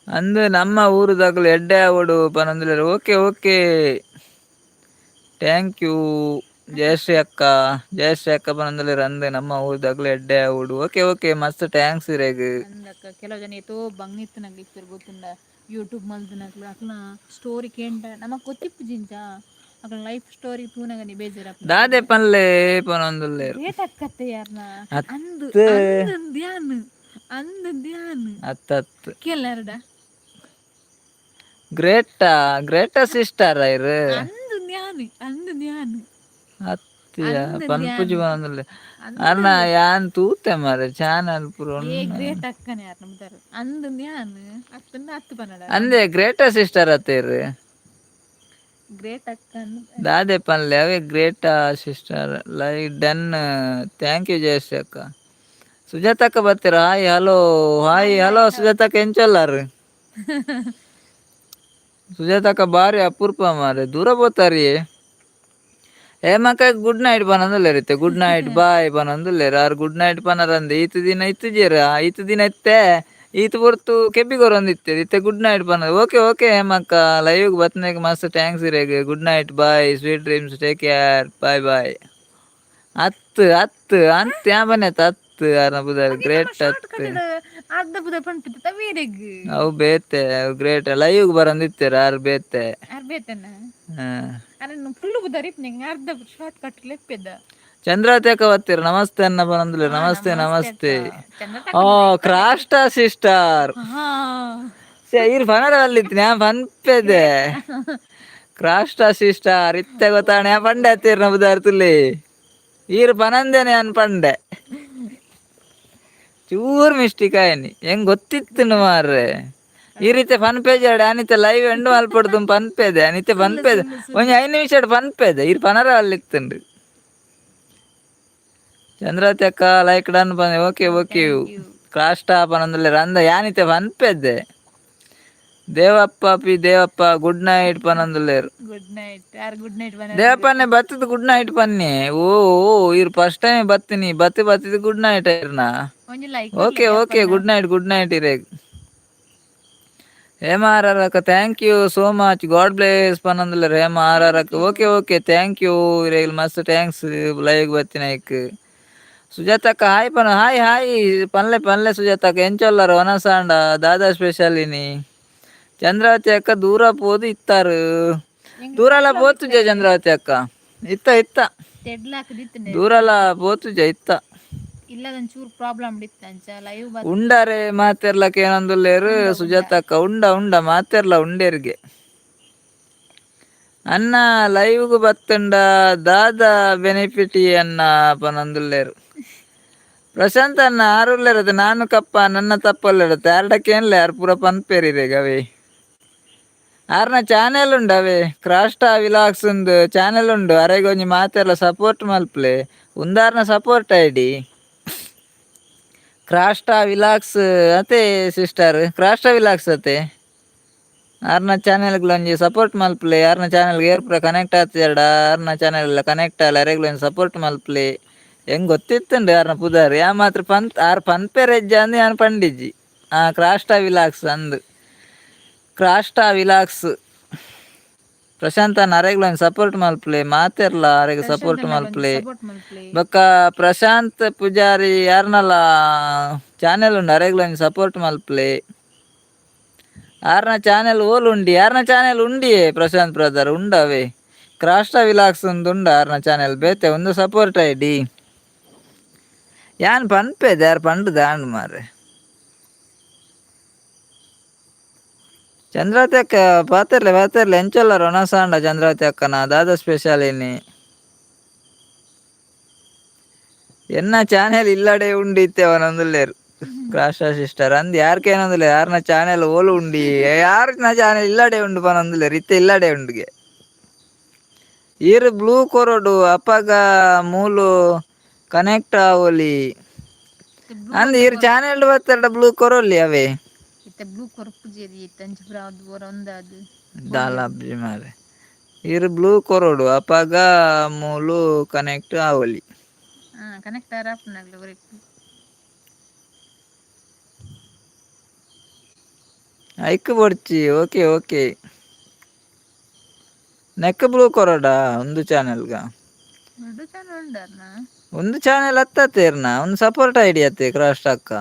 ಅಂದು ನಮ್ಮ ಊರುದಕುಲು ಎಡ್ಡೆ ಆವೊಡು ಪನೊಂದುಲ್ಲೆರ್. Okay okay, thank you Jayashree ಅಕ್ಕ. ಜಯಶ್ರೀ ಅಕ್ಕ ಪನೊಂದುಲ್ಲೆರ್, ಅಂದು ನಮ್ಮ ಊರುದಕುಲು ಎಡ್ಡೆ ಆವೊಡು. ಓಕೆ ಓಕೆ, ಮಸ್ತ್ thanks ಇರೆಗ್. ಅಂದಕ್ಕ, ಕೆಲವು ಜನ ಏತೋ ಬಂಗ್ ಇತ್ತನಕ್ಲು ಇಪ್ಪೆರ್ ಗೊತ್ತುಂಡ. ಯೂಟ್ಯೂಬ್ ಮಲ್ದಿನಕ್ಲು, ಅಕ್ಲ ಸ್ಟೋರಿ ಕೇಂಡ ನಮಕ್ ಗೊತ್ತಿಪ್ಪುಜಿಂಚ. ಅಕ್ಲ ಲೈಫ್ ಸ್ಟೋರಿ ತೂನಗನೆ ಬೇಜಾರಾಪುಂಡು. ದಾದೆ ಪನ್ಲೆ ಪನೊಂದುಲ್ಲೆರ್. ಗ್ರೇಟ್ ಅಕ್ಕತ್ತೆ ಯಾರ್ನ ಅಂದು. ಅತ್ತ್. ಅಂದು ಧ್ಯಾನ್, ಅಂದು ಧ್ಯಾನ್. ಅತ್ತತ್ತು. ಕೇಳಾರಡ. Greta, Greta sister ಇರ್. ಅಂದು ಧ್ಯಾನ್, ಅಂದು ಧ್ಯಾನ್. ಅತ್ತಿಯ. ಅಂದು. ಪನ್ಪುಜಿ ಧ್ಯಾನ್. ಪನೊಂದುಲ್ಲೆ ಅರ್ನ. ಯಾನ್ ತೂತೆ ಮಾರ್ರೆ ಚಾನಲ್ ಪೂರ. ಏ, ಗ್ರೇಟ್ ಅಕ್ಕನೆ ಯಾರ್ ನಮ್ದಾರು. ಅಂದು ಧ್ಯಾನ್ ಅತ್ತಂದ ಅತ್ತು ಪನ್ನಡ. ಅಂದೆ, ಗ್ರೇಟಾ ಸಿಸ್ಟರ್ ಅತ್ತೇರು. ಗ್ರೇಟ್ ಅಕ್ಕ. ದಾದೆ ಪನ್ಲೆ ಅವೇ. Greta sister, like done, thank you Jayashree ಅಕ್ಕ. ಸುಜಾತಕ್ಕ ಬರ್ತೀರಾ? Hi, hello, hi, hello ಸುಜಾತಕ್ಕ, ಎಂಚೊಲ್ಲಾರು? ಸುಜಾತಕ್ಕ ಬಾರಿ ಅಪರೂಪ ಮಾರೆ, ದೂರ ಪೋತಾರಿಯೇ. ಹೇಮಕ್ಕ ಗುಡ್ ನೈಟ್ ಪನೊಂದುಲ್ಲೆರ್. ಗುಡ್ ನೈಟ್, ಬಾಯ್ ಪನೊಂದುಲ್ಲೆರ್. ಆರ್ ಗುಡ್ ನೈಟ್ ಪನರಂದೆ ಈತ್ ದಿನ ಇತ್ತುಜೆರ್. ಈತ್ ದಿನ ಇತ್ತೆ, ಈತ್ ಪೊರ್ತು ಕೆಬಿ ಕೊರೊಂದಿತ್ತೆರ್. ಇತ್ತೆ ಗುಡ್ ನೈಟ್ ಪನ. ಓಕೆ ಓಕೆ ಹೇಮಕ್ಕ, ಲೈವ್ ಬತ್ತನೆಗ್ ಮಸ್ತ್ thanks ಇರೆಗ್. Good night, bye, sweet dreams, take care, bye bye. ಅತ್ತು ಅತ್ತು ಅಂತ್ ಯಾ ಬನ್ನೆತ್ತ ಅತ್ತು ಆರ್ನ ಪುದರ್ ಗ್ರೇಟ್ ಅತ್ತು. ಅರ್ಧ ಬುದ ಪನ್ಪಿತ್ತು ತವೀರೆಗ್. ಅವು ಬೇತೆ, ಅವು ಗ್ರೇಟ್ ಲೈವ್ ಬರಂದಿತ್ತೆರ್ ಆರ್ ಬೇತೆ. ಅರ್ ಬೇತನ. ಹಾ. ಅರೆ, ಫುಲ್ ಬುದಾರಿ ನಿಂಗೆ ಅರ್ಧ ಶಾರ್ಟ್ ಕಟ್ ಲೆಪ್ಪೆದ. ಚಂದ್ರಾವತಿ ಅಕ್ಕ ಬರ್ತೀರ. ನಮಸ್ತೆ ಅನ್ನ ಪನೊಂದುಲ್ಲೆರ್. ನಮಸ್ತೆ ನಮಸ್ತೆ. ಚಂದ್ರ. ಓ, ಕ್ರಾಸ್ಟಾ ಸಿಸ್ಟರ್. ಹಾ. ಇರ್ ಫನರ ಅಲ್ಲಿತ್ತು, ನಾ ಪನ್ಪೆದೆ. ಕ್ರಾಸ್ಟಾ ಸಿಸ್ಟರ್ ಇತ್ತೆ ಗೊತ್ತಾಣೆ. ಪಂಡೆ ಅತ್ತೀರ್ನ ಬುದಾರ್ತುಲ್ಲಿ ಈರ್ ಪನಂದೇನೆ ಅನ್ ಪಂಡೆ. ಚೂರ್ ಮಿಸ್ಟೇಕ್ ಆಯ್ನಿ, ಹೆಂಗ್ ಗೊತ್ತಿತ್ತು ಮಾರ್ರೆ. ಈ ರೀತಿ ಫನ್ ಪೇಜ್ ಆಡೆ ಅನಿತೆ ಲೈವ್ ಎಂಡ್ ಮಲ್ಪಡ್ದು ಪನ್ಪೆದೆ. ಅನಿತೆ ಪನ್ಪೆದೆ, ಒಂಜಿ 5 ನಿಮಿಷ ಪನ್ಪೆದೆ. ಇರ್ ಪನರ ಅಲ್ಲಿತ್ತುಂಡು. ಚಂದ್ರಾವತಿ ಅಕ್ಕ ಲೈಕ್ ಡನ್ ಪಂದೆ. ಓಕೆ ಓಕೆ, ಕ್ರಾಸ್ಟಾ ಪನೊಂದುಲ್ಲೆರ್. ಅಂದ ಯಾನಿತೆ ಪನ್ಪೆದ್ದೆ. Devappa P Devappa good night ಪನೊಂದುಲ್ಲೆರ್. Good night ಯಾರು? ಗುಡ್ ನೈಟ್ ಬನ. ದೇವಪ್ಪನೆ ಬತ್ತದ ಗುಡ್ ನೈಟ್ ಪನ್ನಿ. ಓ ಓ, ಇರ್ ಫಸ್ಟ್ ಟೈಮ್ ಬತ್ತೀನಿ, ಬತ್ತಿ ಬತ್ತಿದ್ ಗುಡ್ ನೈಟ್ ಇರ್ನ. ಒಂಜಿ like. Okay okay, good night, good night ಇರೇಗ್. ಹೇಮ R R ಅಕ್ಕ, thank you so much, God bless ಪನೊಂದುಲ್ಲೆರ್ Hema R R ಅಕ್ಕ. Okay okay, thank you ಇರೇಗ್, ಮಸ್ತ್ thanks live ಬತ್ತಿನ ಐಕ್. ಸುಜಾತಕ್ಕ ಹಾಯ್ ಪನ. ಹಾಯ್ ಹಾಯ್ ಪನ್ಲೆ ಪನ್ಲೆ ಸುಜಾತಕ್ಕ, ಎಂಚೊಲ್ಲಾರ? ವನಸಾಂಡ ದಾದಾ ಸ್ಪೆಷಲ್ ಇನಿ? ಚಂದ್ರಾವತಿ ಅಕ್ಕ ದೂರ ಪೋದು ಇತ್ತಾರು. ದೂರಲ ಪೋತುಜ ಚಂದ್ರಾವತಿ ಅಕ್ಕ, ಇತ್ತ ಇತ್ತ. ತೆಡ್ಲಾಕದಿತ್ತು. ದೂರಲ ಪೋತುಜ, ಇತ್ತ. ಇಲ್ಲದೊಂದ್ ಚೂರು ಪ್ರಾಬ್ಲಮ್ ಇತ್ತು, ಅಂಚ ಲೈವ್. ಉಂಡಾರೆ ಮಾತೆರ್ಲಕ್ಕ ಏನೊಂದುಲ್ಲೇರು ಸುಜಾತಕ್ಕ. ಉಂಡ ಉಂಡ, ಮಾತೆರ್ಲ ಉಂಡೇರಿಗೆ. ಅನ್ನ ಲೈವ್ಗು ಬತ್ತಂಡ ದಾದ ಬೆನಿಫಿಟ್ ಅನ್ನ ಪನೊಂದುಲ್ಲೇರು ಪ್ರಶಾಂತ್ ಅನ್ನ. ಆರುಲ್ಲೇರದು ನಾನು ಕಪ್ಪ ನನ್ನ ತಪ್ಪಲ್ಲೇರತ್ತೆ. ಆರ್ಡಕ್ಕೇನ್ಲೆ ಆರ್ ಪೂರ ಪನ್ಪೇರಿ ಗವಿ. ಆರ್ನ ಚಾನೆಲ್ ಉಂಡು ಅವೇ, ಕ್ರಾಸ್ಟಾ ವಿಲಾಗ್ಸ್ ಉಂದು ಚಾನೆಲ್ ಉಂಡು. ಅರೆಗ್ ಒಂಜಿ ಮಾತೆರ್ಲ ಸಪೋರ್ಟ್ ಮಲ್ಪ್ಲೆ, ಉಂದಾರ್ನ ಸಪೋರ್ಟ್ ಐಡಿ. ಕ್ರಾಸ್ಟಾ ವಿಲಾಕ್ಸ್ ಅತೆ ಸಿಸ್ಟರ್, ಕ್ರಾಸ್ಟಾ ವಿಲಾಕ್ಸ್ ಅತೆ. ಆರ್ನ ಚಾನೆಲ್ಗ್ಲ ಒಂಜಿ ಸಪೋರ್ಟ್ ಮಲ್ಪಲೆ. ಆರ್ನ ಚಾನೆಲ್ಗೆ ಏರ್ ಪೂರ ಕನೆಕ್ಟ್ ಆತಿಜೆರ್ಡ ಆರ್ನ ಚಾನೆಲ್ ಕನೆಕ್ಟ್ ಆಲೆ, ಅರೆಗ್ಲ ಒಂಜಿ ಸಪೋರ್ಟ್ ಮಲ್ಪಲೆ. ಎಂಕ್ ಗೊತ್ತಿತ್ತುಂಡು ಆರ್ನ ಪುದರ್, ಯಾ ಮಾತ್ರ ಪಂತ್ ಆರ್ ಪನ್ಪೆರೆ ಇಜ್ಜ ಅಂದ್ ಯಾನ್ ಪಂಡಿಜ್ಜಿ. ಆ ಕ್ರಾಸ್ಟಾ ವಿಲಾಕ್ಸ್ ಅಂದ್, ಕ್ರಾಸ್ಟಾ ವಿಲಾಕ್ಸ್. ಪ್ರಶಾಂತ ಅರೆಗ್ಲ ಒಂಜಿ ಸಪೋರ್ಟ್ ಮಲ್ಪಲೆ, ಮಾತೆರ್ಲ ಅರೆಗ್ ಸಪೋರ್ಟ್ ಮಲ್ಪಲೆ. ಸಪೋರ್ಟ್ ಮಲ್ಪಲೆ. ಬೊಕ್ಕ ಪ್ರಶಾಂತ್ ಪೂಜಾರಿ ಯಾರ್ನಲ ಚಾನೆಲ್ ಉಂಡು, ಅರೆಗ್ಲ ಒಂಜಿ ಸಪೋರ್ಟ್ ಮಲ್ಪಲೆ. ಆರ್ನ ಚಾನೆಲ್ ಓಲು ಉಂಡಿ? ಯಾರ್ನ ಚಾನೆಲ್ ಉಂಡಿಯೇ ಪ್ರಶಾಂತ್ ಬ್ರದರ್, ಉಂಡವೇ. ಕ್ರಾಸ್ಟಾ ವಿಲಾಕ್ಸ್ ಒಂದು ಉಂಡು ಆರ್ನ ಚಾನೆಲ್, ಬೇತೆ ಒಂದು ಸಪೋರ್ಟ್ ಐಡಿ. ಯಾನ್ ಪನ್ಪೆದೆ ಯಾರ್ ಪಂಡುದ ಆಂಡ್ ಮಾರ್ರೆ. ಚಂದ್ರಾವತಿ ಅಕ್ಕ ಪಾತೆರ್ಲೆ ಪಾತೆರ್ಲೆ, ಎಂಚೊಲ್ಲರ್ ಒಣಸಾಂಡ ಚಂದ್ರಾವತಿ ಅಕ್ಕನ ದಾದ ಸ್ಪೆಷಲ್ ಇನಿ? ಎನ್ನ ಚಾನೆಲ್ ಇಲ್ಲಡೆ ಉಂಡು ಇತ್ತೆ ಅವನೊಂದುಲ್ಲೇರು ಕ್ರಾಸ್ಟಾ ಸಿಸ್ಟರ್ ಅಂದ್ ಯಾರ್ಕೇನೊಂದುಲ್ಲೆ. ಯಾರ್ನ ಚಾನೆಲ್ ಓಲು ಉಂಡಿ, ಯಾರ್ನ ಚಾನೆಲ್ ಇಲ್ಲಡೆ ಉಂಡು ಪನೊಂದುಲ್ಲೇರು, ಇತ್ತೆ ಇಲ್ಲಡೆ ಉಂಡುಗೆ. ಈರ್ ಬ್ಲೂ ಕೊರೊಡು ಅಪಗ ಮೂಲು ಕನೆಕ್ಟ್ ಆವೊಲಿ ಅಂದ್. ಈರ್ ಚಾನೆಲ್ ಬತ್ತಡ ಬ್ಲೂ ಕೊರೊಲಿ ಅವೇ. ಇತ್ತೆ ಬ್ಲೂ ಕೊರ್ಪುಜೆರ್ ಇತ್ತೆ ಅಂಚ ಪೂರ ಅದು ಪೂರ ಒಂದಾದ್. ದಾಲ ಅಬ್ಜಿ ಮಾರ್ರೆ. ಈರ್ ಬ್ಲೂ ಕೊರೊಡು ಅಪಗ ಮೂಲು ಕನೆಕ್ಟ್ ಆವೊಲಿ. ಹಾ, ಕನೆಕ್ಟ್ ಆರ್ ಆಪುನಗ್ಲ ಒರಿಕ್. ಐಕ್ ಬೊಡ್ಚಿ, ಓಕೆ ಓಕೆ. ನೆಕ್ ಬ್ಲೂ ಕೊರೊಡಾ ಒಂದು ಚಾನೆಲ್ಗ? ರಡ್ಡ್ ಚಾನಲ್ ಉಂಡರ್ನ. ಒಂದು ಚಾನೆಲ್ ಅತ್ತತೇರ್ನ, ಒಂದು ಸಪೋರ್ಟ್ ಐಡಿ ಅತ್ತೆ ಕ್ರಾಸ್ಟ್ ಅಕ್ಕ.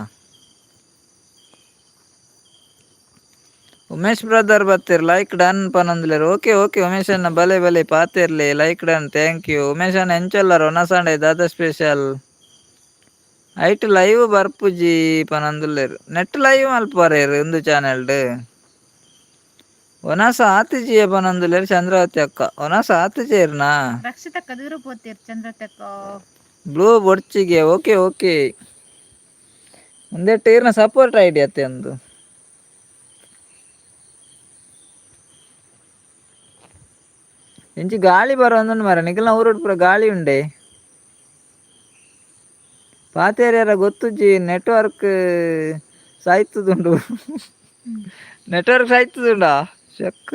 ಉಮೇಶ್ ಬ್ರದರ್ ಬತ್ತೆರ್, ಲೈಕ್ ಡನ್ ಪನೊಂದುಲ್ಲೆರ್. ಓಕೆ ಓಕೆ ಉಮೇಶ್ ಅಣ್ಣ, ಬಲೆ ಬಲೆ ಪಾತೆರ್ಲೆ. Like done, thank you Umesh ಅಣ್ಣ. ಎಂಚೊಲ್ಲರ್ ಒನಸಾಂಡೆ ದಾದ ಸ್ಪೆಷಲ್? ಐಟ್ ಲೈವ್ ಬರ್ಪುಜಿ ಪನೊಂದುಲ್ಲೆರ್. ನೆಟ್ ಲೈವ್ ಮಲ್ಪುವರೇರ್ ಉಂದು ಚಾನೆಲ್ಡ್. ಒನಸ ಆತಿಜಿಯೇ ಪನೊಂದುಲ್ಲೆರ್ ಚಂದ್ರಾವತಿ ಅಕ್ಕ. ಒನಸ ಆತಿಜೇರ್ನಾ? ರಕ್ಷಿತಕ್ಕ ದೂರ ಪೋತೇರ್ ಚಂದ್ರತಕ್ಕ. ಬ್ಲೂ ಬೊಡ್ಚಿಗೆ, ಓಕೆ ಓಕೆ. ಉಂದೆಟ್ ಈರ್ನ ಸಪೋರ್ಟ್ ಐಡಿ ಅತ್ತೆ ಉಂದು. ಇಂಚಿ ಗಾಳಿ ಬರೋಂದುಂಡು ಮಾರ್ರೆ, ನಿಕಲ್ನ ಊರುಡು ಪೂರ ಗಾಳಿ ಉಂಡೆ? ಪಾತೆರ್ಯರ ಗೊತ್ತುಜ್ಜಿ, ನೆಟ್ವರ್ಕ್ ಸಾಯ್ತದುಂಡು. ನೆಟ್ವರ್ಕ್ ಸಾಯ್ತದುಂಡಾ? ಚೆಕ್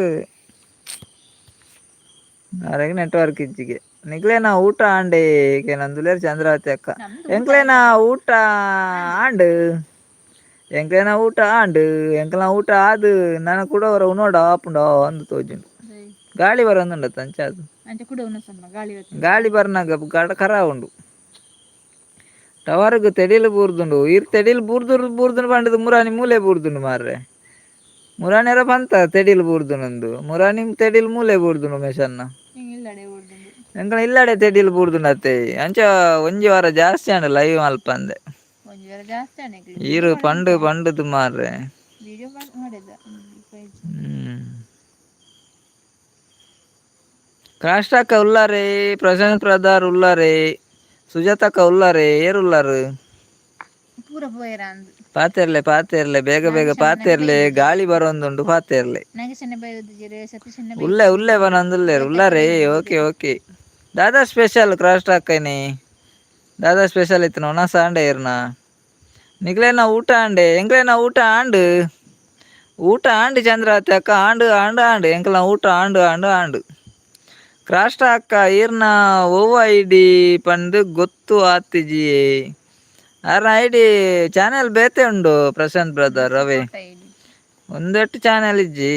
ಅರೆಗ್ ನೆಟ್ವರ್ಕ್ ಇಜ್ಜಿಗೆ. ನಿಕ್ಲೆನ ಊಟ ಆಂಡೆ ಕೇನೊಂದುಲ್ಲೆರ್ ಚಂದ್ರಾವತಿ ಅಕ್ಕ. ನಮ್ದು ಊಟ ಎಂಕ್ಲೆನ ಆಯ್ತಲ್ಲ. ಊಟ ಆಂಡ್, ಎಂಕ್ಲೆನ ಊಟ ಆಂಡ್, ಎಂಕ್ಲೆನ ಊಟ ಆದ್ ನನ ಕುಡ ಒರ ಉನೋಡ ಆಪುಂಡ ಅಂದ್ ತೋಜುಂಡು. ಗಾಳಿ ಬರೋಂದುಂಡತ್ತ ಅಂಚಾದ್. ಅಂಚ ಕುಡ ಉನಸಮ್ಮ ಗಾಳಿ ಬತ್ತಿನ. ಗಾಳಿ ಬರ್ನಗ ಗಡ ಖರಾ ಉಂಡು. ಟವರ್ಗ್ ತೆಡಿಲ್ ಬೂರ್ದುಂಡು. ಈರ್ ತೆಡಿಲ್ ಬೂರ್ದು ಬೂರ್ದುಂಡು ಪಂಡುದು ಮುರಾನಿ ಮೂಲೆ ಬೂರ್ದುಂಡು ಮಾರ್ರೆ. ಮುರಾನಿಯರ ಪಂತ ತೆಡಿಲ್ ಬೂರ್ದುಂಡು, ಮುರಾನಿ ತೆಡಿಲ್ ಮೂಲೆ ಬೂರ್ದುಂಡು ಉಮೇಶಣ್ಣ. ಇಲ್ಲಡೆ ಬೂರ್ದುಂಡು. ಎಂಕಲ ಇಲ್ಲಡೆ ತೆಡಿಲ್ ಬೂರ್ದುಂಡತ್ತೆ. ಅಂಚ ಒಂಜಿ ವಾರ ಜಾಸ್ತಿ ಆಂಡ್ ಲೈವ್ ಮಲ್ಪಂದೆ. ಒಂಜಿ ವಾರ ಜಾಸ್ತಿ ಆಂಡ್ ಎಂಕ್ಲೆ. ಈರ್ ಪಂಡು ಪಂಡುದು ಮಾರ್ರೆ. ವಿಡಿಯೋ ಮಾಡಿದ. ಕ್ರಾಸ್ಟಾಕ ಉಲ್ಲಾರೆ, ಪ್ರಶಾಂತ್ ಬ್ರದರ್ ಉಲ್ಲಾರೆ, ಸುಜಾತಕ್ಕ ಉಲ್ಲಾರೆ, ಏರ್ ಉಲ್ಲಾರು? ಪೂರ ಪೋಯೆರ ಅಂದ್. ಪಾತೆರ್ಲೆ ಪಾತೆರ್ಲೆ, ಬೇಗ ಬೇಗ ನಾಗೇಶಣ್ಣ ಪಾತೆರ್ಲೆ, ಗಾಳಿ ಬರೋಂದುಂಡು, ಪಾತೆರ್ಲೆ. ನಾಗೇಶಣ್ಣ ಬೈದಿಜೆರ್, ಸತೀಶಣ್ಣ. ಉಲ್ಲೆ ಉಲ್ಲೆ ಬನೊಂದುಲ್ಲೆರ್, ಉಲ್ಲಾರೆ. Okay okay. ದಾದಾ ಸ್ಪೆಷಲ್ ಕ್ರಾಸ್ಟಾಕ್ ಇನಿ? ದಾದಾ ಸ್ಪೆಷಲ್ ಇತ್ತಿನ ಒಣಸ ಆಂಡೆ ಇರ್ನ? ನಿಕ್ಲೆನ ಊಟ ಆಂಡೆ? ಎಂಕ್ಲೆನ ಊಟ ಆಂಡ್. ಊಟ ಆಂಡ್ ಚಂದ್ರಾವತಿ ಅಕ್ಕ, ಆಂಡ್ ಆಂಡ್ ಆಂಡ್. ಎಂಕ್ಲೆನ ಊಟ ಆಂಡ್ ಆಂಡ್ ಆಂಡ್. ಕ್ರಾಸ್ಟ ಅಕ್ಕ ಈರ್ನ ಒವ್ ಐಡಿ ಪಂದ್ ಗೊತ್ತು ಆತಿಜಿ. ಆರ್ನ ಐಡಿ ಚಾನೆಲ್ ಬೇತೆ ಉಂಡು ಪ್ರಶಾಂತ್ ಬ್ರದರ್, ಅವೇ. ಒಂದೆಟ್ಟು ಚಾನೆಲ್ ಇಜ್ಜಿ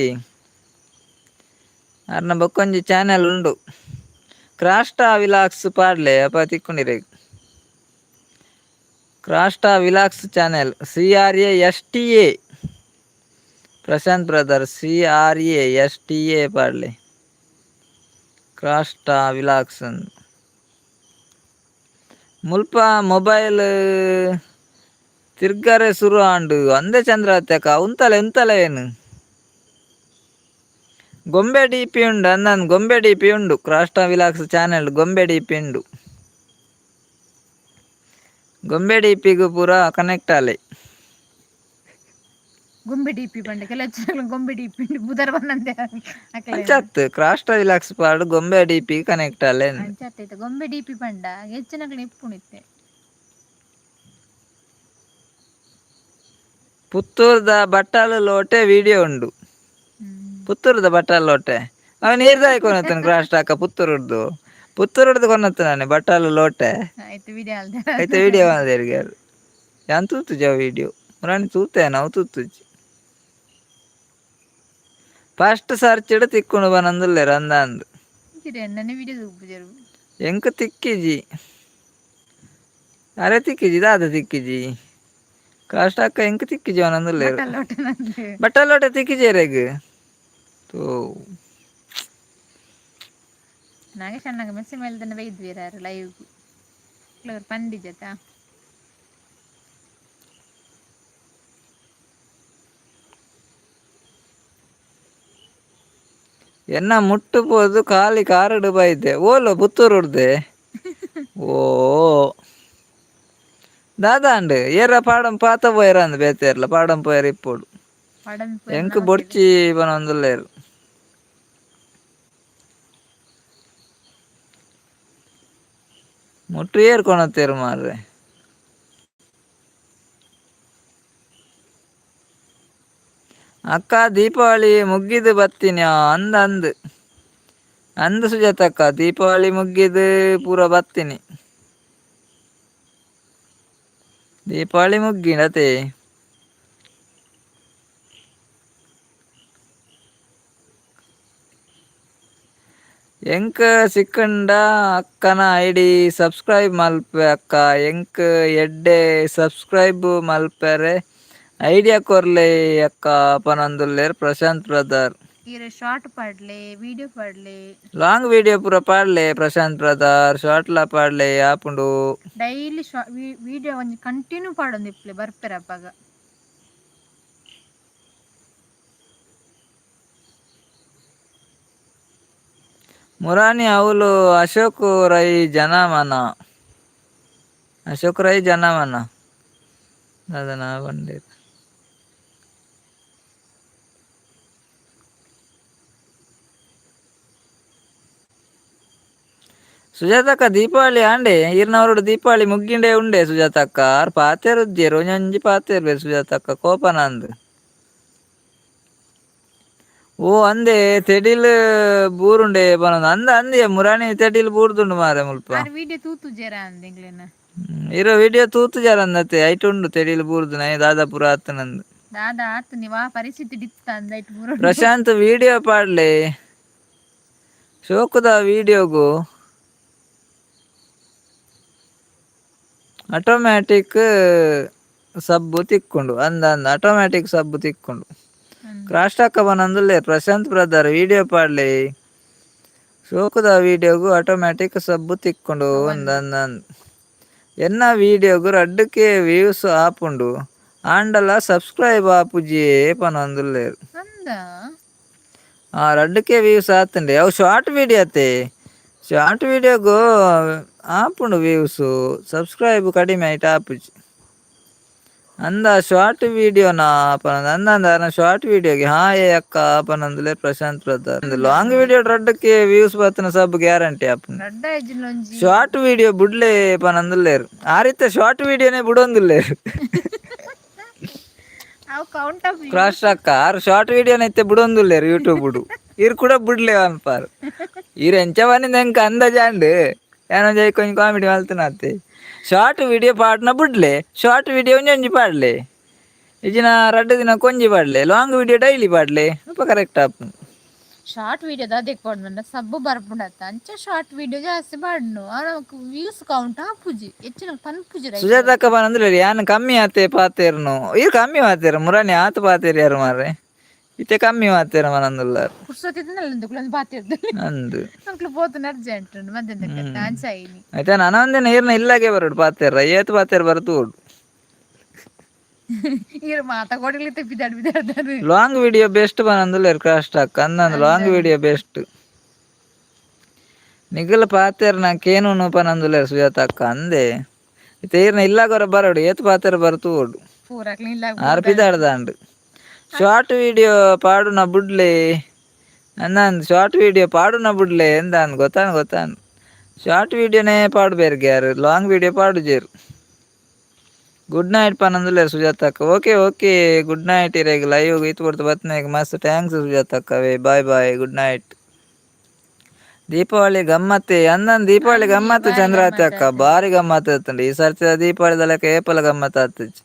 ಆರ್ನ, ಬೊಕ್ಕೊಂಜಿ ಚಾನೆಲ್ ಉಂಡು. ಕ್ರಾಸ್ಟಾ ವಿಲಾಕ್ಸ್ ಪಾಡ್ಲೆ, ಅಪ ತಿಕ್ಕುಂಡಿರೆ. ಕ್ರಾಸ್ಟಾ vlogs channel, CRASTA. Prashant brother, CRASTA ಪಾಡ್ಲೆ, ಕ್ರಾಸ್ಟಾ ವಿಲಾಕ್ಸ್. ಮುಲ್ಪ ಮೊಬೈಲ್ ತಿರ್ಗರೆ ಸುರು ಆಂಡ್ ಅಂದೆ ಚಂದ್ರಾವತಿ ಅಕ್ಕ. ಉಂತಲೆ ಉಂತಲೆ ಏನು ಗೊಂಬೆ ಡಿ ಪಿ ಉಂಡು ಅಂದನ್, ಗೊಂಬೆ ಡಿ ಪಿ ಉಂಡು. ಕ್ರಾಸ್ಟಾ ವಿಲಾಕ್ಸ್ ಚಾನೆಲ್ ಗೊಂಬೆ ಡಿ ಪಿ ಉಂಡು. ಗೊಂಬೆ ಡಿ ಪಿಗ್ ಪೂರ ಕನೆಕ್ಟ್ ಆಲೆ. ಗೊಂಬೆ ಡಿಪಿ ಪಂಡ ಕೆಲ ಗೊಂಬೆ ಡಿಪಿ ಬುಧರ್ ಬಂದಂತೆ. ಅಂಚತ್ ಕ್ರಾಸ್ಟಾ ವಿಲಾಕ್ಸ್ ಪಾಡ್ ಗೊಂಬೆ D P connect ಆಲೆ. ಅಂಚತ್ ಗೊಂಬೆ ಡಿಪಿ ಪಂಡ ಹೆಚ್ಚಿನಕ್ಲೆ ಇಪ್ಪುಣಿತ್ತೆ. ಪುತ್ತೂರ್ದ ಬಟ್ಟಾಲ ಲೋಟೆ ವಿಡಿಯೋ ಉಂಡು. ಪುತ್ತೂರ್ದ ಬಟ್ಟಾಲ ಲೋಟೆ ಅವ ನೀರ್ದಾಯಿ ಕೊನತ್ತನ ಕ್ರಾಸ್ಟ್ ಅಕ್ಕ. ಪುತ್ತೂರುಡ್ದು, ಪುತ್ತೂರುಡ್ದು ಕೊನತ್ತನಾನೆ ಬಟ್ಟಾಲ ಲೋಟೆ. ಆಯ್ತು, ವಿಡಿಯೋ. ಐತೆ ವಿಡಿಯೋ ಮಾದೇರಿಗೆ ಯಾನ್ ತೂತುಜ ವಿಡಿಯೋ ಮುರಾಣಿ ತೂತೆ ನಾವು ತೂತುಜಿ. ಫಸ್ಟ್ ಸರ್ಚ್ ತಿಕ್ಕೊಂಡು ಬನಂದುಲ್ಲೇರು ಅಂದ ಅಂದು. ಎನ್ನನೆ ವಿಡಿಯೋ ತೂಪುಜರು. ಎಂಕ್ ತಿಕ್ಕಿಜಿ, ಅರೆ ತಿಕ್ಕಿಜಿ, ದಾದ ತಿಕ್ಕಿಜಿ ಕಷ್ಟ ಅಕ್ಕ, ಎಂಕ್ ತಿಕ್ಕಿಜಿ ಅವನಂದುಲ್ಲೇರು. ಲೋಟೆ. ಬಟ್ಟಲೋಟೆ ತಿಕ್ಕಿಜೇರೆಗ್ ತೋ. ನಾಗೇಶ್ ಅಣ್ಣಗ ಮೆಸ್ಸಿ ಮೇಲ್ದನ ಬೈದ್ವೀರಾರು ಲೈವ್ ಪಂಡಿಜತ. ಎನ್ನ ಮುಟ್ಟು ಪೋದು ಖಾಲಿ ಕಾರಡು ಬೈದೆ ಓಲು ಪುತ್ತೂರುಡ್ದೆ. ಓ ದಾದಾಂಡ್ ಏರ ಪಾಡಂ ಪಾತ ಪೋಯರ ಅಂದ್ ಬೇತೇರ್ಲ ಪಾಡಂ ಪೋಯರ ಇಪ್ಪೋಡು. ಪಡನ್. ಎಂಕ್ ಬೊಡ್ಚಿ ಪನೊಂದುಲ್ಲೇರು. ಮುಟ್ಟು ಏರ್ ಕೊನತ್ತೇರು ಮಾರ್ರೆ. ಅಕ್ಕ ದೀಪಾವಳಿ ಮುಗ್ಗಿದು ಬತ್ತೀನಿ ಅಂದ ಅಂದ್ ಅಂದ್ ಸುಜಾತಕ್ಕ, ದೀಪಾವಳಿ ಮುಗ್ಗಿದು ಪೂರ ಬತ್ತೀನಿ. ದೀಪಾವಳಿ ಮುಗ್ಗಿನತೆ. ಎಂಕ್ ಸಿಕ್ಕಂಡ ಅಕ್ಕನ ಐಡಿ ಸಬ್ಸ್ಕ್ರೈಬ್ ಮಲ್ಪೆ ಅಕ್ಕ. ಎಂಕ್ ಎಡ್ಡೆ ಸಬ್ಸ್ಕ್ರೈಬ್ ಮಲ್ಪೆರೆ ಐಡಿಯಾ ಕೊರ್ಲೆ ಅಕ್ಕ ಪನೊಂದುಲ್ಲೆರ್ ಪ್ರಶಾಂತ್ ಬ್ರದರ್. ಈರೆ ಶಾರ್ಟ್ ಪಾಡ್ಲೆ, ವಿಡಿಯೋ ಪಾಡ್ಲೆ. ಲಾಂಗ್ ವಿಡಿಯೋ ಪೂರ ಪಾಡ್ಲೆ ಪ್ರಶಾಂತ್ ಬ್ರದರ್, ಶಾರ್ಟ್ ಲಾ ಪಾಡ್ಲೆ ಆಪುಂಡು. ಡೈಲಿ ವಿಡಿಯೋ ಒಂಜಿ ಕಂಟಿನ್ಯೂ ಪಾಡೊಂದು ಇಪ್ಪಲೆ ಬರ್ಪೆರ ಅಪಗ. ಮುರಾನಿ ಅವಳು ಅಶೋಕ್ ರೈ ಜನಮನ, ಅಶೋಕ್ ರೈ ಜನಮನ ಅದನ್ನ ಬಂದಿತ್ತು. ಸುಜಾತಕ್ಕ ದೀಪಾವಳಿ ಆಂಡೆ ಈರ್ನವರೋಡು ದೀಪಾವಳಿ ಮುಗ್ಗಿಂಡೆ ಉಂಡೆ ಸುಜಾತಕ್ಕ. ಆರ್ ಪಾತೆರುಜ್ಜೆರ್, ಒಂಜೊಂಜಿ ಪಾತೆರ್ಬೆರ್ ಸುಜಾತಕ್ಕ ಕೋಪನಂದ್. ಓ ಅಂದೆ ತೆಡಿಲ್ ಬೂರುಂಡೆ ಪನೊಂದು ಅಂದ ಅಂದೆ ಮುರಾಣಿ ತೆಡಿಲ್ ಬೂರ್ದುಂಡು ಮಾರೆ ಮುಲ್ಪ. ಆರ್ ವಿಡಿಯೋ ತೂತುಜೆರ ಅಂದ್ ಎಂಕ್ಲೆನ. ಇರೋ ವಿಡಿಯೋ ತೂತುಜಾರ ಅಂದತೆ, ಐಟ್ ಉಂಡು ತೆಡಿಲ್ ಬೂರ್ದು ನೈ ದಾದಾ ಪೂರ ಆತನಂದು. ದಾದಾ ಆತು ನೀ ವಾ ಪರಿಸ್ಥಿತಿ ಡಿತ್ತ ಅಂದ ಐಟ್ ಬೂರುಂಡು. ಪ್ರಶಾಂತ್ ವಿಡಿಯೋ ಪಾಡ್ಲೆ ಶೋಕುದ ವಿಡಿಯೋಗು ಆಟೋಮ್ಯಾಟಿಕ್ ಸಬ್ಬು ತಿಕ್ಕೊಂಡು ಅಂದ ಅಂದ ಆಟೋಮ್ಯಾಟಿಕ್ ಸಬ್ಬು ತಿಕ್ಕೊಂಡು. ಕ್ರಾಸ್ಟಾಕ ಬನಂದುಲ್ಲೆ ಪ್ರಶಾಂತ್ ಬ್ರದರ್, ವಿಡಿಯೋ ಪಾಡ್ಲೆ ಶೋಕುದ ವಿಡಿಯೋಗು ಆಟೋಮ್ಯಾಟಿಕ್ ಸಬ್ಬು ತಿಕ್ಕೊಂಡು ಅಂದ ಅಂದ ಅಂದ್. ಎನ್ನ ವಿಡಿಯೋಗು ರಡ್ಡುಕೆ ವ್ಯೂಸ್ ಆಪುಂಡು ಆಂಡಲ ಸಬ್ಸ್ಕ್ರೈಬ್ ಆಪುಜಿ ಪನೊಂದುಲ್ಲೆರ್. ಅಂದ. ಆ ರಡ್ಡುಕೆ ವ್ಯೂಸ್ ಆತುಂಡೆ, ಅವು ಶಾರ್ಟ್ ವಿಡಿಯೋ ಅತ್ತೆ, ಶಾರ್ಟ್ ವಿಡಿಯೋಗು ಆಪುಂಡು ವ್ಯೂಸು, ಸಬ್ಸ್ಕ್ರೈಬ್ ಕಡಿಮೆ ಐಟ್ ಆಪುಜಿ ಅಂದ. ಶಾರ್ಟ್ ವಿಡಿಯೋನಾ ಪನೊಂದು ಅಂದ ಅಂದ ಶಾರ್ಟ್ ವಿಡಿಯೋಗೆ ಹಾ ಏ ಅಕ್ಕ ಪನೊಂದುಲ್ಲೆ Prashant brother. Long video ರಡ್ಡಕ್ಕೆ views ಬತ್ತನ sub guarantee ಆಪುಂಡು. ರಡ್ಡ ಇಜ್ಜಿನ ಒಂಜಿ. ಶಾರ್ಟ್ ವಿಡಿಯೋ ಬುಡ್ಲೆ ಪನೊಂದುಲ್ಲೆರ್, ಆ ರೀತಿ ಶಾರ್ಟ್ ವಿಡಿಯೋನೇ ಬುಡೊಂದುಲ್ಲೆರ್. ಅವು count of cross ಅಕ್ಕ, ಆರು ಶಾರ್ಟ್ ವಿಡಿಯೋನ ಇತ್ತೆ ಬುಡೊಂದುಲ್ಲೆರ್ ಯೂಟ್ಯೂಬ್ ಬುಡು, ಇರ್ ಕೂಡ ಬುಡ್ಲೆ ಅನ್ಪಾರ್. ಇರ್ ಎಂಚ ಬನ್ನಿಂದ ಎಂಕ ಅಂದಾಜಾಂಡ್ ಏನೊಂಜಿ ಕೊಂಚ ಕಾಮಿಡಿ ಮಲ್ತನಾತೆ. ಶಾರ್ಟ್ ವಿಡಿಯೋ ಪಾಡ್ನ ಬುಡ್ಲೆ, ಶಾರ್ಟ್ ವಿಡಿಯೋ ಒಂಜೊಂಜಿ ಪಾಡ್ಲೆ, ಇಜಿನ ರಡ್ಡು ದಿನ ಕೊಂಜಿ ಪಾಡ್ಲೆ, long video daily ಪಾಡ್ಲೆ, ಅಪ್ಪ ಕರೆಕ್ಟ್ ಆಪುಂಡು. ಶಾರ್ಟ್ ವಿಡಿಯೋ ದಾದೆಕ್ ಪಾಡ್ನ ಸಬ್ಬು ಬರ್ಪುಂಡತ್ತ, ಅಂಚ ಶಾರ್ಟ್ ವಿಡಿಯೋ ಜಾಸ್ತಿ ಪಾಡ್ನು ವ್ಯೂಸ್ ಕೌಂಟ್ ಆಪುಜಿ ಹೆಚ್ಚಿನ ಪನ್ಪುಜಿ ರೈ. ಸುಜಾತಕ್ಕ ಪನಂದ್ರೆ ಯಾನ್ ಕಮ್ಮಿ ಆತೆ ಪಾತೇರ್ನು, ಇರ್ ಕಮ್ಮಿ ಮಾತೇರು ಮುರಾನಿ ಆತ ಪಾತೇರು ಯಾರು ಮಾರ್ರೆ, ಇತ್ತೆ ಕಮ್ಮಿ ಮಾತೇರು ಮನಂದುಲ್ಲಾರ್. ಪುರ್ಸೊತ್ತಿದ್ದಲ್ಲ ಕುಲೊಂದು ಪಾತಿರ್ದು. ಅಂದು. ಅಂಕ್ಲು ಪೋತುನ ಅರ್ಜೆಂಟ್ ಉಂಡು ಮಧ್ಯಾಹ್ನ ಅಂಚ ಐನಿ. ಆಯ್ತಾ, ನಾನು ಒಂದಿನ ಈರ್ನ ಇಲ್ಲಾಗೆ ಬರೋಡು ಪಾತೇರ, ಏತ್ ಪಾತೇರು ಬರತು ಓಡು. ಈರ್ ಮಾತ ಕೊಡಲಿ ಬಿದಾಡ್ ಬಿದಾಡ್ದಾರು. Long video best ಪನಂದುಲ್ಲೆರ್ ಕಷ್ಟ ಅಕ್ಕ ಅಂದಂದು. Long video best. ನಿಗಲ ಪಾತೇರ್ ನಾ ಕೇನುನು ಪನಂದುಲ್ಲೆರ್ ಸುಜಾತ ಅಕ್ಕ ಅಂದೆ. ಇತ್ತೆ ಈರ್ನ ಇಲ್ಲಾಗೊರ ಬರೋಡು, ಏತ್ ಪಾತೇರು ಬರತು ಓಡು. ಪೂರಕ್ಲಿ ಇಲ್ಲ. ಆರ್ ಪಿದಾಡ್ದಾಂಡ್. ಶಾರ್ಟ್ ವಿಡಿಯೋ ಪಾಡುನ ಬುಡ್ಲೆ ಅಂದಂದು, ಶಾರ್ಟ್ ವಿಡಿಯೋ ಪಾಡುನ ಬುಡ್ಲೆ ಎಂದಾನ್ ಗೊತ್ತಾನ್ ಗೊತ್ತಾನ್. ಶಾರ್ಟ್ ವಿಡಿಯೋನೇ ಪಾಡ್ಬೇರ್ಗೆ ಯಾರು, ಲಾಂಗ್ ವಿಡಿಯೋ ಪಾಡುಜೇರು. Good night ಪನೊಂದುಲ್ಲೆರ್ ಸುಜಾತಕ್ಕ. Okay okay, good night ಇರೆಗ್. Live ಈತ್ ಪೊರ್ತು ಬತ್ತಿನಾಕ್ ಮಸ್ತ್ thanks ಸುಜಾತಕ್ಕವೇ. Bye bye, good night. Deepavali ಗಮ್ಮತ್ತೆ ಅಂದನ್ Deepavali ಅಂದ್ ಗಮ್ಮತ್ತು ಬಾರಿ ಚಂದ್ರಾವತಿ ಗಮ್ಮತ್ ಅಕ್ಕ. ಆತುಂಡು. ಬಾರಿ ಗಮ್ಮತ್ ಆತುಂಡು ಈ ಸರ್ತಿದ ದೀಪಾವಳಿದ ಲೆಕ್ಕ ಏಪಲ ಗಮ್ಮತ್ ಆತುಜಿ.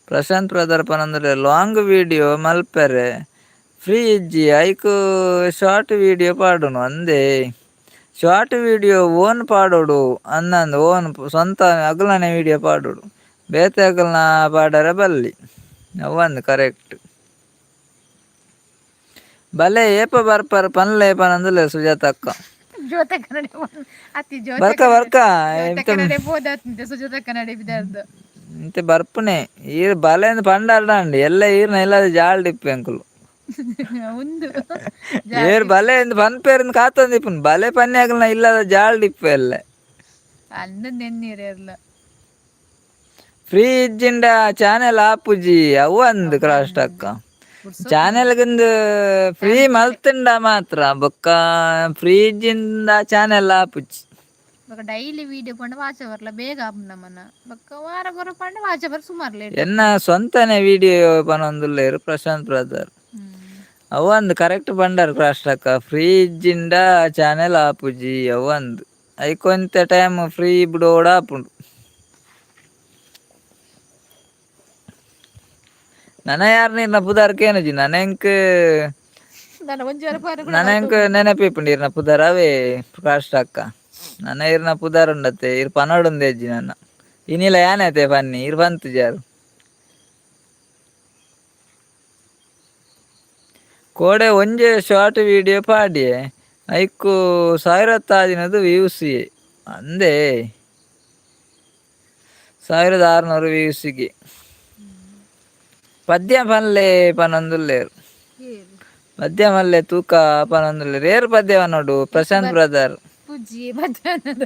ಪ್ರಶಾಂತ್ ಬ್ರದರ್ ಪನೊಂದುಲ್ಲೆರ್ ಲಾಂಗ್ ವಿಡಿಯೋ ಮಲ್ಪೆರೆ ಫ್ರೀ ಇಜ್ಜಿ, ಐಕ್ ಶಾರ್ಟ್ ವಿಡಿಯೋ ಪಾಡುನು ಅಂದೇ. Short video own ಪಾಡೋಡು ಅಂದಂದು, ಓನ್ ಸ್ವಂತ ಅಗಲನೆ ವಿಡಿಯೋ ಪಾಡೋಡು, ಬೇತೆ ಅಗಲ್ನ ಪಾಡರೆ ಬಲ್ಲಿ ಅವಂದು ಕರೆಕ್ಟ್. ಬಲೆ ಏಪ ಬರ್ಪರ್ ಪನ್ಲೆ ಪನೊಂದುಲ್ಲೆರ್ ಸುಜಾತಕ್ಕ. ಜ್ಯೋತ ಕನ್ನಡ ಅತಿ ಜ್ಯೋತ ಬರ್ಕ ಬರ್ಕ. ಜ್ಯೋತ ಕನ್ನಡ ಬೋದಾತಂತೆ ಸುಜಾತ ಕನ್ನಡ ಬಿದಾರ್ದು. ಇಂತೆ ಬರ್ಪುನೆ ಈರ್ ಬಲೆ ಅಂದ್ ಪಂಡರ್ಡಂಡ್ ಎಲ್ಲ ಈರ್ನ ಎಲ್ಲ ಜಾಲ್ಡ್ ಇಪ್ಪು ಎಂಕುಲು. ಉಂದು ಏರ್ ಬಲೆ ಅಂದ್ ಪನ್ಪೇರ್ ಕಾತೊಂದಿಪ್ಪುನು, ಬಲೆ ಪನ್ಯಾಗಲ್ನ ಇಲ್ಲದ ಜಾಲ್ಡ್ ಇಪ್ಪು ಎಲ್ಲ. ಅಂದ್ ನೆನ್ನೀರೆರ್ಲ. ಫ್ರೀ ಇಜ್ಜಿಂಡ ಚಾನೆಲ್ ಆಪುಜಿ ಅವು ಅಂದ್ ಕ್ರಾಸ್ಟ್ ಅಕ್ಕ. ಚಾನೆಲ್ ಗಿಂದು ಫ್ರೀ ಮಲ್ತಿಂಡ ಮಾತ್ರ, ಬೊಕ್ಕ ಫ್ರೀ ಇಜ್ಜಿಂದ ಚಾನೆಲ್ ಆಪುಜಿ. ಬೊಕ ಡೈಲಿ ವಿಡಿಯೋ ಪಂಡ ವಾಚ್ ಅವರ್ಲ ಬೇಗ ಆಪುಂಡು ನಮನ, ಬೊಕ ವಾರ ಬರ ಪಂಡ ವಾಚ್ ಅವರ್ ಸುಮಾರು ಲೇಟ್. ಎನ್ನ ಸ್ವಂತನೆ ವಿಡಿಯೋ ಪನೊಂದುಲ್ಲೆರ್ ಪ್ರಶಾಂತ್ ಬ್ರದರ್. ಅವಂದ್ ಕರೆಕ್ಟ್ ಪಂಡರ್ ಕ್ರಾಸ್ಟ್ ಅಕ್ಕ, ಫ್ರೀ ಇಜ್ಜಿಂಡ ಚಾನೆಲ್ ಆಪುಜಿ ಅವಂದ್, ಐಕೊಂತೆ ಟೈಮ್ ಫ್ರೀ ಬಿಡೋಡ ಆಪುಂಡು. ನನ ಯಾರ್ ನೀರ್ನ ಪುದರ್ ಕೇನುಜಿ ನನಂಕ್. ನನ್ನ ಒಂಜಿ ವಾರ ಪಾರ. ನನಂಕ್ ನೆನಪಿಪ್ಪುಂಡು ಇರ್ನ ಪುದರ್ ಅವೇ ಕ್ರಾಸ್ಟ್ ಅಕ್ಕ. ನನ ಇರ್ನ ಪುದರ್ ಉಂಡತ್ತೆ, ಇರ್ ಪನೊಡುಂದೇಜ್ಜಿ ನನ್ನ ಇನಿಲ ಯಾನೈತೆ ಪನ್ನಿ ಇರ್ ಪಂತುಜಾರು. ಕೋಡೆ ಒಂಜೆ ಶಾರ್ಟ್ ವಿಡಿಯೋ ಪಾಡಿಯೆ, ಐಕು ಸಾವಿರತ್ತಾದಿನದು ವ್ಯೂಸ್ ಅಂದೇ, 1600 ವ್ಯೂಸಿಗೆ. ಪದ್ಯ ಪನ್ಲೆ ಪನೊಂದುಲ್ಲೆರ್. ಪದ್ಯ ಮಲ್ಲೆ ತೂಕ ಪನೊಂದುಲ್ಲೆರ್. ಏರ್ ಪದ್ಯ ಪನೊಡು ಪ್ರಶಾಂತ್ ಬ್ರದರ್? ಪುಜ್ಜಿ ಮಧ್ಯಾಹ್ನದ.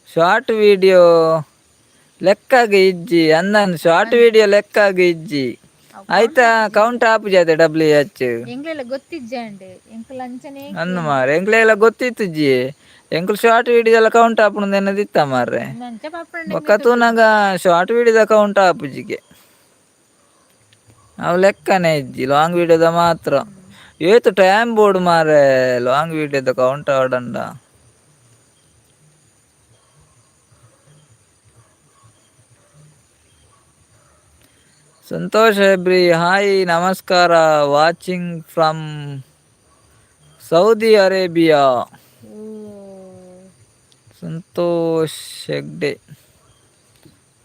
ಶಾರ್ಟ್ ವಿಡಿಯೋ ಲೆಕ್ಕಾಗ ಇಜ್ಜಿ ಅಂದನ್, ಶಾರ್ಟ್ ವಿಡಿಯೋ ಲೆಕ್ಕಾಗ ಇಜ್ಜಿ ಆಯ್ತಾ, ಕೌಂಟ್ ಆಪುಜಿ ಡಬ್ಲ್ಯೂ ಎಚ್. ಎಂಗ್ಲೆಲ್ಲ ಗೊತ್ತಿಜ್ಜಾಂಡ್ ಎಂಕುಲು ಅಂಚನೆ. ಅಂದ್ ಮಾರೆ, ಎಂಕ್ಲೆಲ್ಲ ಗೊತ್ತಿತ್ತುಜಿ, ಎಂಕುಲು ಶಾರ್ಟ್ ವಿಡಿಯೋ ಎಲ್ಲ ಕೌಂಟ್ ಆಪುಂಡು ಎನ್ನದಿತ್ತ ಮಾರ್ರೆ. ಅಂಚ ಪಾಪಣ್ಣ. ಬೊಕ್ಕ ತೂನಾಗ ಶಾರ್ಟ್ ವಿಡಿಯೋದ ಕೌಂಟ್ ಆಪುಜಿಗೆ, ಅವು ಲೆಕ್ಕನೇ ಇಜ್ಜಿ, ಲಾಂಗ್ ವಿಡಿಯೋದ ಮಾತ್ರ. ಏತ್ ಟೈಮ್ ಬೋರ್ಡ್ ಮಾರೆ ಲಾಂಗ್ ವಿಡಿಯೋದ ಕೌಂಟ್ ಆವಡಂಡ. ಸಂತೋಷ್ ಹೆಬ್ರಿ ಹಾಯ್, ನಮಸ್ಕಾರ, watching from Saudi Arabia. Santosh Hegde,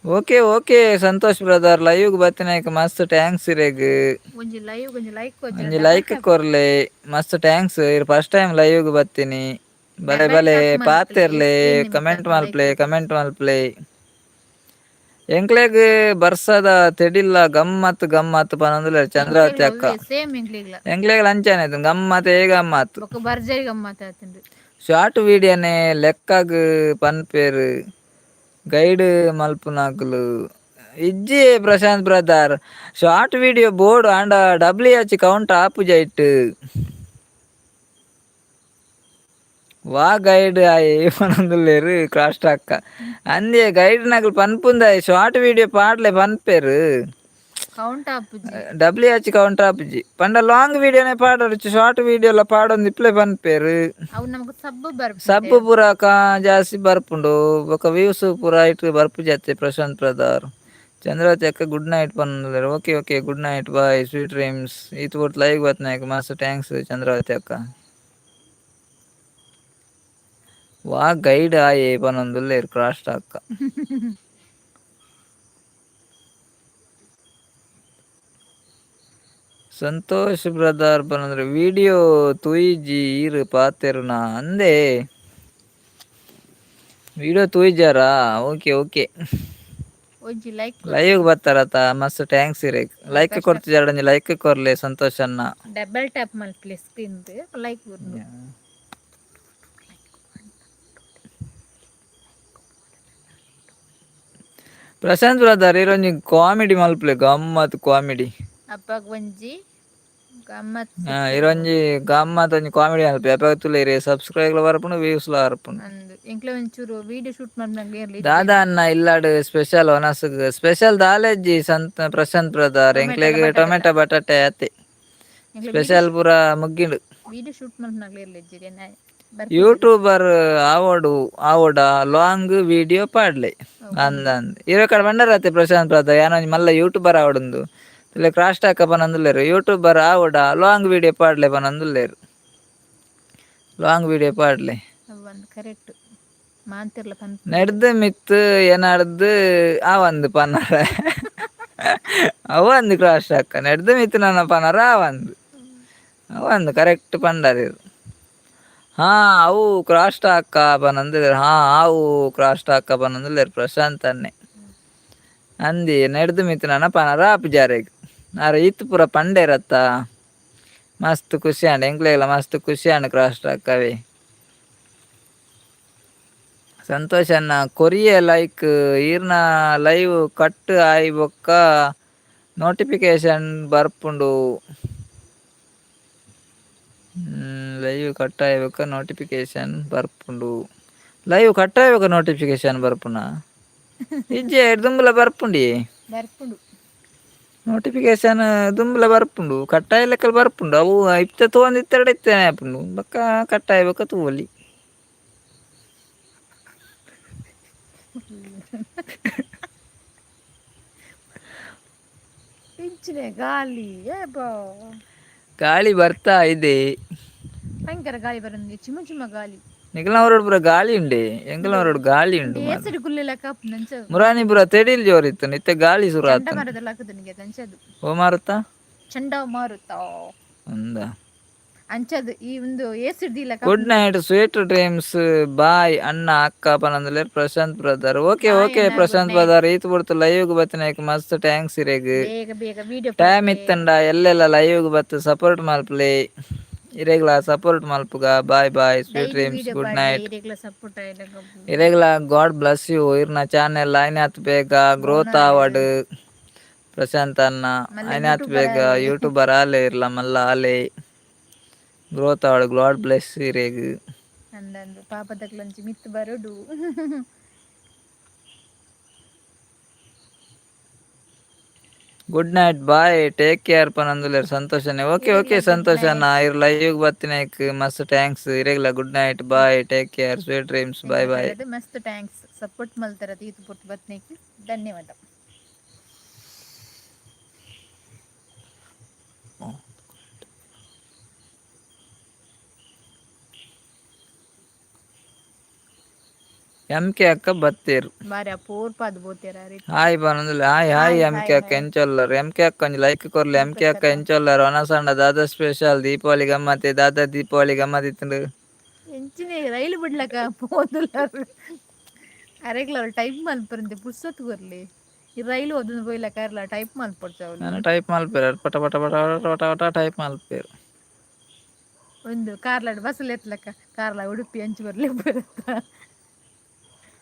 okay okay Santosh brother, live ಬತ್ತಿನಾಯ್ಕ ಮಸ್ತ್ thanks ಇರೆಗ್. ಒಂಜಿ ಲೈವ್ ಒಂಜಿ ಲೈಕ್. ಒಂಜಿ ಲೈಕ್ ಕೊರ್ಲೆ, ಮಸ್ತ್ thanks. ಇರ್ first time live ಬತ್ತೀನಿ. ಬಲೆ ಬಲೆ ಪಾತೆರ್ಲೆ, ಕಮೆಂಟ್ ಮಲ್ಪ್ಲೆ, ಕಮೆಂಟ್ ಮಲ್ಪ್ಲೆ. ಎಂಕ್ಲೆಗ್ ಬರ್ಸದ ತೆಡಿಲ್ಲ ಗಮ್ಮತ್ ಗಮ್ಮತ್ ಪನೊಂದುಲ್ಲೆರ್ ಚಂದ್ರಾವತಿ ಅಕ್ಕ. ಸೇಮ್ ಎಂಕ್ಲೆಗ್ಲ. ಎಂಕ್ಲೆಗ್ ಅಂಚನೆ ಗಮ್ಮತ್ ಏ ಗಮ್ಮತ್. ಬೊಕ ಬರ್ಜರಿ ಗಮ್ಮತ್ ಆತುಂಡು. ಶಾರ್ಟ್ ವಿಡಿಯೋನೆ ಲೆಕ್ಕಗ್ ಪನ್ಪೇರ್ ಗೈಡ್ ಮಲ್ಪುನಕುಲು ಇಜ್ಜಿ Prashant brother. Short video board ಆಂಡ W H count ಆಪುಜ ಇಟ್ಟು. ವಾ ಗೈಡ್ ಆಯೆ ಪನೊಂದುಲ್ಲೆರ್ ಕ್ರಾಸ್ಟ್ ಅಕ್ಕ. ಅಂದೇ ಗೈಡ್ ನಕುಲು ಪನ್ಪುಂದಾಯೆ ಶಾರ್ಟ್ ವಿಡಿಯೋ ಪಾಡ್ಲೆ ಪನ್ಪೇರ್. ಕೌಂಟ್ ಆಪುಜಿ. W H count ಆಪುಜಿ ಪಂಡ ಲಾಂಗ್ ವಿಡಿಯೋನೆ ಪಾಡೊಡು, ಶಾರ್ಟ್ ವಿಡಿಯೋ ಎಲ್ಲ ಪಾಡೊಂದು ಇಪ್ಲೆ ಪನ್ಪೇರ್. ಅವು ನಮಕ್ ಸಬ್ಬು ಬರ್ಪುಂಡು. ಸಬ್ಬು ಪೂರ ಜಾಸ್ತಿ ಬರ್ಪುಂಡು, ಬೊಕ ವ್ಯೂಸ್ ಪೂರ ಐಟ್ ಬರ್ಪುಜತ್ತೆ ಪ್ರಶಾಂತ್ ಬ್ರದರ್. ಚಂದ್ರಾವತಿ ಅಕ್ಕ ಗುಡ್ ನೈಟ್ ಪನೊಂದುಲ್ಲೆರ್. Okay okay, good night, bye, sweet dreams. ಈತ್ ಪೊರ್ತು ಲೈವ್ ಬತ್ತಿನಾಕ್ ಮಸ್ತ್ thanks Chandravati ಅಕ್ಕ. ವಾ ಗೈಡ್ ಆಯೆ ಪನೊಂದುಲ್ಲೆರ್ ಕ್ರಾಸ್ಟ್ ಅಕ್ಕ. ಸಂತೋಷ್ ಬ್ರದರ್ ಪನಂದ್ರೆ ವಿಡಿಯೋ ತೂಯಿಜಿ ಈರ್ ಪಾತೆರುನ ಅಂದೇ. ವಿಡಿಯೋ ತೂಯಿಜಾರಾ? Okay okay. ಒಂಜಿ ಲೈಕ್. ಲೈವ್ ಬರ್ತಾರತ, ಮಸ್ತ್ thanks ಇರೆಗ್. ಲೈಕ್ ಕೊಡ್ತಿಜಾರ, ಒಂಜಿ ಲೈಕ್ ಕೊರ್ಲೆ ಸಂತೋಷ್ ಅಣ್ಣ. ಡಬಲ್ ಟ್ಯಾಪ್ ಮಲ್ಪಲೆ ಸ್ಕ್ರೀನ್ ಲೈಕ್. ಪ್ರಶಾಂತ್ brother ಇರೊಂಜಿ comedy ಮಲ್ಪಲೆ, ಗಮ್ಮತ್ ಕಾಮಿಡಿ. ಅಪ್ಪಗ್ ಒಂಜಿ ಗಮ್ಮತ್. ಇರೊಂಜಿ ಗಮ್ಮತ್ ಒಂಜಿ ಕಾಮಿಡಿ ಮಲ್ಪಲೆ, ಅಪಗ ತುಲೆ ಇರೆ ಸಬ್ಸ್ಕ್ರೈಬ್ ಲ ಬರ್ಪುಂಡು, ವ್ಯೂಸ್ ಲ ಬರ್ಪುಂಡು. ಅಂದ್. ಎಂಕ್ಲೆ ಒಂಚೂರು ವಿಡಿಯೋ ಶೂಟ್ ಮಲ್ಪುನಗ ಇರ್ಲಿ. ದಾದಾ ಅನ್ನ ಇಲ್ಲಾಡು ಸ್ಪೆಷಲ್ ಒನಸ್ಗ್? ಸ್ಪೆಷಲ್ ದಾಲೆಜ್ಜಿ ಸಂತ ಪ್ರಶಾಂತ್ ಬ್ರದರ್. ಎಂಕ್ಲೆಗ್ ಟೊಮೆಟೊ ಬಟಾಟೆ ಅತ್ತೆ, ಸ್ಪೆಷಲ್ ಪೂರ ಮುಗ್ಗಿಂಡು. ವಿಡಿಯೋ ಶೂಟ್ ಮಲ್ಪುನಗ ಇರ್ಲಿ ಇಜ್ಜಿ. ಯೂಟ್ಯೂಬರ್ ಆವೊಡು ಆವೊಡ? ಲಾಂಗ್ ವಿಡಿಯೋ ಪಾಡ್ಲೆ ಅಂದ ಅಂದ್ ಇರೋ ಕಡೆ ಬಂಡರತ್ತೆ ಪ್ರಶಾಂತ್ ಬ್ರದರ್. ಯಾನೊಂಜಿ ಮಲ್ಲ ಯೂಟ್ಯೂಬರ್ ಆವೊಡುಂದು ತುಲೆ ಕ್ರಾಸ್ ಟಾಕ ಪನೊಂದುಲ್ಲೆರ್. ಯೂಟ್ಯೂಬರ್ ಆವೊಡ, ಲಾಂಗ್ ವಿಡಿಯೋ ಪಾಡ್ಲೆ ಪನೊಂದುಲ್ಲೆರ್. ಲಾಂಗ್ ವಿಡಿಯೋ ಪಾಡ್ಲೆ. ಒಂದು ಕರೆಕ್ಟ್ ಮಾಂತಿರ್ಲ ಪನ್. ನೆಡ್ದು ಮಿತ್ತು ಏನಾಡ್ದು ಆವಂದು ಪನ್ನರ ಅವು ಅಂದು. ಕ್ರಾಸ್ ಟಾಕ ನೆಡ್ದು ಮಿತ್ತು ನನ್ನ ಪನರ ಆವಂದು ಅವಂದು ಕರೆಕ್ಟ್ ಪಂಡರ್ ಇದು. ಹಾ, ಅವು ಕ್ರಾಸ್ ಟಾಕ ಪನೊಂದುಲ್ಲೆರ್. ಹಾ, ಅವು ಕ್ರಾಸ್ ಟಾಕ ಪನೊಂದುಲ್ಲೆರ್ ಪ್ರಶಾಂತ್ ಅನ್ನೆ. ಅಂದಿ ನೆಡ್ದು ಮಿತ್ತು ನನ್ನ ಪನರ ಆಪುಜಾರೆಗ್. ಆರ್ ಇತ್ತು ಪೂರ ಪಂಡೇರತ್ತ, ಮಸ್ತ್ ಖುಷಿ ಆಂಡ್ ಎಂಕ್ಲೆಗ್ಲ, ಮಸ್ತ್ ಖುಷಿ ಆಂಡ್ ಕ್ರಾಸ್ ಟಾಕ್ ಅವೇ. ಸಂತೋಷ್ ಅಣ್ಣ ಕೊರಿಯ ಲೈಕ್. ಈರ್ನ ಲೈವ್ ಕಟ್ ಆಯಿ ಬೊಕ್ಕ ನೋಟಿಫಿಕೇಶನ್ ಬರ್ಪುಂಡು. ಲೈವ್ ಕಟ್ ಆಯಿ ಬೊಕ್ಕ ನೋಟಿಫಿಕೇಶನ್ ಬರ್ಪುಂಡು. ಲೈವ್ ಕಟ್ ಆಯಿ ಬೊಕ್ಕ ನೋಟಿಫಿಕೇಶನ್ ಬರ್ಪುನ? ಇಜ್ಜೆ, ದುಂಬುಲ ಬರ್ಪುಂಡಿ. ಬರ್ಪುಂಡು. ನೋಟಿಫಿಕೇಶನ್ ದುಂಬುಲ ಬರ್ಪುಂಡು, ಕಟ್ಟಾಯಿ ಲೆಕ್ಕಲ್ ಬರ್ಪುಂಡು. ಅವು ಇತ್ತೆ ತೋಂದು ಇತ್ತೆರಡು ಇತ್ತೇನೆ ಆಪುಂಡು. ಬೊಕ್ಕ ಕಟ್ಟಾಯಿ ಬೊಕ್ಕ ತೂವೊಲಿ. ಇಂಚಿನೆ ಗಾಳಿ ಏ ಬಾ. ಗಾಳಿ ಬರ್ತಾ ಇದೆ. ಭಯಂಕರ ಗಾಳಿ ಬರಂದು, ಚಿಮ ಚಿಮ ಗಾಳಿ. ನಿಕಲ್ನವರೋಡ್ ಪೂರ ಗಾಳಿ ಉಂಡೆ, ಎಂಕಲ್ನವರೋಡ್ ಗಾಳಿ ಉಂಡು ಮಾರ್ರೆ. ಏಸಡಿ ಗುಲ್ಲೆಲಕ ನಂಚ. ಮುರಾನಿ ಪೂರ ತೆಡಿಲ್ ಜೋರು ಇತ್ತು, ಇತ್ತೆ ಗಾಳಿ ಸುರು ಆತಂಡ್. ಚಂಡಮಾರುತ ಹಾಕುದು ಅಂಚದು. ಓ ಮಾರುತ. ಚಂಡಮಾರುತ. ಅಂದ. ಅಂಚದು ಈ ಒಂದು ಏಸಿಡ್ದಿಲ್ಲ. Good night, sweet dreams, bye ಅಣ್ಣ ಅಕ್ಕ ಪನಂದುಲ್ಲೆರ್ Prashant brother. Okay. Bye okay. ಅಣ್ಣ, good Prashant night. Brother, ಈತ್ ಪೊರ್ತು ಲೈವ್ ಬತ್ತಿನೈಕ್ ಮಸ್ತ್ thanks ಇರೆಗ್. ಬೇಗ ಬೇಗ ವಿಡಿಯೋ. ಟೈಮ್ ಇತ್ತಂಡ ಎಲ್ಲೆಲ್ಲ ಲೈವ್ ಬತ್ತು ಸಪೋರ್ಟ್ ಮಲ್ಪಲೆ. ಇರೆಗ್ಲ ಸಪೋರ್ಟ್ ಮಲ್ಪುಗ. Bye bye, sweet dreams, video. Good night. ಇರೆಗ್ಲ support. ಇರೆಗ್ಲ god bless you. ಇರ್ನ ಚಾನೆಲ್ ಆಯ್ನಾತ್ ಬೇಗ ಗ್ರೋತ್ ಆವಡ್. ಪ್ರಶಾಂತ್ ಅಣ್ಣ, ಆಯ್ನಾತ್ ಬೇಗ ಯೂಟ್ಯೂಬರ್ ಆಲೆ, ಇರ್ಲ ಮಲ್ಲ ಆಲೆ, ಗ್ರೋತ್ ಆವಡ್. ಗಾಡ್ ಬ್ಲೆಸ್ ಇರೆಗ್. ಅಂದಂದು ಪಾಪದಕ್ಲಂಚಿ ಮಿತ್ತು ಬರಡು. Good night, bye, take care ಪನಂದುಲ್ಲೆರ್ ಸಂತೋಷನೇ. ಓಕೆ ಓಕೆ ಸಂತೋಷ್ ಅಣ್ಣ, ಇರ್ ಲೈವ್ ಬತ್ತಿನೈಕ್ ಮಸ್ತ್ thanks. ಇರೆಗ್ಲ good night, bye, take care, sweet dreams, bye bye. ಮಸ್ತ್ thanks, support ಮಲ್ತಾರ ಈತು ಪೊರ್ತು ಬತ್ನೇಕ್ ಧನ್ಯವಾದ. ಎಂ ಕೆ ಅಕ್ಕ ಬತ್ತೇರು. ಬಾರಿ ಪೋರ್ಪಾದ್ ಬೋತೇರ. Hi ಪನೊಂದುಲ್ಲೆ. Hi hi M K ಅಕ್ಕ, ಎಂಚೊಲ್ಲರ್? ಎಂ ಕೆ ಅಕ್ಕ, ಒಂಜಿ ಲೈಕ್ ಕೊರ್ಲೆ. ಎಂ ಕೆ ಅಕ್ಕ, ಎಂಚೊಲ್ಲರ್? ಒನಸಂಡ ದಾದಾ ಸ್ಪೆಷಲ್? ದೀಪಾವಳಿ ಗಮ್ಮತ್ತೆ? ದಾದಾ ದೀಪಾವಳಿ ಗಮ್ಮತ್ ಇತ್ತುಂಡು? ಎಂಚಿನೆ ರೈಲು ಬಿಡ್ಲಕ ಪೋದುಲ್ಲಾರು. ಅರೆಗ್ಲ ಟೈಪ್ ಮಲ್ಪರಂತೆ, ಪುರ್ಸೊತ್ತು ಕೊರ್ಲಿ. ಈ ರೈಲು ಒದೊಂದು ಪೋಯ್ಲಕ ಅರ್ಲ ಟೈಪ್ ಮಲ್ಪೊಡ್ಚ ಅವ್ಲು. ನಾನು ಟೈಪ್ ಮಲ್ಪೇರು, ಪಟ ಪಟ ಪಟ ಪಟ ಪಟ ಪಟ ಟೈಪ್ ಮಲ್ಪೇರು. ಒಂದು ಕಾರ್ಲಾಡ್ ಬಸ್ ಎತ್ಲಕ್ಕ ಕಾರ್ಲ ಉಡುಪಿ ಅಂಚು ಬರ್ಲಿ ಬರುತ್ತ.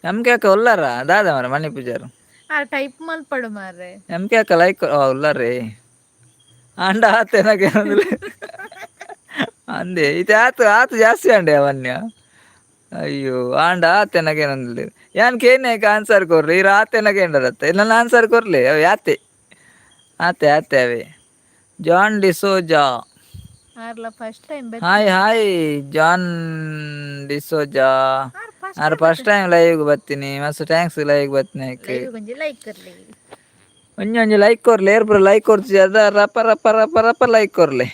ಎಂ ಕೆ ಅಕ್ಕ ಉಲ್ಲಾರ? ದಾದಾ ಮರ ಮಣಿ ಪೂಜಾರು. ಆ ಟೈಪ್ ಮಲ್ಪಡು ಮಾರ್ರೆ. ಎಂ ಕೆ ಅಕ್ಕ ಲೈಕ್ ಉಲ್ಲಾರ್ರಿ. ಅಂಡ ಆತೇನಕ್ಕೆ ಅಂದೆ ಇತ್ತೆ ಆತು ಆತು ಜಾಸ್ತಿ ಅಂಡೆ ಅವನ್ಯ. ಅಯ್ಯೋ, ಆಂಡ ಆತೆನಗೇನಂದಿಲ್ಲ. ಯಾನ್ ಕೇನ್ಯಕ ಆನ್ಸರ್ ಕೊರ್ರಿ, ಇರ್ ಆತೆನಗೇಂಡರತ್ತೆ. ನನ್ನ ಆನ್ಸರ್ ಕೊರ್ಲಿ ಅವೆ. ಆತೆ ಆತೆ ಆತೆ ಅವೇ. ಜಾನ್ ಡಿಸೋಜಾ. ಆರ್ಲ first time. Hi hi John D'Souza. R first time live ಬತ್ತೀನಿ. ಮಸ್ತ್ thanks live ಬತ್ತಿನಿ. ಒಂಜಿ ಲೈಕ್ ಕೊರ್ಲಿ. ಒಂಜಿ ಒಂಜಿ ಲೈಕ್ ಕೊರ್ಲೆ. ಏರ್ ಪೂರ ಲೈಕ್ ಕೊರ್ಚಿ ಅದ, ರಪ ರಪ ರಪ ರಪ ಲೈಕ್ ಕೊರ್ಲೆ.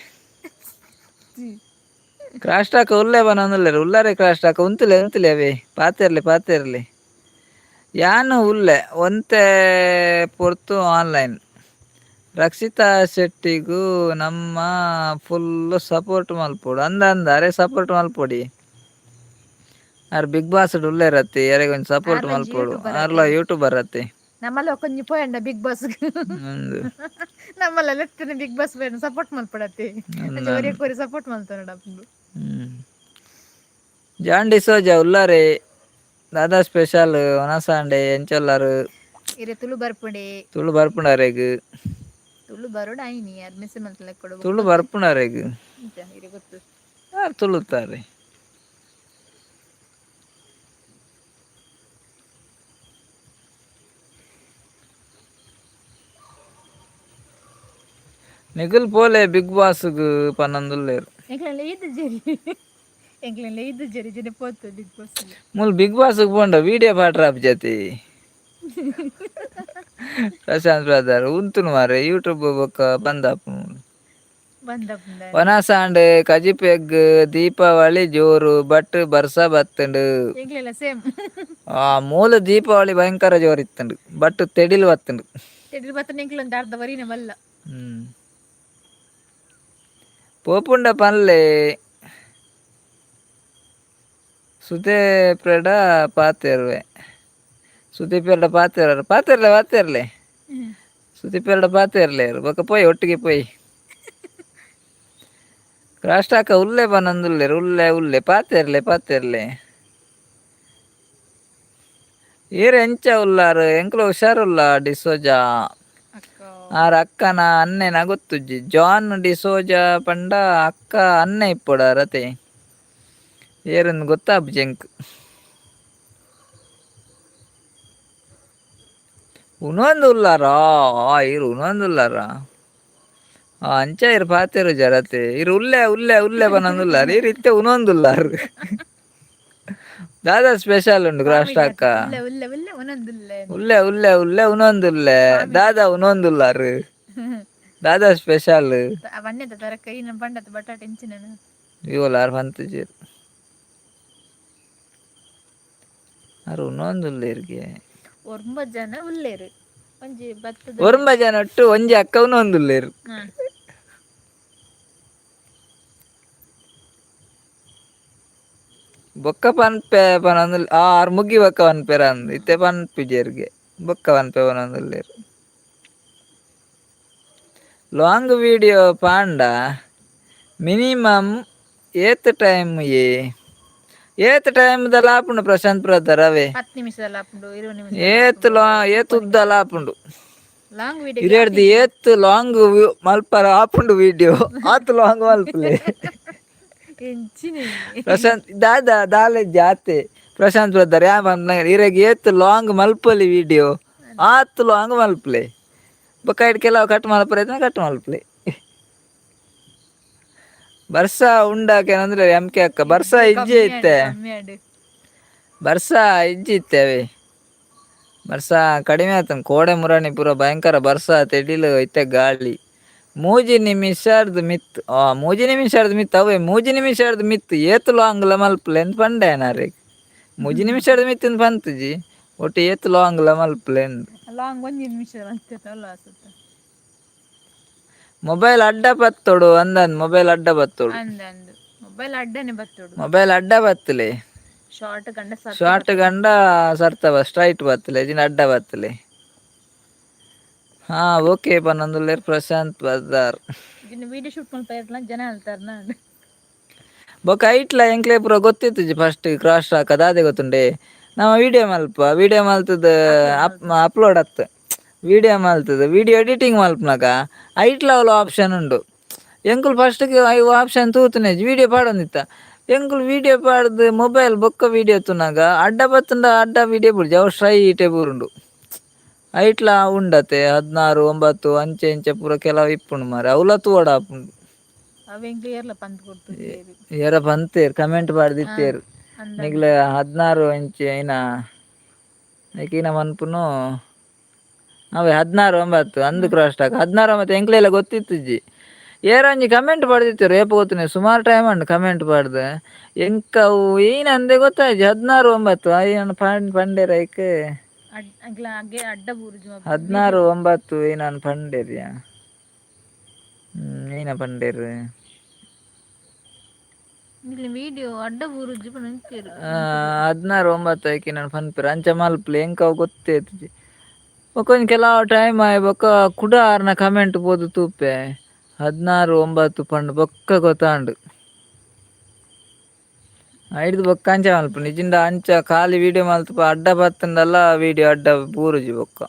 ಕ್ರಾಸ್ ಟಾಕ್ ಉಲ್ಲೆ ಬನೊಂದುಲ್ಲೆರ್. ಉಲ್ಲಾರೆ ಕ್ರಾಸ್ ಟಾಕ್? ಉಂತುಲೆ ಉಂತುಲೆ, ಅವೇ ಪಾತೆರ್ಲೆ ಪಾತೆರ್ಲೆ. ಯಾನು ಉಲ್ಲೆ ಒಂತೆ ಪೊರ್ತು ಆನ್ಲೈನ್. ರಕ್ಷಿತಾ ಶೆಟ್ಟಿಗೂ ನಮ್ಮ ಫುಲ್ ಸಪೋರ್ಟ್ ಮಲ್ಪೊಡು ಅಂದ ಅಂದ. ಅರೆ ಸಪೋರ್ಟ್ ಮಲ್ಪೊಡಿ. ಆರ್ ಬಿಗ್ ಬಾಸ್ ಉಲ್ಲೇರತ್ತಿ, ಅರೆಗ್ ಒಂಜಿ ಸಪೋರ್ಟ್ ಆರ್ಲ ಒಂಜಿ ಮಲ್ಪೊಡು. YouTuber. ಆರ್ಲ ಯೂಟ್ಯೂಬರ್ ಅತ್ತೆ. ನಮ್ಮಲ್ಲ ಒಂಜಿ ಪೋಯಂಡ ಬಿಗ್ ಬಾಸ್. ಅಂದು. ನಮ್ಮಲ್ಲ ಲೆತ್ತನೆ ಬಿಗ್ ಬಾಸ್ ಸಪೋರ್ಟ್ ಮಲ್ಪಡತ್ತೆ. ಅಂಚ ಒರಿಯ ಕೋರಿ ಸಪೋರ್ಟ್ ಮಲ್ತಾರ. ಜಾನ್ ಡಿಸೋಜ ಉಲ್ಲಾರೆ? ದಾದಾ ಸ್ಪೆಷಲ್ ಒನಸಾಂಡೆ? ಎಂಚೊಲ್ಲಾರು? ಇರೆ ತುಳು ಬರ್ಪುಂಡೆ? ತುಳು ಬರ್ಪುಂಡು ಅರೆಗ್. ತುಳು ಬರೋಡ ಐನಿ ಯಾರ್ ಮಿಸ್ ಮಲ್ತಲೆ ಕೊಡು. ತುಳು ಬರ್ಪುಂಡು ಅರೆಗ್. ಇರೆ ಗೊತ್ತು. ಯಾರು ತುಳುತ್ತಾರೆ? ನಿಗುಲ್ ಪೋಲೆ ಬಿಗ್ ಬಾಸ್ಗ್ ಪನ್ನೊಂದುಲ್ಲೇರು. ಎಂಕ್ಲೆನ ಇದು ಜರಿ, ಎಂಕ್ಲೆನ ಇದು ಜರಿ ಜನ ಪೋತು ಬಿಗ್ ಬಾಸ್. ಮೂಲು ಬಿಗ್ ಬಾಸ್ಗ್ ಪೋಂಡ ವೀಡಿಯೋ ಪಾಡ್ರಾಪ್ ಜತಿ. ಪ್ರಶಾಂತ್ ಬ್ರದರ್ ಉಂತುನು ಮಾರೆ, ಯೂಟ್ಯೂಬ್ ಬೊಕ್ಕ ಬಂದಾಪುನು. ಬಂದಪ್ಪ. ವನಸಾಂಡ್ ಕಜಿಪೆಗ್. ದೀಪಾವಳಿ ಜೋರು, ಬಟ್ ಬರ್ಸ ಬತ್ತುಂಡು. ಎಂಕ್ಲೆಲ್ಲ ಸೇಮ್. ಆ ಮೂಲ ದೀಪಾವಳಿ ಭಯಂಕರ ಜೋರು ಇತ್ತುಂಡು, ಬಟ್ ತೆಡಿಲ್ ಬತ್ತುಂಡು. ತೆಡಿಲ್ ಬತ್ತನ, ಎಂಕ್ಲ ಒಂದು ಅರ್ಧ ವರಿನ ಬಲ್ಲ. ಪೋಪುಂಡ ಪನ್ಲೆ. ಸುತೆ ಪ್ರೆಡ ಪಾತೆರುವೆ, ಸುತಿ ಪೇರ್ಡ ಪಾತೆರ, ಪಾತೆರ್ಲೆ ಪಾತೆರ್ಲೆ. ಸುತಿ ಪೇರ್ಡ ಪಾತೆರ್ಲೆ, ಬೊಕ ಪೋಯಿ, ಒಟ್ಟಿಗೆ ಪೋಯಿ. ರಾಷ್ಟ್ರಾಕ ಉಲ್ಲೆ ಪನೊಂದುಲ್ಲೆರ್. ಉಲ್ಲೆ ಉಲ್ಲೆ, ಪಾತೆರ್ಲೆ ಪಾತೆರ್ಲೆ. ಈರ್ ಎಂಚ ಉಲ್ಲಾರ್? ಎಂಕ್ಲ ಹುಷಾರುಲ್ಲ. ಡಿಸೋಜಾ. ಅಕ್ಕ. ಆರ್ ಅಕ್ಕನ ಅನ್ನೆನ ಗೊತ್ತುಜ್ಜಿ. ಜಾನ್ ಡಿಸೋಜಾ ಪಂಡ ಅಕ್ಕ ಅನ್ನೆ ಇಪ್ಪೊಡ ರತೆ, ಏರಂದು ಗೊತ್ತಾಪುಜಿ ಎಂಕ್. ಉನೊಂದು ಉಲ್ಲಾರಾ? ಇರು, ಉನೊಂದು ಉಲ್ಲಾರಾ? ಅಂಚ ಇರು ಪಾತೆರು ಜರತೆ. ಇರು ಉಲ್ಲೆ ಉಲ್ಲೆ ಉಲ್ಲೆ ಪನೊಂದುಲ್ಲಾರ್. ಇರು ಇತ್ತೆ ಉನೊಂದುಲ್ಲಾರ್. ದಾದಾ ಸ್ಪೆಷಲ್ ಉಂಡು ಕ್ರಾಸ್ಟಾಕ? ಉಲ್ಲೆ ಉಲ್ಲೆ ಉಲ್ಲೆ ಒಂದೊಂದುಲ್ಲೆ. ಉಲ್ಲೆ ಉಲ್ಲೆ ಉಲ್ಲೆ ಉನೊಂದುಲ್ಲೆ. ದಾದಾ ಉನೊಂದುಲ್ಲಾರ್? ದಾದಾ ಸ್ಪೆಷಲ್? ಬಣ್ಣದ ತರಕ ಇನ್ನ ಬಣ್ಣದ ಬಟಾಟೆ ಎಂಚಿನ? ಇವಲಾರ್ ಪಂತುಜೆರ್. ಆರ್ ಉನೊಂದುಲ್ಲೆರ್ಗೆ. ಒರ್ಂಬ ಜನ ಉಲ್ಲೇರು, ಒಂಜಿ ಬತ್ತದ. ಒರ್ಂಬ ಜನ ಒಟ್ಟು ಒಂಜಿ ಅಕ್ಕ ಉನೊಂದುಲ್ಲೆರ್. ಬೊಕ್ಕ ಪನ್ಪೆ ಪನೊಂದು ಆರ್ ಮುಗ್ಗಿ. ಬೊಕ್ಕ ಪನ್ಪೆರ ಅಂದ್, ಇತ್ತೆ ಪನ್ಪುಜೆರ್ಗೆ. ಬೊಕ್ಕ ಪನ್ಪೆ ಪನೊಂದುಲ್ಲೆರ್. ಲಾಂಗ್ ವಿಡಿಯೋ ಪಾಂಡ ಮಿನಿಮಮ್ ಏತ್ ಟೈಮ್ ಯೇ, ಏತ್ ಟೈಮ್ ದಲ ಆಪುಂಡು ಪ್ರಶಾಂತ್ ಬ್ರದರ್ ಅವೇ? 10 ನಿಮಿಷದಲ್ಲಿ ಆಪುಂಡು, 20 ನಿಮಿಷ. ಏತ್ ಲಾ ಏತ್ ಉದ್ದಲ ಆಪುಂಡು. ಲಾಂಗ್ ವಿಡಿಯೋ ಇರೆಡ್ದ್ ಏತ್ ಲಾಂಗ್ ಮಲ್ಪರ ಆಪುಂಡು ವಿಡಿಯೋ, ಆತ್ ಲಾಂಗ್ ಮಲ್ಪುಲೆ. ಎಂಚಿನ? ಪ್ರಶಾಂತ್ ದಾದಾ ದಾಲೆ ಜಾತೆ. ಪ್ರಶಾಂತ್ ಬ್ರದರ್ ಯಾ ಪನ್ಪುನ, ಇರೆಗ್ ಏತ್ ಲಾಂಗ್ ಮಲ್ಪೊಲಿ ವಿಡಿಯೋ ಆತ್ ಲಾಂಗ್ ಮಲ್ಪುಲೆ. ಬೊಕ್ಕ ಐಟ್ ಕೆಲವು ಕಟ್ ಮಲ್ಪರೆ ಕಟ್ ಮಲ್ಪುಲೆ. ಬರ್ಸ ಉಂಡಾಕೇನಂದ್ರೆ ಎಂ ಕೆ ಅಕ್ಕ, ಬರ್ಸ ಇಜ್ಜಿ ಇತ್ತೆ. ಕಮ್ಮಿ ಆಡು. ಬರ್ಸ ಇಜ್ಜಿ ಇತ್ತೆ ಅವೇ, ಬರ್ಸ ಕಡಿಮೆ ಆತಂಡ್. ಕೋಡೆ ಮುರಾಣಿ ಪೂರ ಭಯಂಕರ ಬರ್ಸ, ತೆಡಿಲು, ಇತ್ತೆ ಗಾಳಿ. 3 ನಿಮಿಷರ್ದ್ ಮಿತ್, ಆ 3 ನಿಮಿಷರ್ದ್ ಮಿತ್ ಅವೇ. 3 ನಿಮಿಷರ್ದ್ ಮಿತ್ ಏತ್ ಲಾಂಗ್ಲ ಮಲ್ಪುಲೆ ಅಂದ್ ಪಂಡೆ ನಾರೆಗ್. 3 ನಿಮಿಷರ್ದ್ ಮಿತ್ತ್ ಪಂತುಜಿ, ಒಟ್ಟು ಏತ್ ಲಾಂಗ್ಲ ಮಲ್ಪುಲೆ ಅಂದ್. ಲಾಂಗ್ 1 ನಿಮಿಷ ಮಲ್ತಲ್ಲ ಅಸುತ್ತ. ಮೊಬೈಲ್ ಅಡ್ಡ ಪತ್ತೊಡು ಅಂದಂದ್, ಮೊಬೈಲ್ ಅಡ್ಡ ಬತ್ತೊಡು. ಅಂದ ಅಂದು, ಮೊಬೈಲ್ ಅಡ್ಡನೆ ಬತ್ತೋಡು. ಮೊಬೈಲ್ ಅಡ್ಡ ಬತ್ತಲೆ. ಶಾರ್ಟ್ ಗಂಡ. ಶಾರ್ಟ್ ಗಂಡ ಸರ್ತ ಸ್ಟ್ರೈಟ್ ಬತ್ತಲೆ, ಜಿನ ಅಡ್ಡ ಬತ್ತಲೆ. ಹಾ ಓಕೆ ಪನ್ನೊಂದುಲ್ಲೆರ್ ಪ್ರಶಾಂತ್ ಬದಾರ್. ವಿಡಿಯೋ ಶೂಟ್ ಮಲ್ಪ ಇರ್ಲ ಜನ ಹೇಳ್ತಾರ ನಾನು. ಬೊಕ ಐಟ್ಲ ಎಂಕ್ಲೆ ಪೂರ ಗೊತ್ತಿತ್ತುಜಿ. ಫಸ್ಟ್ ಕ್ರಾಸ್ ಹಾಕದ ಅದೇ ಗೊತ್ತುಂಡೆ. ನಮ್ಮ ವಿಡಿಯೋ ಮಲ್ಪ, ವಿಡಿಯೋ ಮಲ್ತದ ಅಪ್ಲೋಡ್ ಅತ್ತು, ವಿಡಿಯೋ ಮಲ್ತದ ವಿಡಿಯೋ ಎಡಿಟಿಂಗ್ ಮಲ್ಪನಾಗ ಐಟ್ಲ ಅವಲ ಆಪ್ಷನ್ ಉಂಡು. ಎಂಕುಲು ಫಸ್ಟ್ಗೆ ಐವು ಆಪ್ಷನ್ ತೂತುನೆ ವಿಡಿಯೋ ಪಾಡೊಂದಿತ್ತ. ಎಂಕುಲು ವಿಡಿಯೋ ಪಾಡ್ದು ಮೊಬೈಲ್ ಬೊಕ್ಕ ವಿಡಿಯೋ ತೂನಾಗ ಅಡ್ಡ ಬತ್ತುಂಡ ಅಡ್ಡ ವಿಡಿಯೋ ಬುಡ್ಜಿ, ಅವು ಸ್ಟ್ರೈಟೇ ಬೂರುಂಡು. ಐಟ್ಲ ಉಂಡತೆ 16:9 ಅಂಚೆ ಇಂಚೆ ಪೂರ ಕೆಲವು ಇಪ್ಪುಂಡು ಮಾರೆ, ಅವಲ ತೂವಡ ಆಪುಂಡು. ಅವ ಎಂಕ್ಲೆ ಏರ್ಲ ಪಂತ್ ಕೊಡ್ತು. ಏರ ಪಂತೇರ್ ಕಮೆಂಟ್ ಪಾಡ್ದಿತ್ತೇರು. ಅಂದ. ನಿಗ್ಲ 16 ಇಂಚ್ ಐನ ಐಕಿನ ಮನ್ಪುನು ಅವೇ 16:9 ಅಂದು ಕ್ರಾಸ್ ಟಾಕ್ 16:9. ಎಂಕ್ಲೆಲ್ಲ ಗೊತ್ತಿತ್ತುಜಿ. ಏರೊಂಜಿ ಕಮೆಂಟ್ ಪಾಡ್ದಿತ್ತೆರ್, ಏಪ ಗೊತ್ತುನೆ, ಸುಮಾರು ಟೈಮ್ ಉಂಡು ಕಮೆಂಟ್ ಪಾಡ್ದು. ಎಂಕ್ ಅವು ಏನ್ ಅಂದೆ ಗೊತ್ತಾಯ್ಜಿ. 16:9 ಐನ ಪಂಡ್ ಪಂಡೇರ್ ಐಕ್. ಅಗ್ಲ ಅಗ್ಗೆ ಅಡ್ಡ ಬೂರುಜು. 16:9 ಏನಾನ್ ಪಂಡೇರ್ಯಾ? ಏನ ಪಂಡೇರ್? ನಿಕ್ಲೆ ವಿಡಿಯೋ ಅಡ್ಡ ಬೂರುಜಿ ಪಂದ್. 16:9 ಐಕಿ ನಾನು ಪನ್ಪೆರ್ ಅಂಚ ಮಲ್ಪಲೆ. ಎಂಕ್ ಅವು ಗೊತ್ತೇತುಜಿ. ಬೊಕ ಒಂಜಿ ಕೆಲವು ಟೈಮ್ ಆಯ್ ಬೊಕ್ಕ ಕುಡ ಆರ್ನ ಕಮೆಂಟ್ ಪೋದು ತೂಪೆ, 16:9 ಪಂಡ್ ಬೊಕ್ಕ ಗೊತ್ತಾಂಡು. ಐಡ್ದ್ ಬೊಕ್ಕ ಅಂಚ ಮಲ್ಪು. ನಿಜಿಂಡ ಅಂಚ ಖಾಲಿ ವಿಡಿಯೋ ಮಲ್ತುಪ ಅಡ್ಡ ಬತ್ತುಂಡಲ ವಿಡಿಯೋ ಅಡ್ಡ ಬೂರುಜಿ ಬೊಕ್ಕ.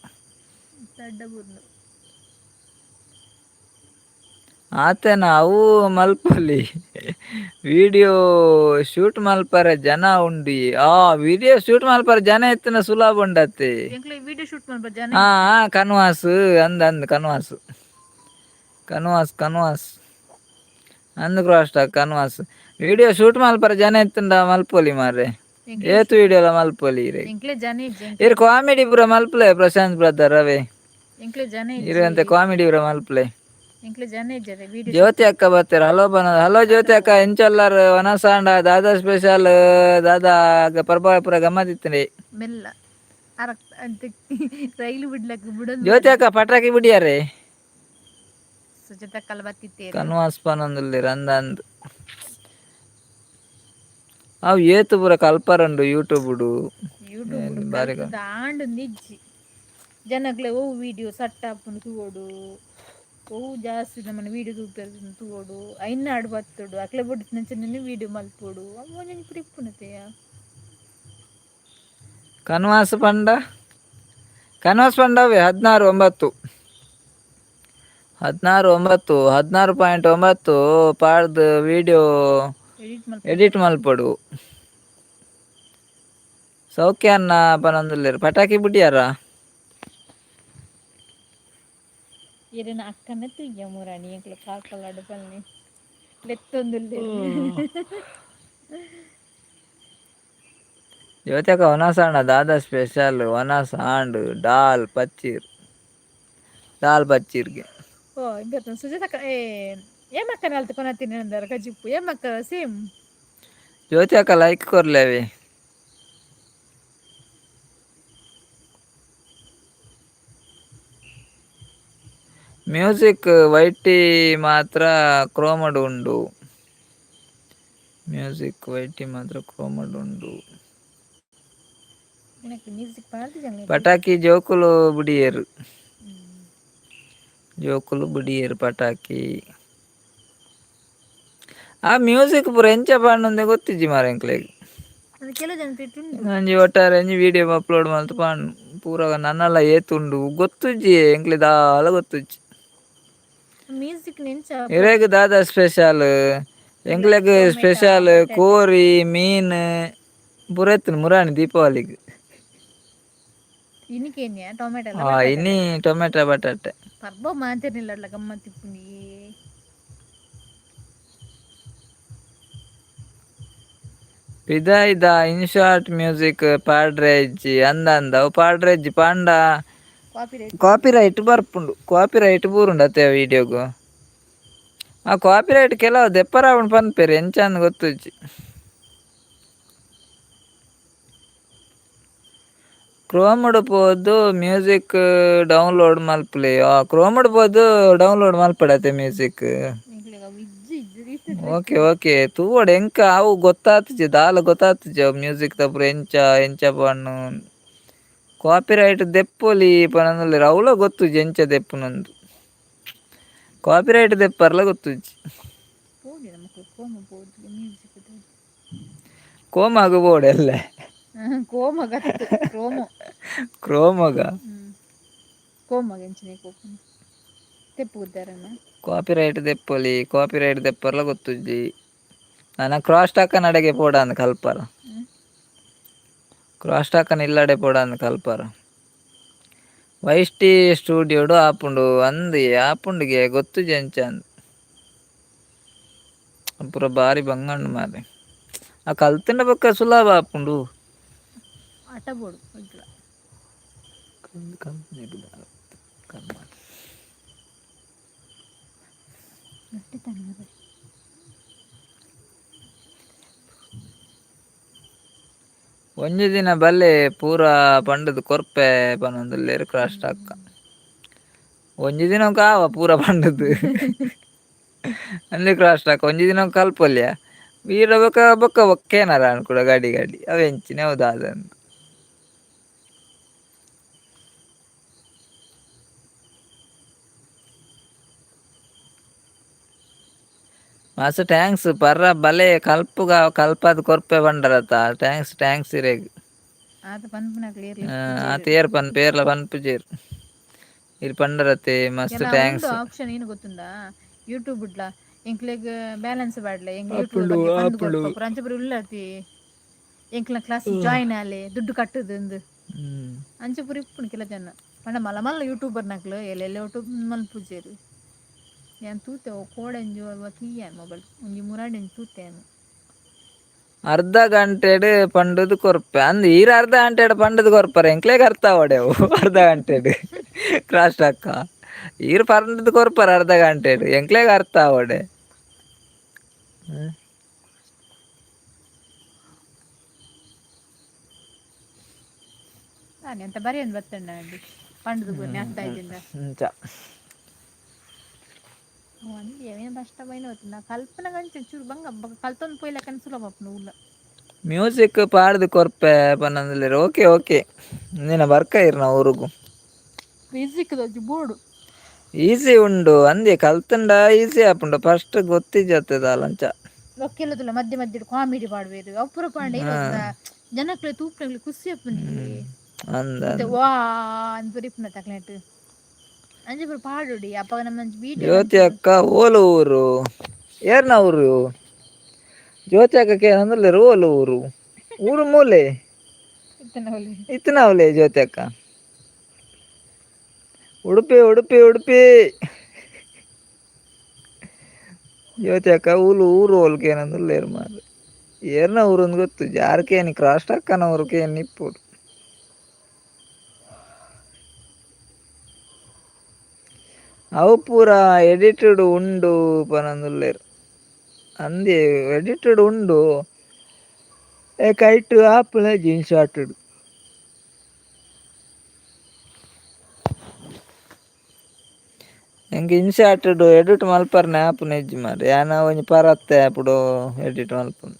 ಅಡ್ಡ ಬೂರ್ನು. ಆತೆನ ಅವು ಮಲ್ಪೊಲಿ. ವಿಡಿಯೋ ಶೂಟ್ ಮಲ್ಪರೆ ಜನ ಉಂಡು. ಆ ವಿಡಿಯೋ ಶೂಟ್ ಮಲ್ಪರೆ ಜನ ಇತ್ತಿನ ಸುಲಭ ಉಂಡತ್ತೆ. ಎಂಕ್ಲೆ ವಿಡಿಯೋ ಶೂಟ್ ಮಲ್ಪ ಜನ. ಹಾ ಹಾ, ಕನ್ವಾಸ್ ಅಂದ ಅಂದ್ ಕನ್ವಾಸ್. ಕನ್ವಾಸ್ ಕನ್ವಾಸ್ ಅಂದು ಕ್ರಾಸ್ ಟಾಕ್ ಕನ್ವಾಸ್ ವಿಡಿಯೋ ಶೂಟ್ ಮಲ್ಪರ ಜನ ಇತ್ತುಂಡ ಮಲ್ಪೊಲಿ ಮಾರ್ರೆ. ಏತು ವಿಡಿಯೋಲ ಮಲ್ಪೊಲಿ ಇರೆ. ಎಂಕ್ಲೆ ಜನ ಇಜ್ಜಿ. ಇರ್ ಕಾಮಿಡಿ ಪೂರ ಮಲ್ಪಲೆ ಪ್ರಶಾಂತ್ ಬ್ರದರ್ ಅವೇ. ಎಂಕ್ಲೆ ಜನ. ಇರುವಂತೆ ಕಾಮಿಡಿ ಪೂರ ಮಲ್ಪಲೆ. ಎಂಕ್ಲೆ ಜನ ಇಜ್ಜದೆ ವಿಡಿಯೋ. ಜ್ಯೋತಿ ಅಕ್ಕ ಬರ್ತಾರೆ, ಹಲೋ ಬನ. ಹಲೋ ಜ್ಯೋತಿ ಅಕ್ಕ, ಎಂಚಲ್ಲಾರು? ವನಸಾಂಡ ದಾದಾ ಸ್ಪೆಷಲ್ ದಾದಾ ಪರ್ಬ ಪೂರ ಗಮ್ಮತ್ತಿತ್ತಂಡೆ. ಮೆಲ್ಲ ಅರಕ್ ಅಂತ ರೈಲು ಬಿಡ್ಲಕ್ ಬಿಡೋದು. ಜ್ಯೋತಿ ಅಕ್ಕ, ಪಟಾಕಿ ಬಿಡಿಯಾರೆ? ಸುಜಾತ ಕಲ್ ಬತ್ತಿತ್ತೇರು. ಕನ್ವಾಸ್ ಪನೊಂದುಲ್ಲೆರ್ ಅಂದ ಅಂದ್ ಅವು ಏತು ಪೂರ ಕಲ್ಪರಂಡು ಯೂಟ್ಯೂಬ್. ಯೂಟ್ಯೂಬ್. ಬಾರಿ. ದಾಂಡು ನಿಜ್ಜಿ ಜನಕ್ಲೆ ಒವು ವಿಡಿಯೋ ಸಟ್ಟ ಆಪುಂಡು ತೂವೊಡು, ಒವು ಜಾಸ್ತಿ ನಮ್ಮನ ವಿಡಿಯೋ ತೂಪೆರ್ ತೂವೊಡು, ಐನ ಆಡ್ ಬತ್ತೊಡು, ಅಕ್ಲೆ ಬೊಡ್ಚಿನಂಚನೆ ವಿಡಿಯೋ ಮಲ್ಪೊಡು, ಅವು ಒಂಜೊಂಜಿ ಪೂರ ಇಪ್ಪುನತೆಯ. ಕನ್ವಾಸ್ ಪಂಡ, ಕನ್ವಾಸ್ ಪಂಡವೇ 16.9, 16.9, 16.9 ಪಾಡ್ದು ವಿಡಿಯೋ. ಎಡಿಟ್ ಮಲ್ಪ. ಎಡಿಟ್ ಮಲ್ಪೊಡು. ಸೌಖ್ಯ ಅನ್ನ ಪನೊಂದುಲ್ಲೆರ್, ಪಟಾಕಿ ಬುಡಿಯಾರ? ಇರೆನ ಅಕ್ಕನ ತೂಯ್ಯ ಮುರಾಣಿ ಎಂಕ್ಲ ಕಾಕಲಾಡು ಪಲ್ನಿ ಲೆತ್ತೊಂದುಲ್ಲೆರ್. ಜ್ಯೋತಿ ವನಸಾಂಡ ದಾದಾ ಸ್ಪೆಷಲ್ ವನಸಾಂಡ್? ಡಾಲ್ ಪಚ್ಚೀರ್, ದಾಲ್ ಪಚ್ಚೀರ್ಗೆ. ಓ ಇಂಬೆರ್ನ ಸುಜಾತ ಏ ಏಮಕ್ಕನ ಅಲ್ತ ಕೊನತಿನ ಅಂದಾರ ಕಜಿಪ್ಪು ಏಮಕ್ಕ ಸೇಮ್. ಜ್ಯೋತಿ ಅಕ್ಕ, ಲೈಕ್ ಕೊರ್ಲೇವಿ. ಮ್ಯೂಸಿಕ್ ವೈಟಿ ಮಾತ್ರ ಕ್ರೋಮಡ್ ಉಂಡು, ಮ್ಯೂಸಿಕ್ ವೈಟಿ ಮಾತ್ರ ಕ್ರೋಮಡ್ ಉಂಡು. ಮ್ಯೂಸಿಕ್ ಪಾಡ್ದಿಜಂಗ್. ಪಟಾಕಿ ಜೋಕುಲು ಬುಡಿಯೆರ್, ಜೋಕುಲು ಬುಡಿಯೆರ್ ಪಟಾಕಿ. ಆ ಮ್ಯೂಸಿಕ್ ಪೂರ ಎಂಚ ಪಾಂಡುಂದೆ ಗೊತ್ತಿಜ್ಜಿ ಮಾರ್ರೆ ಎಂಕ್ಲೆಗ್. ಅದು ಕೆಲವು ಜನ ಉಂಡು. ಒಂಜಿ ಒಟ್ಟಾರೆ ಒಂಜಿ ವಿಡಿಯೋ ಅಪ್ಲೋಡ್ ಮಲ್ತ್ ಪಾಂಡು ಪೂರ ನನ್ನಲ ಏತುಂಡು ಗೊತ್ತುಜ್ಜಿ, ಎಂಕ್ಲೆ ದಾಲ ಗೊತ್ತುಜ್ಜಿ. ಮ್ಯೂಸಿಕ್ ನೆಂಚ? ಇರೆಗ್ ದಾದಾ ಸ್ಪೆಷಲ್? ಎಂಕ್ಲೆಗ್ ಸ್ಪೆಷಲ್ ಕೋರಿ ಮೀನ್ ಪೂರ ಇತ್ತುಂಡು ಮುರಾಣಿ ದೀಪಾವಳಿಗ್. ಇನಿಕೇನ್ಯಾ ಟೊಮೆಟೊ? ಆ ಇನಿ ಟೊಮೆಟೊ ಬಟಾಟೆ. ಪರ್ಬ ಮಾತೆರ್ನಿಲ್ಲ ಗಮ್ಮತ್ ಇಪ್ಪುಂಡಿ. ಪಿದಾಯ್ದ ಇನ್ಶಾರ್ಟ್ ಮ್ಯೂಸಿಕ್ ಪಾಡ್ರೆ ಇಜ್ಜಿ ಅಂದ ಅಂದ ಅವು ಪಾಡ್ರೆ ಇಜ್ಜಿ ಪಾಂಡ. ಕಾಪಿ ರೈಟ್. ಕಾಪಿ ರೈಟ್ ಬರ್ಪುಂಡು, ಕಾಪಿ ರೈಟ್ ಬೂರುಂಡು ಅತ್ತೆ ವಿಡಿಯೋಗು. ಆ ಕಾಪಿ ರೈಟ್ ಕೆಲವು ದೆಪ್ಪರ ಪನ್ಪೆರ್, ಎಂಚ ಅಂದ್ ಗೊತ್ತುಜ್ಜಿ. ಕ್ರೋಮ್ಡ್ ಪೋದು ಮ್ಯೂಸಿಕ್ ಡೌನ್ಲೋಡ್ ಮಲ್ಪುಲೆ. ಆ ಕ್ರೋಮ್ಡ್ ಪೋದು ಡೌನ್ಲೋಡ್ ಮಲ್ಪಡತೆ ಮ್ಯೂಸಿಕ್. ಎಂಕ್ಲೆಗ್ ಅವು ಇಜ್ಜಿ ಇಜ್ಜಿ. Okay okay, ತೂವೊಡು. ಎಂಕ ಅವು ಗೊತ್ತಾತುಜಿ, ದಾಲ ಗೊತ್ತಾತುಜಿ. ಅವು ಮ್ಯೂಸಿಕ್ ದ ಪೂರ ಎಂಚ ಎಂಚ ಪಣ್ಣು ಕಾಪಿ ರೈಟ್ ದೆಪ್ಪೊಲಿ ಪನೊಂದುಲ್ಲೆರ್, ಅವ್ಲ ಗೊತ್ತುಜಿ ಎಂಚ ದೆಪ್ಪುನಂದು. ಕಾಪಿ ರೈಟ್ ದೆಪ್ಪರ್ಲ ಗೊತ್ತುಜ್ಜಿ. ಪೋಡಿ ನಮಕ್ ಕೋಮ ಪೋದು ಮ್ಯೂಸಿಕ್. ಕೋಮಾಗ ಬೋಡೆಲ್ಲ. ಕೋಮ ಗತ್ತು ಕ್ರೋಮೋ. ಕ್ರೋಮಗ. ಕೋಮಗ ಎಂಚನೆ ಕೋಪುಂಡು ತೆಪ್ಪು ಗುದ್ದಾರನ. ಕಾಪಿ ರೈಟ್ ದೆಪ್ಪೊಲಿ, ಕಾಪಿ ರೈಟ್ ದೆಪ್ಪರ್ಲ ಗೊತ್ತುಜ್ಜಿ. ನನ ಕ್ರಾಸ್ ಟಾಕನ್ ಅಡೆಗೆ ಪೋಡಾಂದ್ ಕಲ್ಪರ. ಕ್ರಾಸ್ ಟಾಕನ್ ಇಲ್ಲಡೆ ಪೋಡಾಂದ್ ಕಲ್ಪರ. ವೈಷ್ಟಿ ಸ್ಟುಡಿಯೋಡು ಆಪುಂಡು ಅಂದ್, ಆಪುಂಡುಗೆ, ಗೊತ್ತುಜ್ಜಿ ಎಂಚ ಅಂದ್. ಪೂರ ಬಾರಿ ಬಂಗಂಡು ಮಾರ್ರೆ. ಆ ಕಲ್ತಿನ ಬೊಕ್ಕ ಸುಲಭ ಆಪುಂಡು. ಆಟ ಬೋಡು ಇಡ್ಲ. ಕರ್ಮ. ಗಟ್ಟಿ ತಣ್ಣಗೆ. ಒಂಜಿ ದಿನ ಬಲ್ಲೆ ಪೂರ ಪಂಡುದು ಕೊರ್ಪೆ ಪನೊಂದುಲ್ಲೆರ್ ಕ್ರಾಸ್ ಟಾಕ್. ಒಂಜಿ ದಿನಕ್ ಆವ ಪೂರ ಪಂಡುದು ಅಂದೆ ಕ್ರಾಸ್ ಟಾಕ್. ಒಂಜಿ ದಿನ ಕಲ್ಪೊಲ್ಯ ವೀರ ಬೊಕ ಬೊಕ್ಕ ಬೊಕ್ಕೇನಾರ ಕೂಡ ಗಾಡಿ ಗಾಡಿ ಅವು ಎಂಚಿನ ಅವು ದಾದಂದ್. ಮಸ್ತ್ thanks ಪರ್ರ ಬಲೆ ಕಲ್ಪುಗ ಕಲ್ಪದ್ ಕೊರ್ಪೆ ಪಂಡರತ, thanks thanks ಇರೆಗ್. ಆತ ಪನ್ಪುನಕ್ಲು. ಆತ ಏರ್ ಪನ್ ಪೇರ್ಲ ಪನ್ಪುಜೆರ್, ಇರ್ ಪಂಡರತೆ, ಮಸ್ತ್ thanks. Option ಏನು ಗೊತ್ತುಂಡಾ? ಯೂಟ್ಯೂಬ್ ಇಡ್ಲ ಎಂಕ್ಲೆಗ್ ಬ್ಯಾಲೆನ್ಸ್ ಬಾಡ್ಲೆ ಎಂಕ್ ಯೂಟ್ಯೂಬ್ ಆಪುಂಡು. ಬಗ್ಗೆ ಪಂದ್ ಆಪುಂಡು. ಕೊರ್ಪ ಪೂರ ಅಂಚ ಪೂರ ಉಲ್ಲತಿ, ಎಂಕ್ಲ ಕ್ಲಾಸ್ ಜಾಯಿನ್ ಆಲೆ ದುಡ್ಡು ಕಟ್ಟುದು ಅಂಚ ಪೂರ ಇಪ್ಪುಂಡು. ಕೆಲ ಜನ ಪಂಡ ಮಲ್ಲ ಮಲ್ಲ ಯೂಟ್ಯೂಬರ್ ನಕ್ಲು ಎಲ್ಲೆಲ್ಲ ಯೂಟ್ಯೂಬ್ ಮಲ್ಪುಜೆರ್. ಯಾನ್ ತೂತೆ ಓ ಕೋಡೆಂಜು ಅಲ್ವ ತೂಯೆ ಮೊಬೈಲ್ ಒಂಜಿ ಮುರಾಡೆಂಜು ತೂತೆ. ಅರ್ಧ ಗಂಟೆಡ್ ಪಂಡದು ಕೊರ್ಪೆ ಅಂದ್ ಈರ್ ಅರ್ಧ ಗಂಟೆಡ್ ಪಂಡದು ಕೊರ್ಪರೆ, ಎಂಕ್ಲೆಗ್ ಅರ್ಥ ಆವಡೆವು. ಅರ್ಧ ಗಂಟೆಡ್ ಕ್ರಾಸ್ ಅಕ್ಕ ಈರ್ ಪಂಡದು ಕೊರ್ಪರ, ಅರ್ಧ ಗಂಟೆಡ್ ಎಂಕ್ಲೆಗ್ ಅರ್ಥ ಆವಡೆ. ನಾನು ಎಂತ ಬರೆಯನ್ ಬತ್ತಂಡ ಅಂಡಿ ಪಂಡದು ಪೂರ್ಣಿ ಅರ್ಥ ಆಯ್ತಿಂದ. ಅಂಚ. ಒಂಜಿ ಏನ ಕಷ್ಟ ಬೈನ ನಾ ಕಲ್ಪನ ಗಂಚೆ ಚೂರು ಬಂಗ ಕಲ್ತೊಂದು ಪೋಯ್ಲಕ್ಕನ ಸುಲಭ ಆಪುಂಡು ಉಲ್ಲ. ಮ್ಯೂಸಿಕ್ ಪಾಡ್ದು ಕೊರ್ಪೆ ಪನ್ನಂದಿಲ್ಲೆರ್. ಓಕೆ ಓಕೆ, ನಿನ್ನ ಬರ್ಕ ಇರ್ನ ಊರುಗು. ಮ್ಯೂಸಿಕ್ ಒಂಜಿ ಬೋಡು. ಈಸಿ ಉಂಡು ಅಂದೆ, ಕಲ್ತುಂಡ ಈಸಿ ಆಪುಂಡು. ಫಸ್ಟ್ ಗೊತ್ತಿಜ್ಜತ್ತೆ ದಾಲಂಚ. ಒಕ್ಕೆಲ್ಲದುಲ್ಲ ಮಧ್ಯೆ ಮಧ್ಯೆ ಕಾಮಿಡಿ ಪಾಡ್ವೇರು ಅವು ಪೂರ ಪಾಂಡ ಜನಕ್ಲೆ ತೂಪನಕ್ಲೆ ಖುಷಿ ಆಪುಂಡು. ಅಂದ. ಮತ್ತೆ ವಾ ಅಂದ್ ಪೂರ ಇಪ್ಪುನ ತಕ್ಲೆಟ್ ಅಂಚ ಪೂರ ಪಾಡೋಡಿ ಅಪ್ಪಗ ನಮ್ಮ ವೀಡಿಯೋ. ಜ್ಯೋತಿ ಅಕ್ಕ ಓಲು ಊರು? ಏರ್ನ ಊರು ಜ್ಯೋತಿ ಅಕ್ಕ ಕೇನಂದ್ರೆ? ಓಲು ಊರು? ಊರು ಮೂಲೆ ಇತ್ತನವಲೇ ಜ್ಯೋತಿ ಅಕ್ಕ. ಉಡುಪಿ ಉಡುಪಿ ಉಡುಪಿ. ಜ್ಯೋತಿ ಅಕ್ಕ ಊಲು ಊರು ಓಲ್ಕೆ ಏನಂದ್ರೆ ಮಾರ್ರೆ, ಏರ್ನ ಊರು ಅಂದ್ ಗೊತ್ತು ಜಾರ್ಕೇನಿ ಕ್ರಾಸ್ ಅಕ್ಕನ ಊರು ಕೇನ್ ಇಪ್ಪುಡು. ಅವು ಪೂರ ಎಡಿಟೆಡ್ ಉಂಡು ಪನೊಂದುಲ್ಲೆರ್. ಅಂದೆ, ಎಡಿಟೆಡ್ ಉಂಡು ಏ ಕೈಟ್ ಆಪುನ ಇನ್ಶಾರ್ಟೆಡ್. ಎಂಕ್ ಇನ್ಶಾರ್ಟೆಡ್ ಎಡಿಟ್ ಮಲ್ಪರ್ನೆ ಆಪುನ ಇಜ್ಜಿ ಮಾರ್ರೆ. ಯಾನ ಒಂಜಿ ಪರತ್ತೆ ಆಪುಡು ಎಡಿಟ್ ಮಲ್ಪುನು.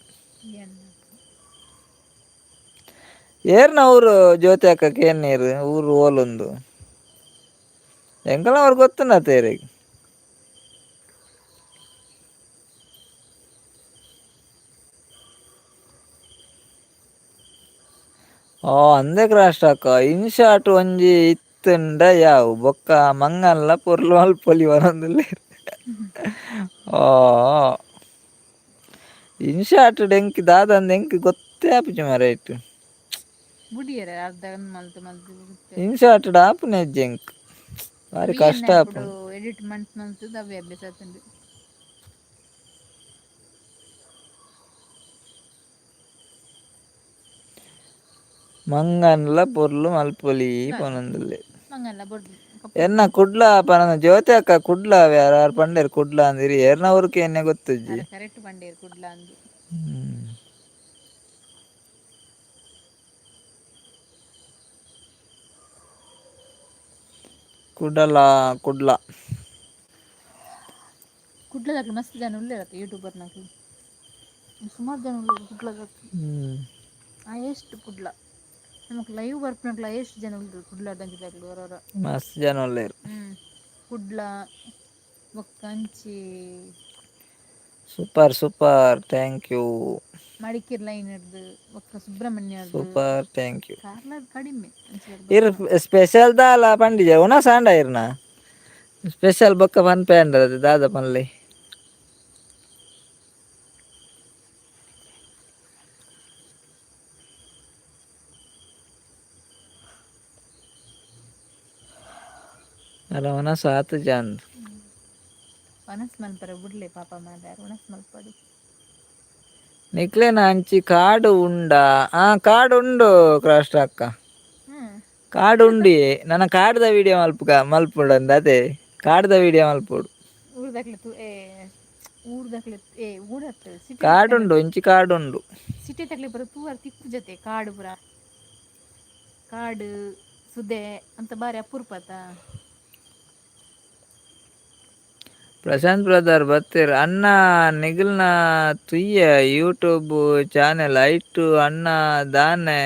ಏರ್ನ ಊರು ಜ್ಯೋತಿ ಅಕ್ಕ ಕೇನ್ನೀರು? ಊರು ಓಲುಂದು ಎಂಕಲ ಅವ್ರು ಗೊತ್ತುಂಡ ತೇರಿಗೆ. ಓ ಅಂದೆ ಕ್ರಾಸ್ಟ್ ಅಕ್ಕ, ಇನ್ಶಾಟ್ ಒಂಜಿ ಇತ್ತುಂಡ ಯಾವು ಬೊಕ್ಕ ಮಂಗಲ್ಲ ಪೊರ್ಲು ಮಲ್ಪೊಲಿ ಪನೊಂದುಲ್ಲೆರ್. ಓ ಇನ್ಶಾಟ್ ಎಂಕ್ ದಾದಂದ್ ಎಂಕ್ ಗೊತ್ತೇ ಆಪುಜಿ ಮಾರ್ರೆ ಐಟ್. ಬುಡಿಯರ ಅರ್ಧ ಮಲ್ತ್ ಮಲ್ತ್. ಇನ್ಶಾಟ್ ಆಪುನ ಇಜ್ಜಿ ಎಂಕ್, ಬಾರಿ ಕಷ್ಟ ಆಪುಂಡು. ಎಡಿಟ್ ಮಲ್ತ್ ಮಲ್ತ್ ಅವೇ ಅಭ್ಯಾಸ ಆತುಂಡು. ಮಂಗನ್ಲ ಪೊರ್ಲು ಮಲ್ಪೊಲಿ ಪನೊಂದುಲ್ಲೆರ್. ಮಂಗನ್ಲ ಬೊರ್ದು. ಎನ್ನ ಕುಡ್ಲ ಪನೊಂದು ಜ್ಯೋತಿ ಅಕ್ಕ. ಕುಡ್ಲ ಯಾರು ಪಂಡೇರ್ ಕುಡ್ಲ ಅಂದಿರಿ? ಏರ್ನ ಊರುಕೆ ಎನ್ನೆ ಗೊತ್ತುಜ್ಜಿ. ಕರೆಕ್ಟ್ ಪಂಡೇರ್ ಕುಡ್ಲ ಅಂದು. ಕುಡಲ ಕುಡ್ಲ. ಕುಡ್ಲದಕ್ಲು ಮಸ್ತ್ ಜನ ಉಲ್ಲೇರತ್ತ ಯೂಟ್ಯೂಬರ್ನಕ್ಲು, ಸುಮಾರು ಜನ ಉಲ್ಲೇರು ಕುಡ್ಲದಕ್ಲು. ಆ ಎಷ್ಟು ಕುಡ್ಲ ನಮಕ್ ಲೈವ್ ಬರ್ಪುನಕ್ಲ ಎಷ್ಟು ಜನ ಉಲ್ಲೇರು ಕುಡ್ಲದಂಚಿದಕ್ಲು ಹೊರೊರ. ಮಸ್ತ್ ಜನ ಉಲ್ಲೇರು. ಕುಡ್ಲ ಬೊಕ್ಕ ಅಂಚಿ. Super super, thank you. Madikeri line ಹಿಡ್ದು ಬೊಕ್ಕ Subrahmanya. Super, thank you. Karla ಕಡಿಮೆ. ಇರ್ ಸ್ಪೆಷಲ್ ದಾಲ ಪಂಡಿಜ ಉಣ ಸಾಂಡ ಇರ್ನ ಸ್ಪೆಷಲ್ ಬೊಕ್ಕ ಪನ್ಪೆ ಅಂಡದ ದಾದ ಪನ್ಲೆ. ಅಲ್ಲ ಒಣ ಸಾತ್ ಜಾಂದ್. ಒನಸ್ ಮನ್ಪರೆ ಬುಡ್ಲೆ ಪಾಪ ಮಾರ್ರೆ, ಒಣಸ್ ಮಲ್ಪಡು. ನಿಕ್ಲೆನ ಅಂಚಿ ಕಾಡು ಉಂಡಾ? ಆ ಕಾಡು ಉಂಡು ಕ್ರಾಸ್ಟ್ ಅಕ್ಕ. ಕಾಡು ಉಂಡಿ. ನನ್ನ ಕಾಡ್ದ ವಿಡಿಯೋ ಮಲ್ಪುಗ ಮಲ್ಪುಡಂದ ಅದೇ ಕಾಡ್ದ ವಿಡಿಯೋ ಮಲ್ಪೊಡು. ಊರ್ದಕ್ಲೆ ತು ಏ ಊರ್ದಕ್ಲೆ ಏ ಊರತ್ ಸಿಟಿ. ಕಾಡುಂಡು, ಇಂಚಿ ಕಾಡುಂಡು. ಸಿಟಿ ತಕ್ಲೆ ಪೂರ ತೂವರೆ ತಿಕ್ಕುಜತೆ. ಕಾಡು ಪೂರ, ಕಾಡು ಸುದೆ ಅಂತ ಬಾರಿ ಅಪರೂಪತ. ಪ್ರಶಾಂತ್ ಬ್ರದರ್ ಬತ್ತೀರ್. ಅಣ್ಣ ನಿಗಲ್ನ ತುಯ್ಯ ಯೂಟ್ಯೂಬ್ ಚಾನೆಲ್ ಐಟು ಅಣ್ಣ ದಾನೆ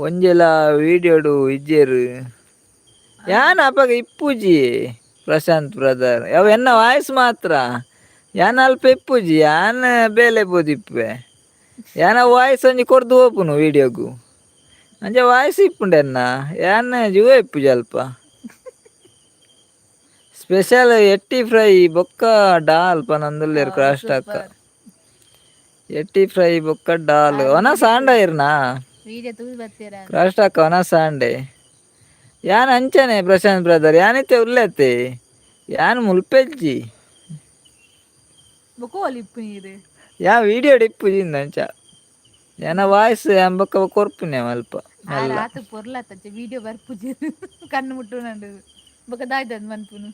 ಒಂಜೆಲ ವೀಡಿಯೋಡು ಇಜ್ಜೇರು? ಯಾನ್ ಅಪಗ ಇಪ್ಪುಜಿ ಪ್ರಶಾಂತ್ ಬ್ರದರ್. ಅವು ಎನ್ನ ವಾಯ್ಸ್ ಮಾತ್ರ. ಯಾನ್ ಅಲ್ಪ ಇಪ್ಪುಜಿ, ಯಾನ್ ಬೇಲೆ ಪೋದಿಪ್ಪೆ. ಯಾನ ವಾಯ್ಸ್ ಒಂಜಿ ಕೊರ್ದು ಹೋಪುನು ವೀಡಿಯೋಗು. ಅಂಚ ವಾಯ್ಸ್ ಇಪ್ಪುಂಡು ಎನ್ನ. ಯಾನ್ ಜೂವ ಇಪ್ಪುಜಿ ಅಲ್ಪ. ಸ್ಪೆಷಲ್ ಎಟ್ಟಿ ಫ್ರೈ ಬೊಕ್ಕ ಡಾಲ್ ಪನೊಂದುಲ್ಲೆರ್ ಕ್ರಾಸ್ಟ್ ಅಕ್ಕ. ಎಟ್ಟಿ ಫ್ರೈ ಬೊಕ್ಕ ಡಾಲ್ ಒನ ಸಾಂಡ ಇರ್ನಾ? ವೀಡಿಯೋ ತೂದು ಬತ್ತೀರ? ಕ್ರಾಸ್ಟ್ ಅಕ್ಕ ಒನ ಸಾಂಡೆ. ಯಾನ್ ಅಂಚನೆ ಪ್ರಶಾಂತ್ ಬ್ರದರ್, ಯಾನಿತ್ತೆ ಉಲ್ಲೆತ್ತೆ. ಯಾನ್ ಮುಲ್ಪೆಜ್ಜಿ. ಬೊಕ ಓಲ್ ಇಪ್ಪು ನೀರು. ಯಾ ವಿಡಿಯೋ ಇಪ್ಪುಜಿಂದ ಅಂಚ ಎನ ವಾಯ್ಸ್ ಬೊಕ್ಕ ಕೊರ್ಪುನೆ ಅಲ್ಪ ಆ ಮೆಲ್ಲ. ರಾತ್ ಪೊರ್ಲತ್ತಂಚ ವಿಡಿಯೋ ಬರ್ಪುಜಿ ಕಣ್ಣು ಮುಟ್ಟುನಂಡು ಬೊಕ ದಾಯ್ತದ ಮನ್ಪುನು.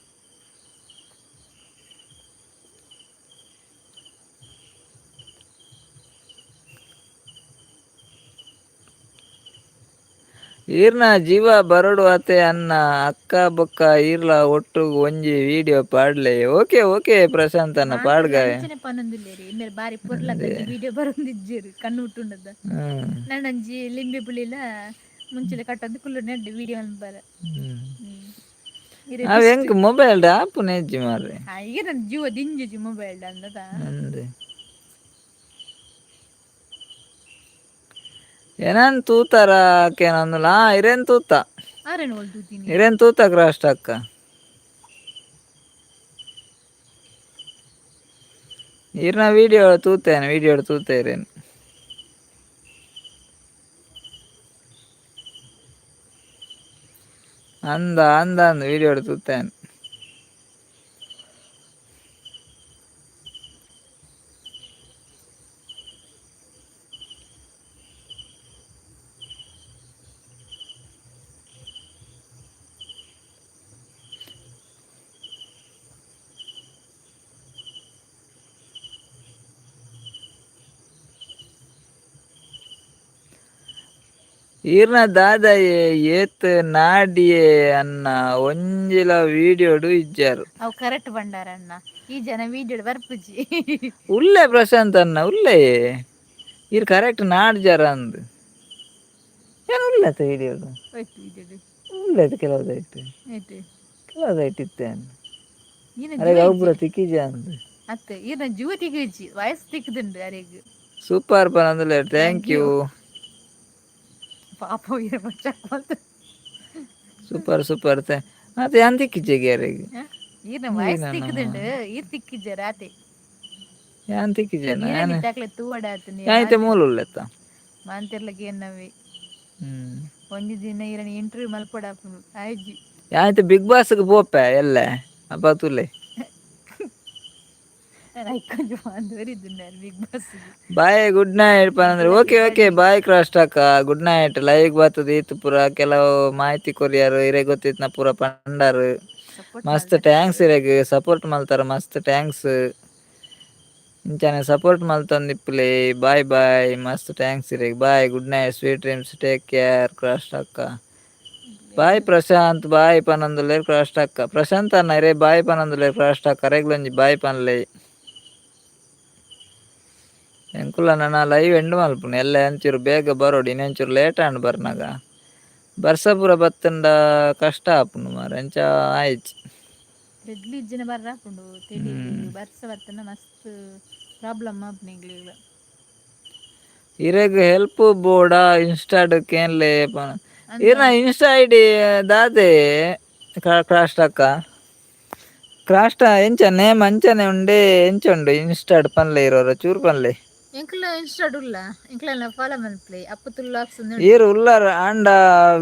ಈರ್ನ ಜೀವ ಬರಡು ಅತೆ ಅನ್ನ ಅಕ್ಕ ಬೊಕ್ಕ ಈರ್ಲ ಒಟ್ಟು ಒಂಜಿ ವಿಡಿಯೋ ಪಾಡ್ಲೆ. ಓಕೆ ಓಕೆ ಪ್ರಶಾಂತ್ ಅನ್ನ ಮಾತೆರ್ಲ ಪಾಡ್ಗ. ಅಂಚನೆ ಪನೊಂದುಲ್ಲೆರ್ ಇಂಬೆರ್ ಬಾರಿ ಪೊರ್ಲತ್ತಂಚ ವಿಡಿಯೋ ಬರೊಂದಿಜ್ಜೆರ್ ಕಣ್ಣು ಮುಟ್ಟುಂಡದ. ನನೊಂಜಿ ಲಿಂಬೆ ಪುಳಿಲ ಮುಂಚಿದ ಕಟ್ಟೊಂದು ಕುಲ್ಲುನೆ ಎಡ್ಡೆ ವಿಡಿಯೋ ಮನ್ಪರೆ. ಇರೆ ಅವ್ ಬೆಸ್ಟ್. ಎಂಕ್ ಮೊಬೈಲ್ ಆಪುನ ಇಜ್ಜಿ ಮಾರ್ರೆ. ಈಗೆ ನನ್ನ ಜೀವ ದಿಂಜುಜಿ ಮೊಬೈಲ್ ಅಂದದ. ಅಂದ್ ಏನನ್ ತೂತಾರ ಕೇನಂದುಲ ಇರೇನ್ ತೂತ. ಆರೇನು ಓಲ್ ತೂತೀನಿ. ಇರೇನ್ ತೂತ ಕ್ರಾಸ್ಟ್ ಅಕ್ಕ. ಈರ್ನ ವಿಡಿಯೋ ತೂತೇನೆ, ವಿಡಿಯೋ ತೂತೆ ಇರೇನ್. ಅಂದ ಅಂದ ಅಂದ ವಿಡಿಯೋ ತೂತೇನೆ. ಈರ್ನ ದಾದಯೆ ಏತ್ ನಾಡಿಯೆ ಅನ್ನ ಒಂಜಿಲ ವಿಡಿಯೋಡು ಇಜ್ಜಾರು. ಅವು ಕರೆಕ್ಟ್ ಬಂಡಾರಣ್ಣ ಈ ಜನ ವಿಡಿಯೋ ಬರ್ಪುಜಿ. ಉಲ್ಲೆ ಪ್ರಶಾಂತ್ ಅನ್ನ ಉಲ್ಲೆ. ಈರ್ ಕರೆಕ್ಟ್ ನಾಡ್ಜಾರ ಅಂದ್ ಏನು ಉಲ್ಲತ್ತ ವಿಡಿಯೋಡು. ಹೋಯ್ತು ವಿಡಿಯೋ. ಉಲ್ಲೆತ್ ಕೆಲವು ಐಟ್. ಆಯ್ತು. ಕೆಲವು ಐಟ್ ಇತ್ತೇನು. ಈನ ಅರೆ ಜೀವ ಅವು ಇಜ್ಜಿ. ಪೂರ ತಿಕ್ಕಿಜ ಅಂದ್. ಅತ್ತೆ ಈನ ಜೀವ ತಿಕ್ಕಿಜ್ಜಿ ವಯಸ್ಸು ತಿಕ್ಕುದುಂಡು ಅರೆಗ್. ಸೂಪರ್ ಪನಂದುಲ್ಲೆರ್ thank thank you. You. ಪಾಪ ವೀರ ಚೆಕ್ ಮಲ್ತ. ಸೂಪರ್ ಸೂಪರ್ ಅತ್ತೆ ಯಾನ್ ತಿಕ್ಕಿಜ್ಜೆಗೆ ಅರೆಗ್. ಈನ ವಯಸ್ಸು ಈನ ತಿಕ್ಕುದುಂಡು ಈರ್ ತಿಕ್ಕಿಜ್ಜರ ಆತೆ. ಯಾನ್ ತಿಕ್ಕಿಜೆನ. ಈನ ಯಾನ್ ಮಿತ್ತಾಕ್ಲೆ ತೂವಡಾತು. ಯಾನ್ ಇತ್ತೆ ಮೂಲು ಉಲ್ಲೆತ್ತ. ಮಾಂತೆರ್ಲಗ ಏನ್ನವೇ. ಒಂಜಿ ದಿನ ಈರನ ಇಂಟರ್ವ್ಯೂ ಮಲ್ಪೊಡಾಪುಂಡು ಆಯ್ಜಿ. ಯಾನ್ ಇತ್ತೆ ಬಿಗ್ ಬಾಸ್ಗೆ ಪೋಪೆ ಎಲ್ಲೆ ಅಪ್ಪ ತೂಲೆ. Big boss. Bye good night ಪನಂದ್ರೆ okay okay bye cast ಅಕ್ಕ good night. Live ಬರ್ತದೆ ಈತ್ ಪೂರ ಕೆಲವು ಮಾಹಿತಿ ಕೊರಿಯಾರು ಇರೆ ಗೊತ್ತಿತ್ನ ಪೂರ ಪಂಡಾರು. ಸಪೋರ್ಟ್ ಮಸ್ತ್ thanks ಇರೆಗ್ ಸಪೋರ್ಟ್ ಮಲ್ತಾರ ಮಸ್ತ್ thanks. ಇಂಚಾನೆ ಸಪೋರ್ಟ್ ಮಲ್ತೊಂದಿಪ್ಪುಲೆ ಬಾಯ್ ಬಾಯ್ ಮಸ್ತ್ thanks ಇರೆಗ್ bye good night sweet dreams take care cast ಅಕ್ಕ. ಬಾಯ್ ಪ್ರಶಾಂತ್ ಬಾಯ್ ಪನೊಂದುಲ್ಲೆರ್ ಕ್ರಾಸ್ಟ್ ಅಕ್ಕ. ಪ್ರಶಾಂತ್ ಅಣ್ಣ ಇರೆ ಬಾಯ್ ಪನೊಂದುಲ್ಲೆರ್ ಕ್ರಾಸ್ಟ್ ಅಕ್ಕ ಅರೆಗ್ಲೊಂಜಿ ಬಾಯ್ ಪನ್ಲೆ. ಎಂಕುಲ ನನ ಲೈವ್ ಎಂಡ್ ಮಲ್ಪುನು ಎಲ್ಲೆ ಅಂಚೂರು ಬೇಗ ಬರೋಡು ಇನ್ನೊಂಚೂರು ಲೇಟ್ ಆಂಡ್ ಬರ್ನಾಗ ಬರ್ಸ ಪೂರ ಬತ್ತಂಡ ಕಷ್ಟ ಆಪುಂಡು ಮಾರ್ರೆ ಅಂಚ ಆಯ್ಚಿ. ತೆಡ್ಲಿ ಇಜ್ಜಿನ ಬರ್ರ ಆಪುಂಡು ತೆಡಿಲ್ ಬರ್ಸ ಬತ್ತಂಡ ಮಸ್ತ್ ಪ್ರಾಬ್ಲಮ್ ಆಪುಂಡು ಎಂಕ್ಲೆಗ್ಲ. ಇರೆಗ್ ಹೆಲ್ಪ್ ಬೋಡ ಇನ್ಸ್ಟಾಡ್ ಕೇನ್ಲೆ ಪನ. ಅಂದ ಈರ್ನ ಇನ್ಸ್ಟಾ ಐಡಿ ದಾದೆ ಕ್ರಾಸ್ಟ್ ಅಕ್ಕ? ಕ್ರಾಸ್ಟ್ ಎಂಚ ನೇಮ್ ಅಂಚನೆ ಉಂಡೆ ಎಂಚ ಉಂಡು ಇನ್ಸ್ಟಾಡ್ ಪನ್ಲೆ ಇರೋರ ಚೂರು ಪನ್ಲೆ. ಎಂಕ್ಲ ಇನ್ಸ್ಟಾಡ್ ಉಲ್ಲ ಎಂಕ್ಲೆನ ಫಾಲೋ ಮನ್ಪುಲೆ ಅಪ್ಪು ತುಳು ವ್ಲಾಗ್ಸ್. ಈರ್ ಉಲ್ಲರ್ ಆಂಡ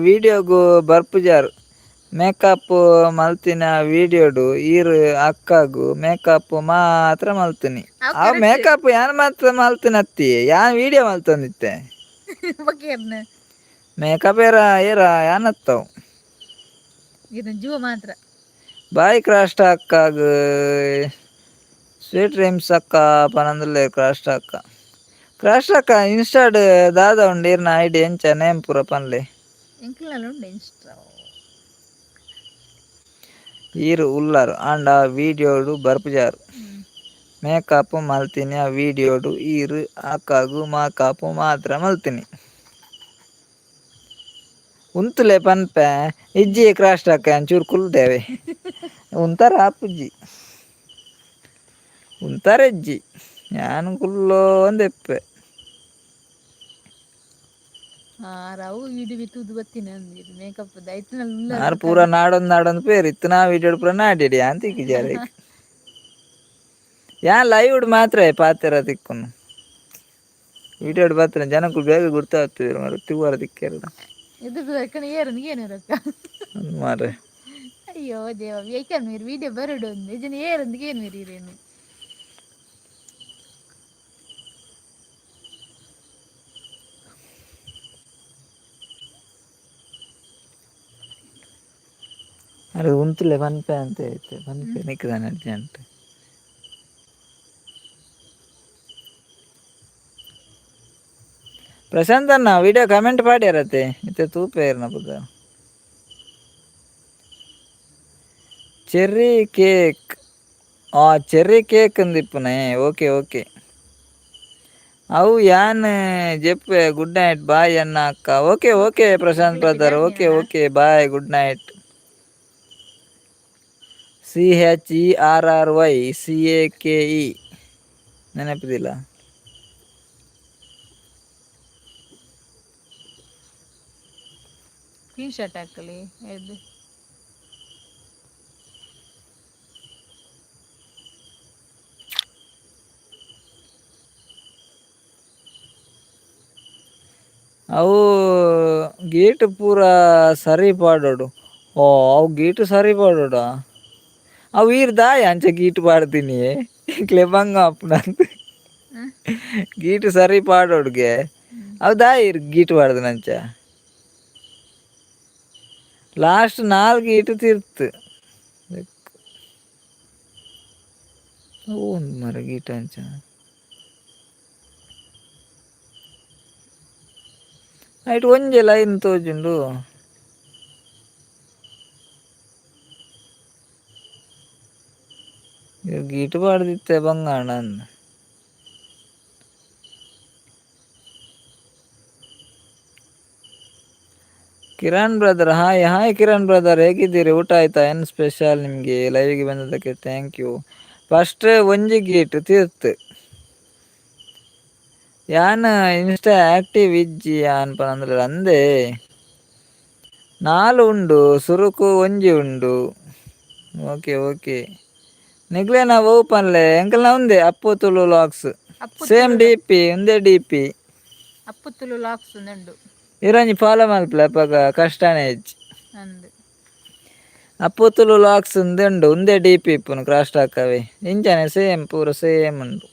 ವಿಡಿಯೋಗು ಬರ್ಪುಜಾರ್. ಮೇಕಪ್ ಮಲ್ತಿನ ವಿಡಿಯೋಡು ಈರ್ ಅಕ್ಕಗು ಮೇಕಪ್ ಮಾತ್ರ ಮಲ್ತಿನಿ. ಅವು ಅವು ಕರೆಕ್ಟ್. ಮೇಕಪ್ ಯಾನ್ ಮಾತ್ರ ಮಲ್ತಿನತ್ತಿ ಯಾನ್ ವಿಡಿಯೋ ಮಲ್ತೊಂದಿತ್ತೆ. ಬೊಕ ಏರ್ನ. ಮೇಕಪ್ ಏರ ಏರ ಯಾನತ್ತವು. ಈರ್ನ ಜೀವ ಮಾತ್ರ. ಬಾಯ್ ಕ್ರಾಸ್ಟ್ ಅಕ್ಕಾಗ ಸ್ವೀಟ್ ಡ್ರೀಮ್ಸ್ ಅಕ್ಕ ಪನೊಂದುಲ್ಲೆರ್ ಕ್ರಾಸ್ಟ್ ಅಕ್ಕ. ಕ್ರಾಸ್ಟ್ ಅಕ್ಕ ಇನ್ಸ್ಟಾಡ್ ದಾದ ಉಂಡು ಈರ್ನ ಐಡಿ ಎಂಚ ನೇಮ್ ಪೂರ ಪನ್ಲೆ. ಎಂಕ್ಲನ ಉಂಡು ಇನ್ಸ್ಟಾ. ಈರ್ ಉಲ್ಲರ್ ಆಂಡ ವಿಡಿಯೋಡು ಬರ್ಪುಜಾರ್. ಮೇಕಪ್ ಮಲ್ತಿನ ವಿಡಿಯೋಡು ಈರ್ ಅಕ್ಕಗು ಮೇಕಪ್ ಮಾತ್ರ ಮಲ್ತಿನಿ. ಉಂತುಲೆ ಪನ್ಪೆ ಇಜ್ಜಿ ಕ್ರಾಸ್ಟ್ ಅಕ್ಕ ಒಂಚೂರು ಕುಲ್ದೇವೆ ಉಂತರ ಆಪುಜಿ ಉಂತರ ಇಜ್ಜಿ ಯಾನ್ ಕುಲ್ಲೊಂದಿಪ್ಪೆ. ರವು ವಿಡಿಯೋ ತೂದು ಬತ್ತಿನ ಮೇಕಪ್ ಐತನಲ್ಲಿ. ಆರ್ ಪೂರ ನಾಡೊಂದು ನಾಡೊಂದು ಪೇರ್ ಇತ್ತಿನ ವಿಡಿಯೋ ಪೂರ ನಾಡಿಡಿ ಯಾನ್ ತಿಕ್ಕಿಜಾರ ಯಾನ್ ಲೈವ್ ಮಾತ್ರ ಪಾತೆರ ತಿಕ್ಕುನು. ವಿಡಿಯೋಡ್ ಬತ್ತಿನ ಜನಕ್ಕೂ ಬೇಗ ಗುರ್ತಾಗ್ತದೆ ಮಾರ್ರೆ ತಿವ್ವರ ತಿಕ್ಕೆಲ್ಲ. ಎದುರು ಏರನ್ ಏನು ರೊಕ್ಕ. ಮಾರ್ರೆ. ಅಯ್ಯೋ ದೇವ, ಏಕೆ ಮೀರು ವಿಡಿಯೋ ಬರಡು ಒಂದು ಇದನ್ನ ಏರೊಂದಿಗೆ ಏನು ಮೀರಿ ಇರೇನು. ಅರೆ ಉಂತುಲೆ ಪನ್ಪೆ ಅಂತ ಐತೆ ಪನ್ಪೆ ನಿಕ್ಕದಾನೆ ಅರ್ಜೆಂಟ್. ಪ್ರಶಾಂತ್ ಅಣ್ಣ ವಿಡಿಯೋ ಕಮೆಂಟ್ ಪಾಡ್ಯಾರತ್ತೆ ಇತ್ತೆ ತೂಪೇರ್ನ ಪುದ. ಚೆರ್ರಿ ಕೇಕ್, ಆ ಚೆರ್ರಿ ಕೇಕ್ ಅಂದಿಪ್ಪುನೆ. ಓಕೆ ಓಕೆ ಅವು ಯಾನ್ ಜೆಪ್ಪೆ. Good night, ಬಾಯ್ ಅಣ್ಣ ಅಕ್ಕ. Okay okay Prashant brother, okay okay, bye, good night. CHERRY CAKE ನೆನಪಿದಿಲ್ಲ. ಸ್ಕ್ರೀನ್ ಶಾಟ್ ಹಾಕಲಿ ಇದು. ಅವು ಗೇಟ್ ಪೂರ ಸರಿ ಪಾಡೋಡು. ಓ ಅವು ಗೇಟ್ ಸರಿ ಪಾಡೋಡ. ಅವು ಈರ್ ದಾಯ ಅಂಚ ಗೀಟ್ ಪಾಡ್ತೀನಿ ಕ್ಲೆಬಂಗ ಅಪ್ಪನಂತ. ಗೀಟ್ ಸರಿ ಪಾಡೋಡ್ಗೆ ಅವು ದಾಯ ಇರ್ ಗೀಟ್ ಪಾಡ್ದು ಅಂಚ ಲಾಸ್ಟ್ ನಾಲ್ಕು ಗೀಟ್ ತೀರ್ತು. ಒಂದು ಮರ ಗೀಟ್ ಅಂಚ ಐಟ್ ಒಂಜಿ ಲೈನ್ ತೋಜುಂಡು. ಗೀಟ್ ಪಾಡ್ದಿತ್ತೆ ಬಂಗಾಣ. Kiran brother, hi hi Kiran brother, ಹೇಗಿದ್ದೀರಿ? ಊಟ ಆಯ್ತಾ? ಏನು ಸ್ಪೆಷಲ್ ನಿಮಗೆ? ಲೈವ್ಗೆ ಬಂದದಕ್ಕೆ thank you. First ಒಂಜಿ ಗೀಟ್ ತೀರ್ತು. ಯಾನ್ ಇನ್ಸ್ಟಾ ಆಕ್ಟಿವ್ ಇಜ್ಜಿ ಯಾನ್ ಪನಂದ್ರೆ ಅಂದೆ. ನಾಲ್ ಉಂಡು, ಸುರುಕು ಒಂಜಿ ಉಂಡು. ಓಕೆ ಓಕೆ ನಿಗ್ಲೇನ ಓಪನ್ಲೆ ಎಂಕಲ್ನ ಉಂದೆ Appu Tulu LOX. Appu same D P ಉಂದೆ D P. Appu Tulu LOX ಉಂಡು. ಇರಂಜಿ ಫಾಲೋ ಮಲ್ಪಲೆ ಅಪ್ಪಗ ಕಷ್ಟನೇ ಹೆಚ್ಚು. ಅಂದು. ಅಪ್ಪು ತುಳು ಲಾಕ್ಸ್ ಉಂದೆ ಉಂಡು, ಉಂದೆ ಡಿ ಪಿ ಇಪ್ಪುನು ಕ್ರಾಸ್ ಟಾಕವೇ ಇಂಚನೆ ಸೇಮ್ ಪೂರ ಸೇಮ್ ಉಂಡು.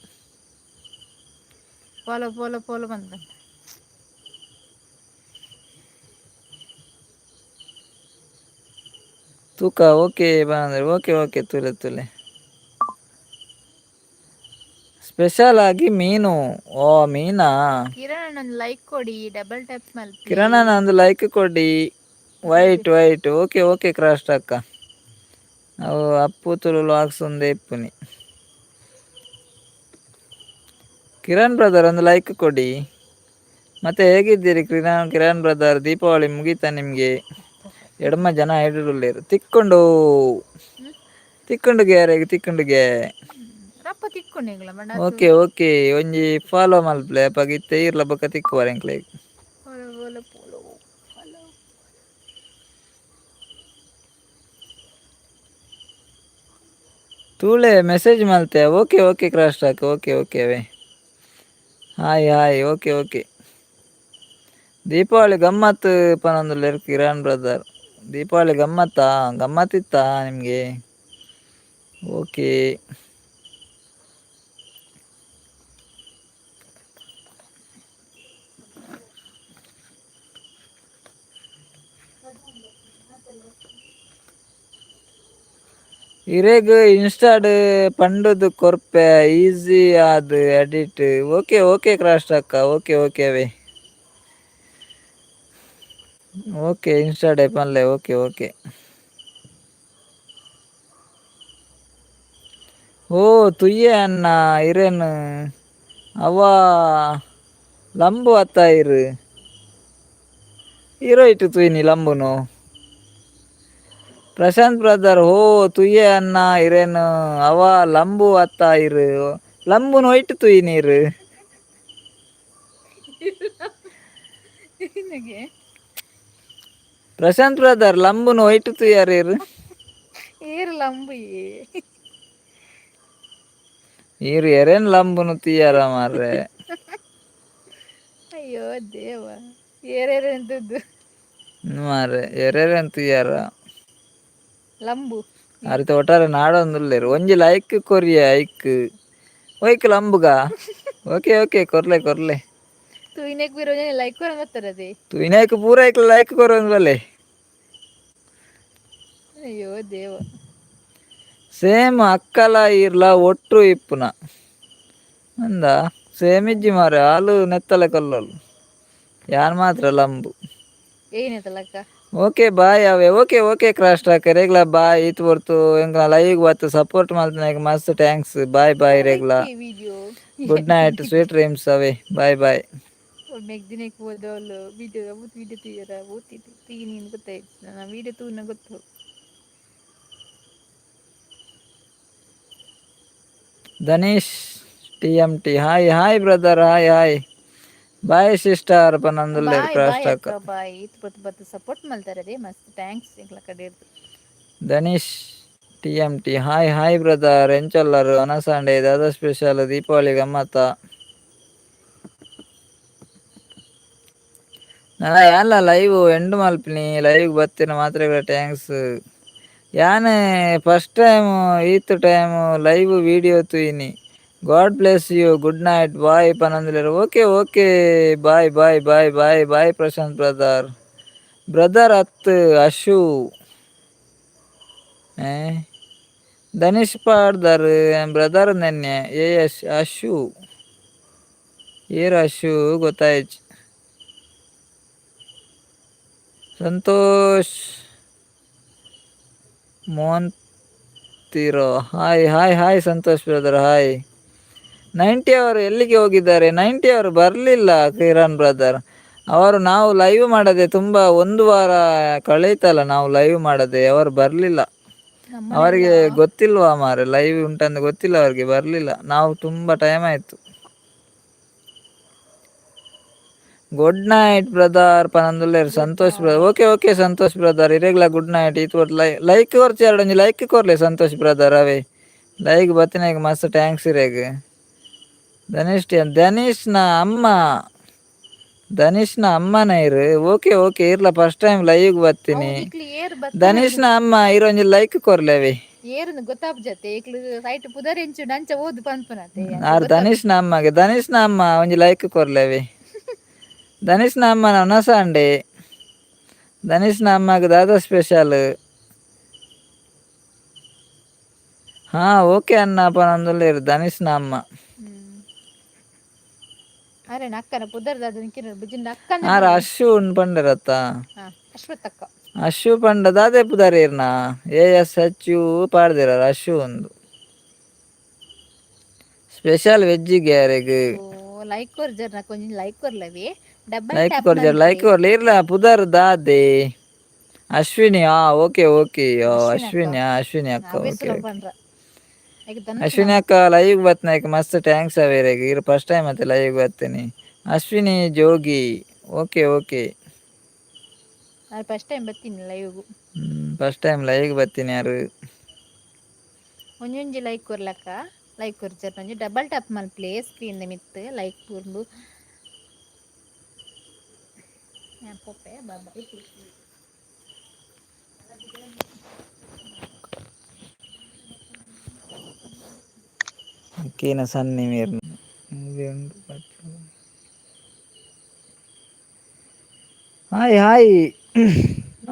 Follow follow follow ಬಂದ. ತೂಕ ಓಕೆ ಬಂದ್ರೆ ಓಕೆ ಓಕೆ ತುಲೆ ತುಲೆ. ಸ್ಪೆಷಲ್ ಆಗಿ ಮೀನು. ಓ ಮೀನಾ? ಕಿರಣ್ ಒಂದು ಲೈಕ್ ಕೊಡಿ, ಡಬಲ್ ಟ್ಯಾಪ್ ಮಲ್ಪಿ. ಕಿರಣನ ಒಂದು ಲೈಕ್ ಕೊಡಿ. White white okay okay cross ಅಕ್ಕ. ಅವು ಅಪ್ಪು ತುಳು ಲಾಕ್ಸ್ ಒಂದೇ ಇಪ್ಪುನಿ. ಕಿರಣ್ ಬ್ರದರ್ ಒಂದು ಲೈಕ್ ಕೊಡಿ. ಮತ್ತೆ ಹೇಗಿದ್ದೀರಿ ಕಿರಣ್? ಕಿರಣ್ ಬ್ರದರ್, ದೀಪಾವಳಿ ಮುಗೀತಾ ನಿಮಗೆ? ಎಡಮ ಜನ ಹಿಡಿದುಳ್ಳೇರು ತಿಕ್ಕೊಂಡು ತಿಕ್ಕೊಂಡು ಗ್ಯಾರೇಗ್ ತಿಕ್ಕೊಂಡು. ರಪ್ಪ ತಿಕ್ಕೊಂಡೆಂಗ್ಲ ಬಣ್ಣ. ಓಕೆ ಓಕೆ ಒಂಜಿ ಫಾಲೋ ಮಲ್ಪಲೆ ಅಪಗ ಇತ್ತೆ ಈರ್ಲ ಬೊಕ್ಕ ತಿಕ್ಕುವರೆ ಎಂಕ್ಲೆಗ್. Follow follow follow follow. ತೂಳೆ message ಮಲ್ತೆ. Okay okay cross talk okay okay away. Hi hi okay okay. Deepavali ಗಮ್ಮತ್ ಪನೊಂದುಲ್ಲೆರ್ ಕಿರಣ್ ಬ್ರದರ್. ದೀಪಾವಳಿ ಗಮ್ಮತ್ತಾ? ಗಮ್ಮತ್ತಿತ್ತಾ ನಿಮಗೆ? ಓಕೆ ಇರೆಗ್ ಇನ್ಸ್ಟಾಡ್ ಪಂಡುದು ಕೊರ್ಪೆ, ಈಸಿ ಆದ್ edit. Okay okay cross ಅಕ್ಕ ಓಕೆ ಓಕೆ ಅವೇ ಓಕೆ ಇನ್ಸ್ಟಾಡೆ ಪನ್ಲೆ ಓಕೆ ಓಕೆ. ಓ ತುಯ್ಯೆ ಅಣ್ಣ ಇರೇನು ಅವ ಲಂಬು ಅತ್ತ ಇರು ಹೀರೋ ಇಟ್ಟು ತುಯ್ನಿ ಲಂಬುನು. ಪ್ರಶಾಂತ್ ಬ್ರದರ್, ಓ ತುಯ್ಯೆ ಅಣ್ಣ ಇರೇನು ಅವ ಲಂಬು ಅತ್ತ ಇರು ಲಂಬುನು ಒಯ್ಟು ತುಯ್ ನೀರು. ನಿನಗೆ ಪ್ರಶಾಂತ್ ಬ್ರದರ್ ಲಂಬುನು ಒಯ್ಟು ತುಯ್ಯಾರ ಇರು. ಏರು ಲಂಬು. ಇರು ಎರೇನ್ ಲಂಬುನು ತುಯ್ಯಾರ ಮಾರ್ರೆ. ಅಯ್ಯೋ ದೇವ, ಏರೇರು ಎಂತದ್ದು? ಮಾರ್ರೆ ಎರೇರೇನ್ ತುಯ್ಯಾರ. ಲಂಬು. ಅರಿತ ಒಟ್ಟಾರೆ ನಾಡೊಂದುಲ್ಲೇರು. ಒಂಜಿ ಲೈಕ್ ಕೊರಿಯ ಐಕ್ ಒಯ್ಕ್ ಲಂಬುಗ. ಓಕೆ ಓಕೆ, ಕೊರ್ಲೆ ಕೊರ್ಲೆ. ತೂಯಿನೆಕ್ ಬಿರೋಜನೆ ಲೈಕ್ ಕೊರ ಬರ್ತಾರದೆ. ತುಯಿನಾಯ್ಕ್ ಪೂರ ಐಕ್ ಲೈಕ್ ಕೊರೊಂದು ಬಲ್ಲೆ. ಅಯ್ಯೋ ದೇವ. ಸೇಮ್ ಅಕ್ಕಲ ಈರ್ಲ ಒಟ್ಟು ಇಪ್ಪುನ ಅಂದ. ಸೇಮ್ ಇಜ್ಜಿ ಮಾರೆ, ಆಲು ನೆತ್ತಲೆ ಕೊಲ್ಲಲು, ಯಾನ್ ಮಾತ್ರ ಲಂಬು. ಏನೇತಲಕ್ಕ. ಓಕೆ ಬಾಯ್ ಅವೆ. Okay okay, cross track ರೇಗ್ಲ ಬಾಯ್. ಈತ್ ಹೊರ್ತು ಎಂಕ್ಲ ಲೈವ್ ಬತ್ತು ಸಪೋರ್ಟ್ ಮಲ್ತಿನ ಮಸ್ತ್ thanks. ಬಾಯ್ ಬಾಯ್ ರೇಗ್ಲ. Video. Good night, sweet dreams ಅವೇ. Bye bye. ಮೆಗ್ದಿನೆಕ್ ಹೋದವಳು ವಿಡಿಯೋ ವಿಡಿಯೋ ತೀರ ಓದ್ತಿದ್ದೆ ತೀನಿ ಗೊತ್ತಾಯ್ತು. ನನ್ನ ವಿಡಿಯೋ ತೂನ ಗೊತ್ತು. Dhanish TMT, hi hi brother, hi hi, bye sister ಪನಂದುಲ್ಲೇರ್. ಬಾಯ್. Cross bye. ಟ್ರಾಕ್. ಅಕ್ಕ ಬಾಯ್. ಇತ್ತು ಬತ್ತು ಬತ್ತು ಸಪೋರ್ಟ್ ಮಲ್ತಾರದೆ, ಮಸ್ತ್ thanks ಎಂಕ್ಲ ಕಡೆ. Dhanish TMT, hi hi brother. ಎಂಚೊಲ್ಲರು ಅನಸಾಂಡೆ? ದಾದಾ ಸ್ಪೆಷಲ್ ದೀಪಾವಳಿ ಗಮ್ಮತ್ತ? ನಾ ಯಾನ್ಲ ಲೈವ್ ಎಂಡ್ ಮಲ್ಪಿನಿ. ಲೈವ್ ಬತ್ತಿನ ಮಾತ್ರ thanks. ಯಾನ್ ಫಸ್ಟ್ ಟೈಮ್ ಈತ್ time live video ತೂಯಿನಿ. God bless you, good night, bye ಪನಂದುಲ್ಲೆರ್. Okay okay, bye bye bye bye bye. Prashant brother, brother ಅತ್ ಅಶು. ಏ ಧನಿಷ್ ಪಾಡ್ದರ್ brother ನೆನ್ನೆ. ಎ S Ashu ಏರ್ ಅಶು ಗೊತ್ತಾಯ್ತು. Santosh Mohan hi hi hi Santosh brother, hi. 90 ಅವರು ಎಲ್ಲಿಗೆ ಹೋಗಿದ್ದಾರೆ? 90 ಅವರು ಬರಲಿಲ್ಲ ಕಿರಣ್ ಬ್ರದರ್ ಅವರು. ನಾವು ಲೈವ್ ಮಾಡದೆ ತುಂಬ ಒಂದು ವಾರ ಕಳೀತಲ್ಲ ನಾವು ಲೈವ್ ಮಾಡದೆ, ಅವರು ಬರಲಿಲ್ಲ. ಅವರಿಗೆ ಗೊತ್ತಿಲ್ವಾ ಮಾರೆ? ಲೈವ್ ಉಂಟಂದು ಗೊತ್ತಿಲ್ಲ ಅವರಿಗೆ, ಬರಲಿಲ್ಲ. ನಾವು ತುಂಬ ಟೈಮ್ ಆಯಿತು. Good night brother ಪನಂದುಲ್ಲೇರ್ Santosh brother. Okay okay Santosh brother, ಇರೆಗ್ಲ good night. ಈತ್ like ಕೊರ್ಚಿ, ಎರಡೊಂಜಿ like ಕೊರ್ಲೆ ಸಂತೋಷ್ brother ಅವೇ. ಲೈಕ್ ಬತ್ತಿನಾಗ ಮಸ್ತ್ thanks ಇರೆಗ್. ಧನಿಷ್, ಧನಿಷ್ನ ಅಮ್ಮ, ಧನಿಷ್ನ ಅಮ್ಮನ ಇರು. ಓಕೆ ಓಕೆ, ಇರ್ಲ first time live ಬರ್ತೀನಿ. ಧನಿಷ್ನ ಅಮ್ಮ ಇರೊಂಜಿ ಲೈಕ್ ಕೊರ್ಲೆವಿ. ಏರುಂದು ಗೊತ್ತಾಪುಜತೆ ಏಕ್ಲು ರೈಟ್ ಪುದರ್ ಎಂಚು ನಂಚ ಓದು ಪನ್ಪುನತೆ. ಆರ್ ಧನಿಷ್ನ ಅಮ್ಮಗೆ, ಧನಿಷ್ನ ಅಮ್ಮ ಒಂಜಿ ಲೈಕ್ ಕೊರ್ಲೆವಿ. ಧನಿಷ್ನ ಅಮ್ಮನ ಉನಸಾಂಡೆ. ಧನಿಷ್ನ ಅಮ್ಮಗ್ ದಾದ ಸ್ಪೆಷಲ್? ಹಾ ಓಕೆ ಅನ್ನ ಪನೊಂದುಲ್ಲೆರ್ ಧನಿಷ್ನ ಅಮ್ಮ. ಅರೆ ಅಕ್ಕನ ಪುದರ್ ದಾದ ಬುಜಿಂಡ ಅಕ್ಕನ. ಆರ್ ಅಶು ಉಂಡು ಪಂಡೆರತ್ತ. ಅಶ್ವತ್ಥಕ್ಕ. ಅಶು ಪಂಡ ದಾದೆ ಪುದರ್ ಇರ್ನ? A S H U ಪಾಡ್ದಿರ ಅಶು ಒಂದು. ಸ್ಪೆಷಲ್ ವೆಜ್ ಗ್ಯಾರೆಗ್. ಲೈಕ್ ಕೊರ್ಜರ್ ನಾ ಕೊಂಚ ಲೈಕ್ ಕೊರ್ಲವಿ ಡಬಲ್. ಲೈಕ್ ಕೊರ್ಜರ್, ಲೈಕ್ ಕೊರ್ಲಿ. ಇರ್ಲ ಪುದರ್ ದಾದೆ? ಅಶ್ವಿನಿ. ಆ ಓಕೆ ಓಕೆ, ಅಶ್ವಿನಿ, ಅಶ್ವಿನಿ ಅಕ್ಕ, ಓಕೆ. ಅಶ್ವಿನಿ ಅಕ್ಕ ಲೈವ್ ಬತ್ನಾಯ್ಕ ಮಸ್ತ್ thanks ಅವೇರೆಗ್. ಇರ್ ಫಸ್ಟ್ ಟೈಮ್ ಮತ್ತೆ ಲೈವ್ ಬರ್ತೀನಿ. ಅಶ್ವಿನಿ ಜೋಗಿ, okay okay. First time ಬರ್ತೀನಿ live. First time live ಬರ್ತೀನಿ ಯಾರು. ಒಂಜೊಂಜಿ ಲೈಕ್ ಕೊರ್ಲಕ್ಕ. ಲೈಕ್ ಕೊರ್ಜರ್ ಒಂಜಿ ಡಬಲ್ ಟ್ಯಾಪ್ ಮಲ್ಪಲೆ ಸ್ಕ್ರೀನ್ ಮಿತ್ತು ಲೈಕ್ ಪೂರ್ಲು ಪೋಪೆ. ಬಾಯ್. ಕೀನ ಸನ್ನಿ ಮೀರ್ನ. Hi hi.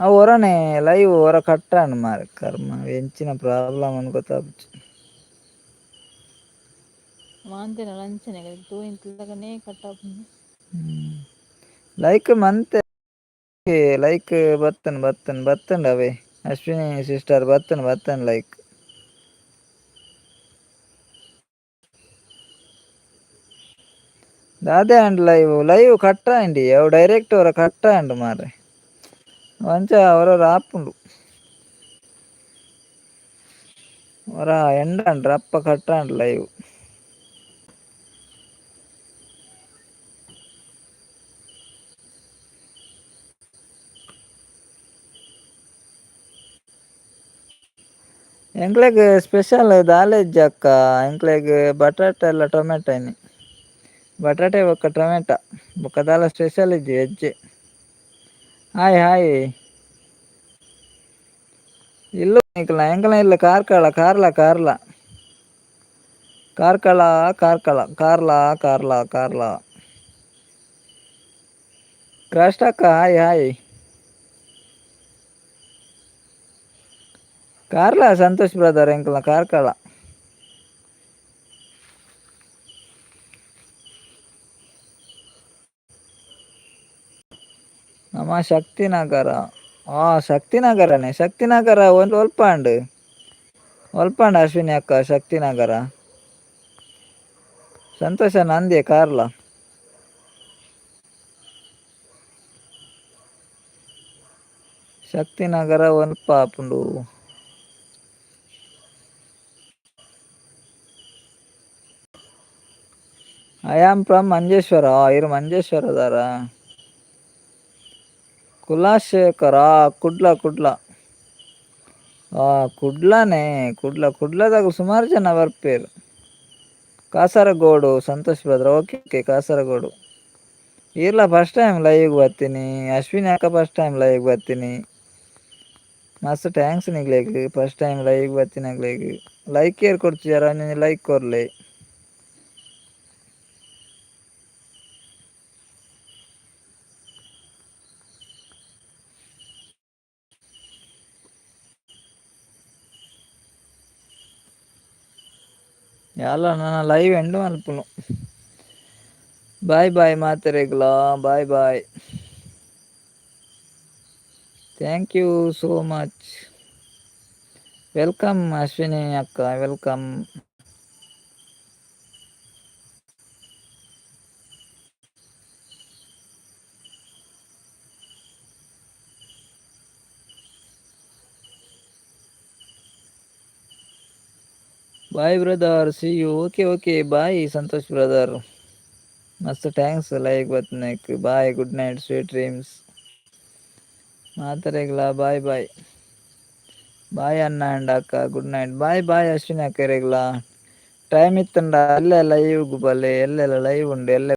ಅವು ಒರನೆ ಲೈವ್ ಹೊರ ಕಟ್ಟಾಂಡ್ ಮಾರೆ. ಕರ್ಮ, ಎಂಚಿನ ಪ್ರಾಬ್ಲಮ್ ಅಂದ್ ಗೊತ್ತಾಪುಜಿ. ಮಾಂತೆನ ಲಂಚನೆ ತೂಯಿಂತ್ಲಗನೇ ಕಟ್ಟಾಪುಂಡು. ಲೈಕ್ ಮಂತೆ, ಲೈಕ್ ಬತ್ತನ್ ಬತ್ತನ್ ಬತ್ತಂಡ್ ಅವೇ. ಅಶ್ವಿನಿ ಸಿಸ್ಟರ್ ಬತ್ತನ್ ಬತ್ತನ್ ಲೈಕ್. ದಾದೆ and live live ಕಟ್ಟಾಂಡಿ ಅವು ಡೈರೆಕ್ಟ್ ಅವರ ಕಟ್ಟಾಂಡ್ ಮಾರೆ. ಅಂಚ ಅವರ ಆಪುಂಡು ಅವರ ಎಂಡಾಂಡ್ ಅಪ್ಪ ಕಟ್ಟಾಂಡ್ ಲೈವ್. ಎಂಕ್ಲೆಗ್ ಸ್ಪೆಷಲ್ ದಾಲ ಇಜ್ಜಿ ಅಕ್ಕ. ಎಂಕ್ಲೆಗ್ ಬಟಾಟೆ ಎಲ್ಲ ಟೊಮೆಟೊ ಇನಿ, ಬಟಾಟೆ ಬೊಕ್ಕ ಟೊಮೆಟೊ, ಬೊಕ್ಕ ದಾಲ ಸ್ಪೆಷಲ್ ಇಜ್ಜಿ, veg. Hi hi. ಇಲ್ಲ. ಎಂಕಲ್ನ ಎಂಕಲ್ನ ಇಲ್ಲ Karkala, Karla, Karla, Karkala, Karkala, Karla, Karla, Karla. ಕ್ರಾಸ್ಟಕ್ಕ, hi hi. Karla Santosh brother, ಎಂಕಲ್ನ Karkala. ನಮ್ಮ ಶಕ್ತಿನಗರ. ಆ ಶಕ್ತಿನಗರನೇ, ಶಕ್ತಿನಗರ ಒಂದು ಒಲ್ಪಾಂಡ್, ಒಲ್ಪಾಂಡ್ ಅಶ್ವಿನಿ ಅಕ್ಕ ಶಕ್ತಿನಗರ? ಸಂತೋಷ ನಂದಿ ಕಾರ್ಲ. ಶಕ್ತಿನಗರ ಒಲ್ಪ ಆಪುಂಡು? I am from Manjeshwar. ಇರು ಮಂಜೇಶ್ವರದಾರ? ಕುಲಶೇಖರ, ಕುಡ್ಲ, ಕುಡ್ಲ. ಆ ಕುಡ್ಲನೇ, ಕುಡ್ಲ. ಕುಡ್ಲದಾಗ ಸುಮಾರು ಜನ ಬರ್ಪೇರು. Kasaragod Santosh brother, okay okay. Kasaragod. ಈರ್ಲ first time live ಬರ್ತೀನಿ. ಅಶ್ವಿನಿ ಅಕ್ಕ, first time live ಬರ್ತೀನಿ. ಮಸ್ತ್ thanks ನಿಗ್ಲೇಗ್. First time live ಬರ್ತೀನಿ ಅಗ್ಲೇಗ್. ಲೈಕ್ ಏರ್ ಕೊಡ್ತಿದಾರ? ಲೈಕ್ ಕೊರ್ಲೆ. ಯಾಲ ನನ್ನ ಲೈವ್ ಎಂಡ್ ಮಲ್ಪುನು. ಬಾಯ್ ಬಾಯ್ ಮಾತೆರೆಗ್ಲಾ, bye bye. Thank you so much. Welcome Ashwini ಅಕ್ಕ, welcome. Bye brother, see you. Okay okay, bye Santosh brother. ಮಸ್ತ್ thanks like ಬತ್ನೆಕ್. Bye, good night, sweet dreams ಮಾತೆರೆಗ್ಲಾ. Bye bye bye ಅಣ್ಣ and ಅಕ್ಕ, good night. Bye bye Ashwini ಅಕ್ಕ. ಇರೆಗ್ಲಾ time ಇತ್ತಂಡ ಅಲ್ಲೆಲ್ಲ live ಬಲ್ಲೆ, ಎಲ್ಲೆಲ್ಲ ಲೈವ್ ಉಂಡು ಎಲ್ಲೆ.